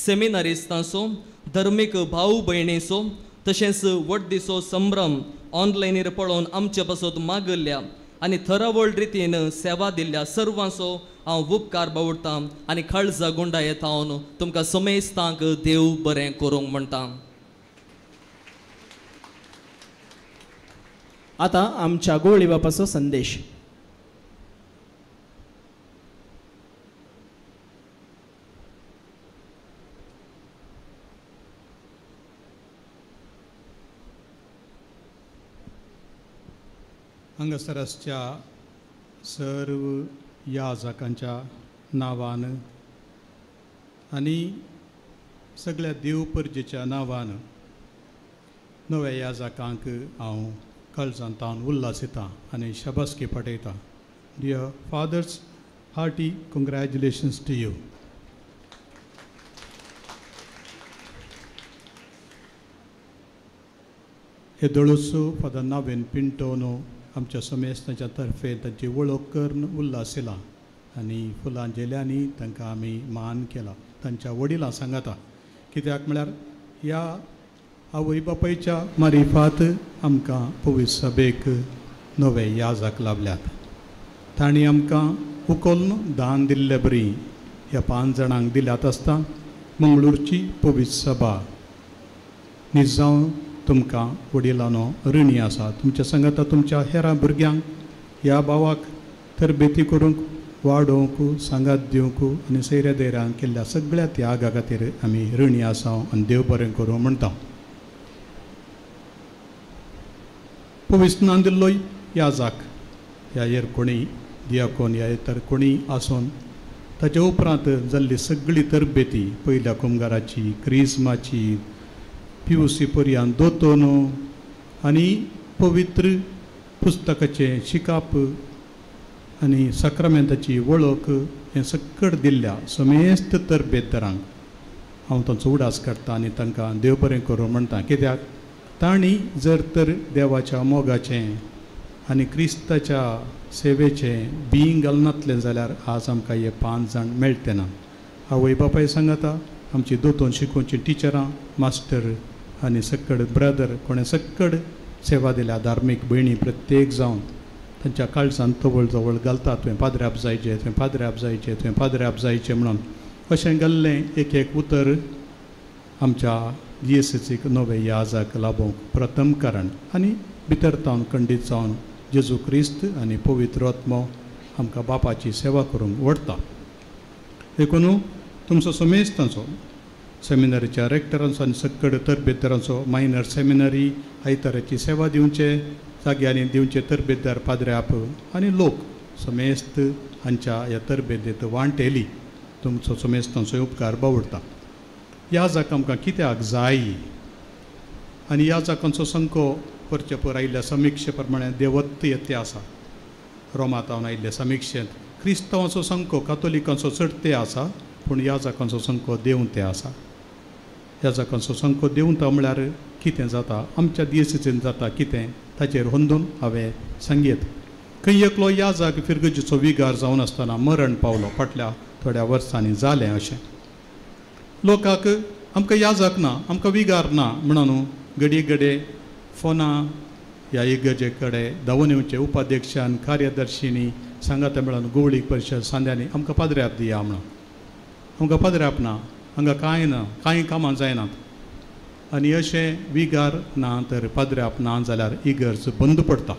सेमिनारिस्तांचो, धर्मीक भाव भयणीचो, तशेंच वड्डीचो संभ्रम ऑनलायनीर पळोवन आमचे पासत मागिल्ल्या आनी थरावळ रितीन सेवा दिल्ल्या सर्वांचो हांव उपकार बावडटा आनी काळजा गुंडा येता तुमकां समेस्तांक देव बरें करूंक म्हणटा. आतां आमच्या गोवळी बापाचो संदेश. हांगासर आसच्या सर्व याजकांच्या नांवान आनी सगळ्या देव परजेच्या नांवान नव्या याजकांक हांव काळजांत तावन उल्हास येता आनी शाबासकी पाठयता. Dear fathers, hearty congratulations to you. हे दळोसो फादर नावेन पिंटोनो आमच्या समेस्तांच्या तर्फे तांची वळख करून उल्हास येला आनी फुलां झेल्यांनी तांकां आमी मान केला. तांच्या वडिलां सांगाता, कित्याक म्हळ्यार ह्या आवय बापायच्या मारिफात आमकां पवित्र सभेक नवे याजक लाभल्यात. तांणी आमकां उखलून दान दिल्ले बरी ह्या 5 जाणांक दिल्यात आसता मंगळूरची पवित्र सभा निजांव तुमकां वडिलांनो ऋणी आसा. तुमच्या सांगाता तुमच्या हेरां भुरग्यांक ह्या भावाक तरबेती करूंक वाडोवंक सांगात दिवंक आनी सैऱ्या दैऱ्यान केल्ल्या सगळ्या त्यागा खातीर आमी ऋणी आसा आनी देव बरें करूं म्हणटा. पविस्नान दिल्लो याजाक ह्या हेर कोणी दियाकोन ह्या तर कोणी आसून ताच्या उपरांत जाल्ली सगळी तरबेती पयल्या कुमगाराची, क्रिज्माची, पिवसी पर्यान दोतोनो आनी पवित्र पुस्तकाचें शिकाप आनी साक्रामेंताची वळख हें सकट दिल्ल्या समेस्त तरबेतदारांक हांव तांचो उडास काडटा आनी तांकां देव बरें करूं म्हणटा. कित्याक तांणी जर तर देवाच्या मोगाचें आनी क्रिस्ताच्या सेवेचें बींग घालनातलें जाल्यार आज आमकां हे 5 जाण मेळटे ना. आवय बापाय सांगाता आमची दोतोन शिकोवची टिचरां मास्टर आनी सक्कड ब्रदर कोणें सक्कड सेवा दिल्या धार्मीक भयणी प्रत्येक जावन तांच्या काळजान तवळ जवळ घालता तुवें पाद्र्याप जायचें तुवें पाद्र्याप जायचें तुवें पाद्र्याप जायचें म्हणून अशें घाल्लें एक एक उतर आमच्या दियेसेसीक नवे याजाक लाभोवंक प्रथम कारण आनी भितर तावन खंडीत जावन जेजू क्रिस्त आनी पवित्र आत्मो आमकां बापाची सेवा करूंक व्हरता. देखून तुमचो समेस्तांचो सेमिनरीच्या रेक्टरांचो आनी सक्कड तरबेदारांचो मायनर सेमिनरी आयताराची सेवा दिवचे जाग्यांनी दिवचे तरबेदार पाद्र्याप आनी लोक समेस्त हांच्या ह्या तरबेदेंत वांटेली तुमचो समेस्तांचो उपकार बावडटा. ह्या जाक आमकां कित्याक जाय आनी ह्या जाकांचो संको परचे पर आयिल्ल्या समिक्षे प्रमाणे देवत्त येते आसा. रोमातावन आयिल्ल्या समिक्षेंत क्रिस्तांवांचो संको कातोलिकांचो चड ते आसा पूण ह्या जाकांचो संको देवते आसा. ह्या जाकांचो संको देवता म्हळ्यार कितें जाता आमच्या दियेसेसीन जाता कितें ताचेर होंदून हांवें सांगयत. खंय एकलो ह्या जाग फिरगजीचो विगार जावन आसतना मरण पावलो फाटल्या थोड्या वर्सांनी जालें अशें लोकांक आमकां याजाक ना आमकां विगार ना म्हणून घडये घडये फोनां ह्या इगर्जे कडेन धांवून येवचे उपाध्यक्षान कार्यदर्शींनी सांगाता मेळून गोवळीक परिशद सांद्यांनी आमकां पाद्र्याप दिया म्हणून आमकां पाद्र्याप ना हांगा कांय ना कांय कामां जायनात आनी अशें विगार ना तर पाद्र्याप ना जाल्यार इगर्ज बंद पडटा.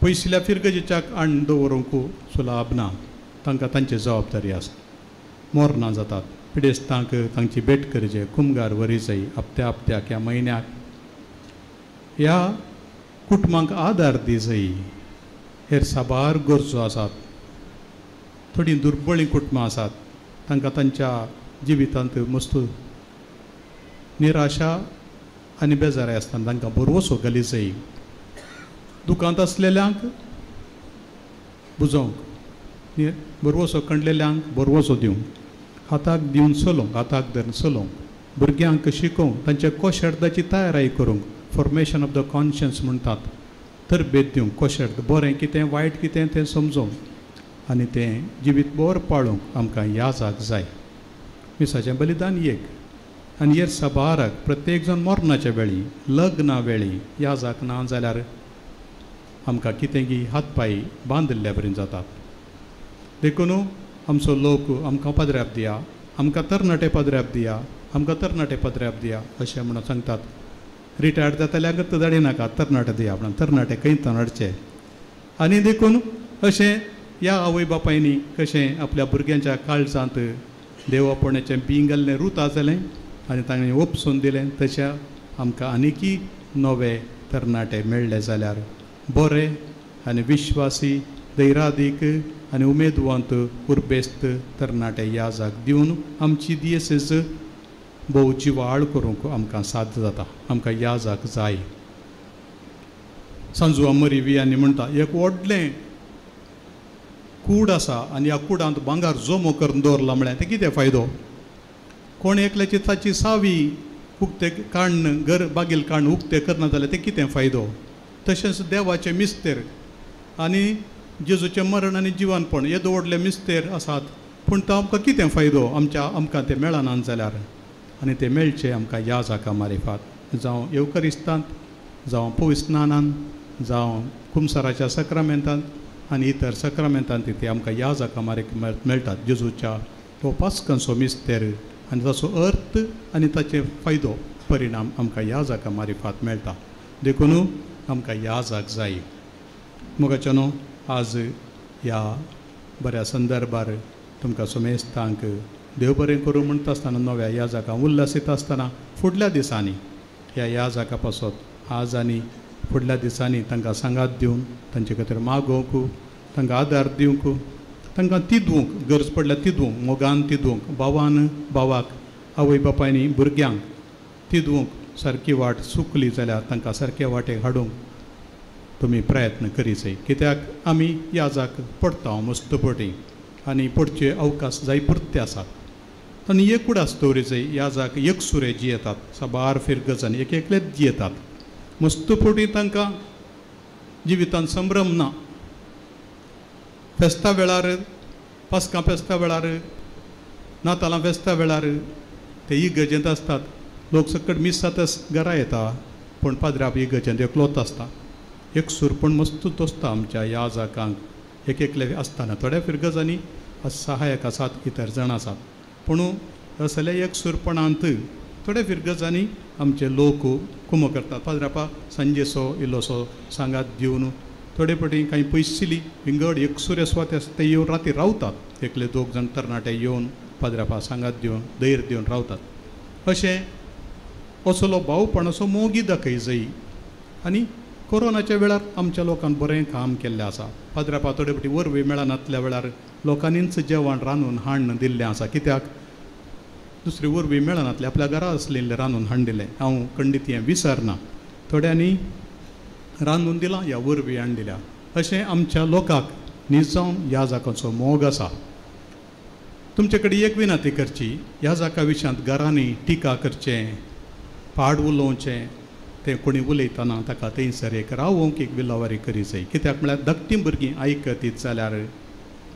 पयसुल्ल्या फिरगजेच्याक आण दवरूंक सुलाभ ना तांकां तांची जबाबदारी आसा. मोरनां जातात पिडेस्तांक तांची भेट करचे कुमगार वरी जाय हप्त्या हप्त्याक ह्या म्हयन्याक ह्या कुटुंबांक आदार दी जाय. हेर साबार गरजो आसात थोडीं दुर्बळीं कुटुंबां आसात तांकां तांच्या जिवितांत मस्त निराशा आनी बेजाराय आसतना तांकां भरवसो घाली जाय. दुकांत आसलेल्यांक बुजोवंक भरवसो कंडलेल्यांक भरवसो दिवंक हाताक दिवन चलोवंक हाताक धरून चलोवंक भुरग्यांक शिकोवंक तांच्या कोशर्दाची तयाराय करूंक फॉर्मेशन ऑफ the conscience म्हणटात तरबेद दिवंक कोशर्द बरें कितें वायट कितें तें समजोवंक आनी तें जिवीत बरें पाळोवंक आमकां याजाक जाय. मिसाचें बलिदान एक आनी हेर साबाराक प्रत्येक जाण मरणाच्या वेळी लग्ना वेळी याजाक ना जाल्यार आमकां कितें की हात पांय बांदिल्ल्या बरें जातात. देखून आमचो लोक आमकां पाद्र्याप दिया आमकां तरणाटे पाद्र्याप दिया आमकां तरणाटे पाद्र्याप दिया अशें म्हणून सांगतात. रिटायर्ड जातल्यांक धाडी नाका तरणाटे दिया म्हणून तरणाटे खंय हाडचे आनी देखून अशें ह्या आवय बापायनी कशें आपल्या भुरग्यांच्या काळजांत देवापणाचें बीं घाल्लें रुता जालें आनी तांणी ओपसून दिलें तशें आमकां आनीकी नवे तरणाटे मेळ्ळे जाल्यार बरे आनी विश्वासी धैरादीक आनी उमेदवंत उर्बेस्त तरणाटे याजाक दिवन आमची दियेसेस भोव जिवाळ करूंक आमकां साध्य जाता. आमकां याजाक जाय. सांजू अमरी वियांनी म्हणटा एक व्हडलें कूड आसा आनी ह्या कुडांत भांगर जमो करून दवरला म्हळ्यार तें कितें फायदो? कोण एकल्याची ताची सावी उक्ते काण्ण घर बागील काण्ण उक्तें करना जाल्यार तें कितें फायदो? तशेंच देवाचें मिस्तेर आनी जेजूचें मरण आनी जिवनपण येदो व्हडले मिस्तेर आसात पूण तो आमकां कितें फायदो आमच्या आमकां तें मेळना जाल्यार आनी तें मेळचें आमकां ह्या जाका मारिफात जावं येवकरिस्तांत जावं पविस्नानान जावं कुमसाराच्या सक्रामेंतांत आनी इतर सक्रामेंतांत ते आमकां ह्या जाका मारीक मेळटात. जेजूच्या तो पास्कांचो मिस्तेर आनी ताचो अर्थ आनी ताचे फायदो परिणाम आमकां ह्या जाका मारिफात मेळटा. देखून आमकां ह्या जाक जाय. मोगाच्यानो आज ह्या बऱ्या संदर्भार तुमकां समेस्तांक देव बरें करूं म्हणटा आसतना नव्या ह्या जाका उल्लासीत आसतना फुडल्या दिसांनी ह्या ह्या जाका पासत आज आनी फुडल्या दिसांनी तांकां सांगात दिवन तांचे खातीर मागोवंक तांकां आदार दिवंक तांकां तिदवंक गरज पडल्यार तिदवंक मोगान तिदवंक भावान भावाक आवय बापायनी भुरग्यांक तिदवंक सारकी वाट चुकली जाल्यार तांकां सारके वाटेक हाडूंक तुमी प्रयत्न करीत. कित्याक आमी ह्या जाक पडटा मस्त पटी आनी पडचे अवकाश जाय पुरते आसात आनी एक उडास दवरीचे ह्या जाक एकसुरे जियेतात साबार फिरगजांनी एक एकलेच जियेतात मस्त पटी तांकां जिवितांत संभ्रम ना. फेस्ता वेळार पास्कां फेस्ता वेळार नातालां फेस्ता वेळार ते इगर्जेंत आसतात, लोक सकट मिसातच घरा येता, पूण पाद्राप इगर्जेंत एकलोच आसता. एक सुरपण मस्त दोसता आमच्या ह्या जाकांक एक एकले आसतना. थोड्या फिरगजांनी सहायक आसात, इतर जाण आसात, पूण असल्या एक सुरपणांत थोड्या फिरगजांनी आमचे लोक कुमो करतात. पाद्रापा सांजेसो इल्लोसो सांगात दिवन थोडे पटी कांय पयशिल्ली विंगड एकसुरे सुवाते आसा ते येवन राती रावतात. एकले दोग जाण तरणाटे येवन पाद्रापा सांगात दिवन धैर्य दिवन रावतात. अशें असलो भावपण असो मोगी दाखय जाय. आनी कोरोनाच्या वेळार आमच्या लोकांक बरें काम केल्लें आसा. पाद्रापा थोडे पटी वरवीं मेळनातल्या वेळार लोकांनीच जेवण रांदून हाडून दिल्लें आसा. कित्याक दुसरी वरवीं मेळनातलें, आपल्या घरा आसलें रांदून हाडून दिलें. हांव खंडीत हें विसरना, थोड्यांनी रांदून दिलां ह्या वरवीं हाडून दिल्या. अशें आमच्या लोकांक निजावन ह्या जाकांचो मोग आसा. तुमचे कडेन एक विनंती करची, ह्या जाका विशयांत घरांनी टिका करचें, पाड उलोवचें, तें कोणी उलयतना ताका थंयसर एक रावोंक एक विलावारी करी जाय. कित्याक म्हळ्यार धाकटीं भुरगीं आयकतीत जाल्यार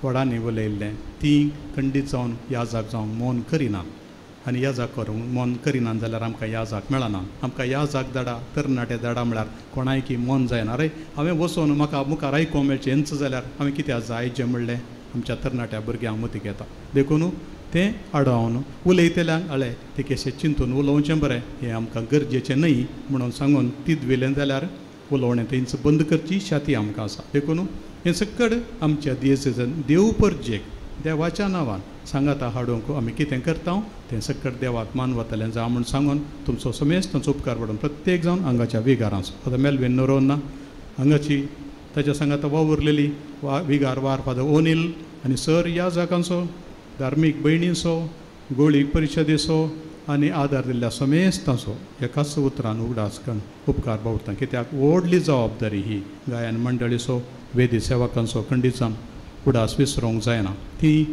व्हडांनी उलयल्लें तीं खंडीत जावन ह्या जाक जावंक मौन करिना. आनी ह्या जाक करूंक मन करिना जाल्यार आमकां ह्या जाक मेळना. आमकां ह्या जाक धाडा, तरणाटे धाडा म्हळ्यार कोणायकी मन जायना. अरे हांवें वचोन म्हाका मुखार आयकूंक मेळचें हेंच जाल्यार हांवें कित्याक जाय जें म्हणलें आमच्या तरणाट्या भुरग्यांक मतीक येता. देखून तें आडावन उलयतल्यांक आळे तें कशें चिंतून उलोवचें बरें, हें आमकां गरजेचें न्हय म्हणून सांगून तीत जाल्यार उलोवणें थंयच बंद करची शाती आमकां आसा. देखून हें सकड आमच्या दियेसेजन देव परजेक देवाच्या नांवान सांगाता हाडूंक आमी कितें करता तें सकट देवाक मानवतलें जावं म्हूण सांगून तुमचो समेस्त तांचो उपकार पडून प्रत्येक जावन हांगाच्या विगारांचो फादर मेलवीन नरोन्ना हांगाची ताच्या सांगाता वावुरलेली वा विगार वार फादर ओनील आनी सर ह्या जागांचो धार्मीक भयणींचो गोळी परिशदेचो आनी आदार दिल्ल्या समेस्तांचो एकाच उतरान उगडास करून उपकार बावडटा. कित्याक व्हडली जबाबदारी ही गायन मंडळीचो वेदी सेवकांचो खंडीचान उडास विसरूंक जायना. ती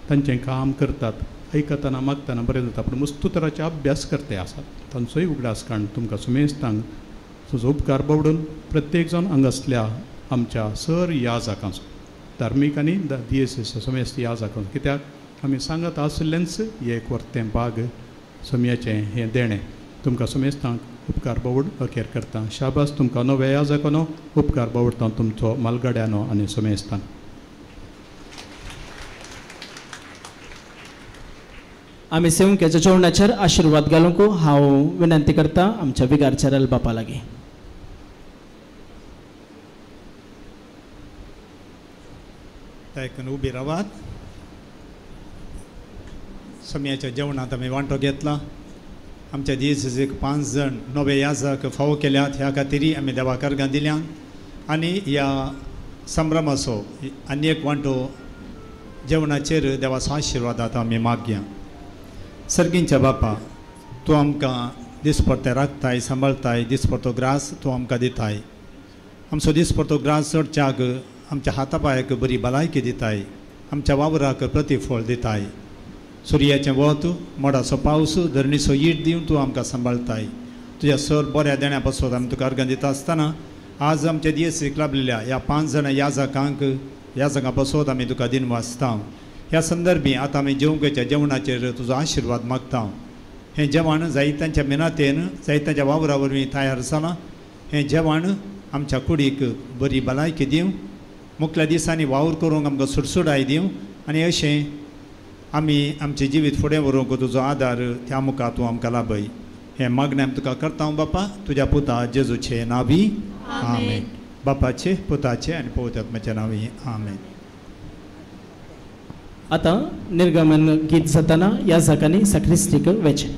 तांचें काम करतात, आयकतना मागतना बरें जाता, पूण मस्तू तराचे अभ्यास करते आसात तांचोय उगडास काडून तुमकां समेस्तांक तुजो उपकार बावडून प्रत्येक जावन हांगासल्या आमच्या सर ह्या जाकांचो धार्मीक आनी दियेसेस समेस्त ह्या जाकांचो. कित्याक आमी सांगत आशिल्लेंच एक वर्तें बाग सम्याचें हें देणें तुमकां समेस्तांक उपकार बावड अखेर करता. शाबास तुमकां नव्या ह्या जाकांनो उपकार बावडटा तुमचो मालगाड्यानो आनी समेस्तांक. आमी सेवक्याच्या जेवणाचेर आशिर्वाद घालूंक हांव विनंती करता आमच्या विगार चरल बापा लागीं. तायकून उबी रावात. सम्याच्या जेवणांत आमी वांटो घेतला. आमच्या दियेसेक 5 जाण नवे याजक फावो केल्यात ह्या खातीर आमी देवा कर्गां दिल्यान आनी ह्या संभ्रमाचो आनी एक वांटो जेवणाचेर देवाचो आशिर्वादात आमी मागया. सर्गींच्या बापा, तूं आमकां दिसपडते राखताय, सांबाळताय, दिसपडतो ग्रास तूं आमकां दिताय. आमचो दिसपडतो ग्रास चडच्याक आमच्या हातापायाक बरी भलायकी दिताय, आमच्या वावराक प्रतिफळ दिताय. सुर्याचें वत, मोडाचो पावस, धरणीचो it दिवन तूं आमकां सांबाळताय. तुज्या सर बऱ्या देण्या पासत आमी तुका अर्गां दिता आसतना आज आमच्या दियेसीक लाभलेल्या ह्या 5 जाणां याजकांक याजकां पासत आमी तुका दिन वाचता. ह्या संदर्भी आतां आमी जेवंकेच्या जेवणाचेर तुजो आशिर्वाद मागता. हें जेवण जायत्यांच्या मेहनतेन जायत्यांच्या वावरा वरवीं तयार जालां. हें जेवण आमच्या कुडीक बरी भलायकी दिवं, मुखल्या दिसांनी वावर करूंक आमकां सुडसुडाय दिवं आनी अशें आमी आमचें जिवीत फुडें व्हरूंक तुजो आदार त्या मुखार तूं आमकां लाभय. हें मागणें आमी तुका करता बापा, तुज्या पुता जेजूचे नांवी आमेन. बापाचे, पुताचे आनी पवित्र आत्म्याच्या नांवी आमेन. आतां निर्गमन गीत जाताना ह्या जाकांनी साक्रिस्तीक वेचें.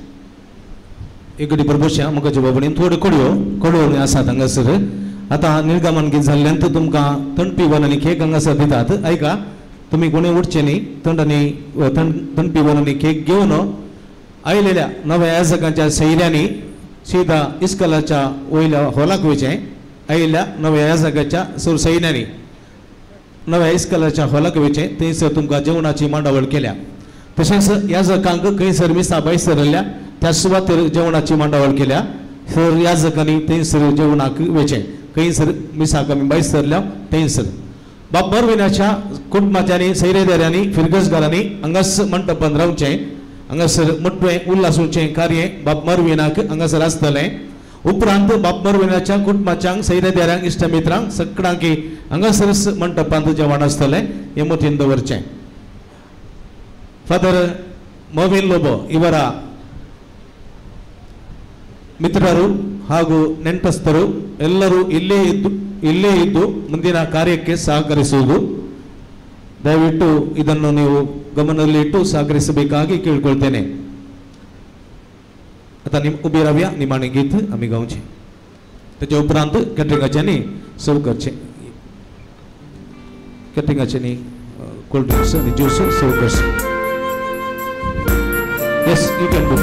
एक बरोबरच्या मुखाच्या बाबडीन थोड्यो कडयो कडयो आसात हांगासर. आतां निर्गमन गीत जाल्ल्यान तुमकां थंड पिवन आनी केक हांगासर दितात. आयका तुमी कोणी उठचे न्ही, थंड आनी थंड पिवन आनी केक घेवन आयलेल्या नव्या याजकांच्या सैऱ्यांनी सीधा इस्कलाच्या वयल्या हॉलाक वयचें. आयिल्ल्या नव्या याजकाच्या सर सैन्यांनी नव्या इस्कलाच्या हॉलाक वयचें, थंयसर तुमकां जेवणाची मांडावळ केल्या. तशेंच याजकांक खंयसर मिसा भायर सरल्या त्या सुवातेर जेवणाची मांडावळ केल्या. सर याजकांनी थंयसर जेवणाक वयचें, खंयसर मिसाक आमी भायर सरल्या थंयसर. बाब मरविनाच्या कुटुंबाच्यांनी सैरेदारांनी फिरगजगारांनी हांगास मंटपान रावचें हांगासर मोटवें उल्हासूचें कार्य बाब मरविनाक हांगासर आसतलें. उपरांत बाब मरविनाच्या कुटुंबाच्यांक सैरेदारांक इश्टमित्रांक सगळ्यांक हांगासरच मंटपांत जेवण आसतलें हें मतीन दवरचें. फादर मर्विन लोबो ಇವರ ಮಿತ್ರರು ಹಾಗೂ ನೆಂಟಸ್ಥರು ಎಲ್ಲರೂ ಇಲ್ಲೇ ಇದ್ದು ಮುಂದಿನ ಕಾರ್ಯಕ್ಕೆ ಸಹಕರಿಸುವುದು. ದಯವಿಟ್ಟು ಇದನ್ನು ನೀವು ಗಮನದಲ್ಲಿಟ್ಟು ಸಹಕರಿಸಬೇಕಾಗಿ ಕೇಳಿಕೊಳ್ತೇನೆ. आता उबी रावया निमाणें गीत आमी गावचें ताच्या उपरांत कॅटरिंगाच्यांनी सर्व करचें कॅटरिंगाच्यांनी कोल्ड ड्रिंक्स आनी ज्यूस सर्व करचें. Yes, you can do.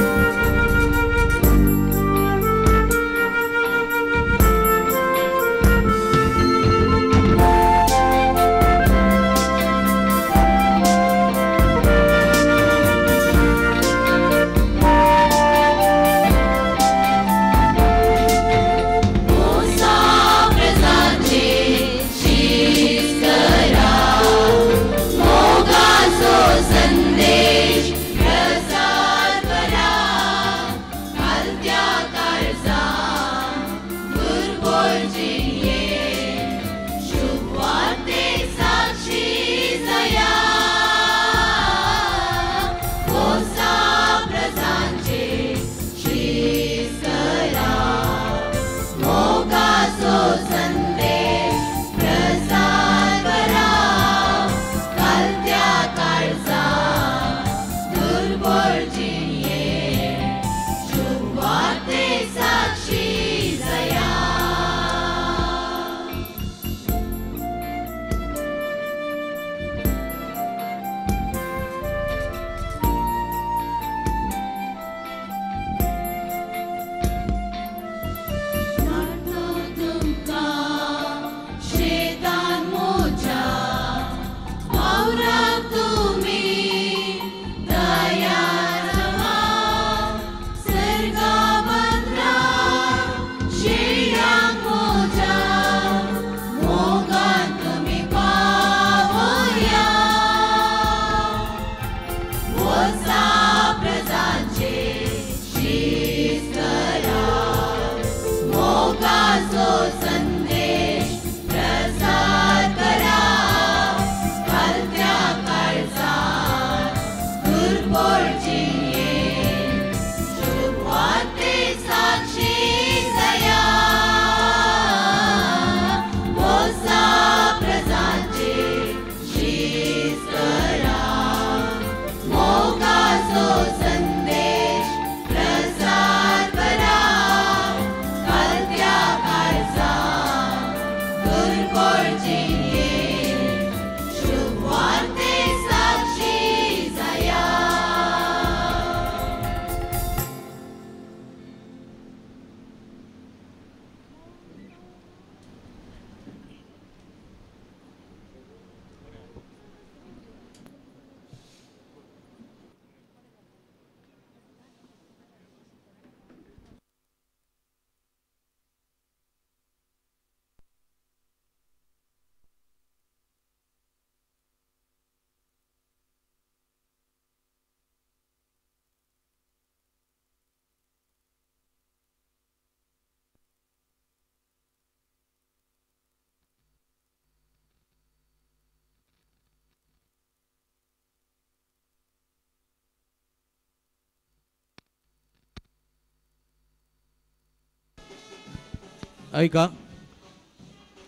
ऐका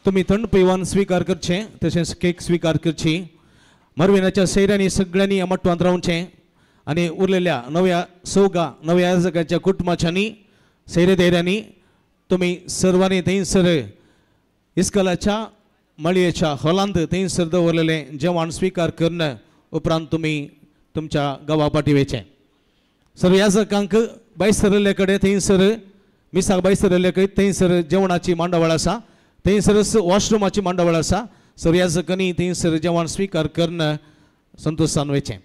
तुमी थंड पिवन स्वीकार करचे तशेंच केक स्वीकार करची. मरविनाच्या सैऱ्यांनी सगळ्यांनी मट्टवांत रावचें आनी उरलेल्या नव्या सौगा नव्या याजकाच्या कुटुंबाच्यांनी सैरे धैर्यांनी तुमी सर्वांनी थंयसर इस्कलाच्या मळयेच्या हॉलांत थंयसर दवरलेलें जेवण स्वीकार करून उपरांत तुमी तुमच्या गांवा पाटी वयचें. सर्व याजकांक भायर सरले कडेन थंयसर मिसाक भायर सरले कडेन थंयसर जेवणाची मांडावळ आसा थंयसरच वॉशरुमाची मांडावळ आसा. सर्व याजकांनी थंयसर जेवण स्वीकार करून संतोशान वयचें.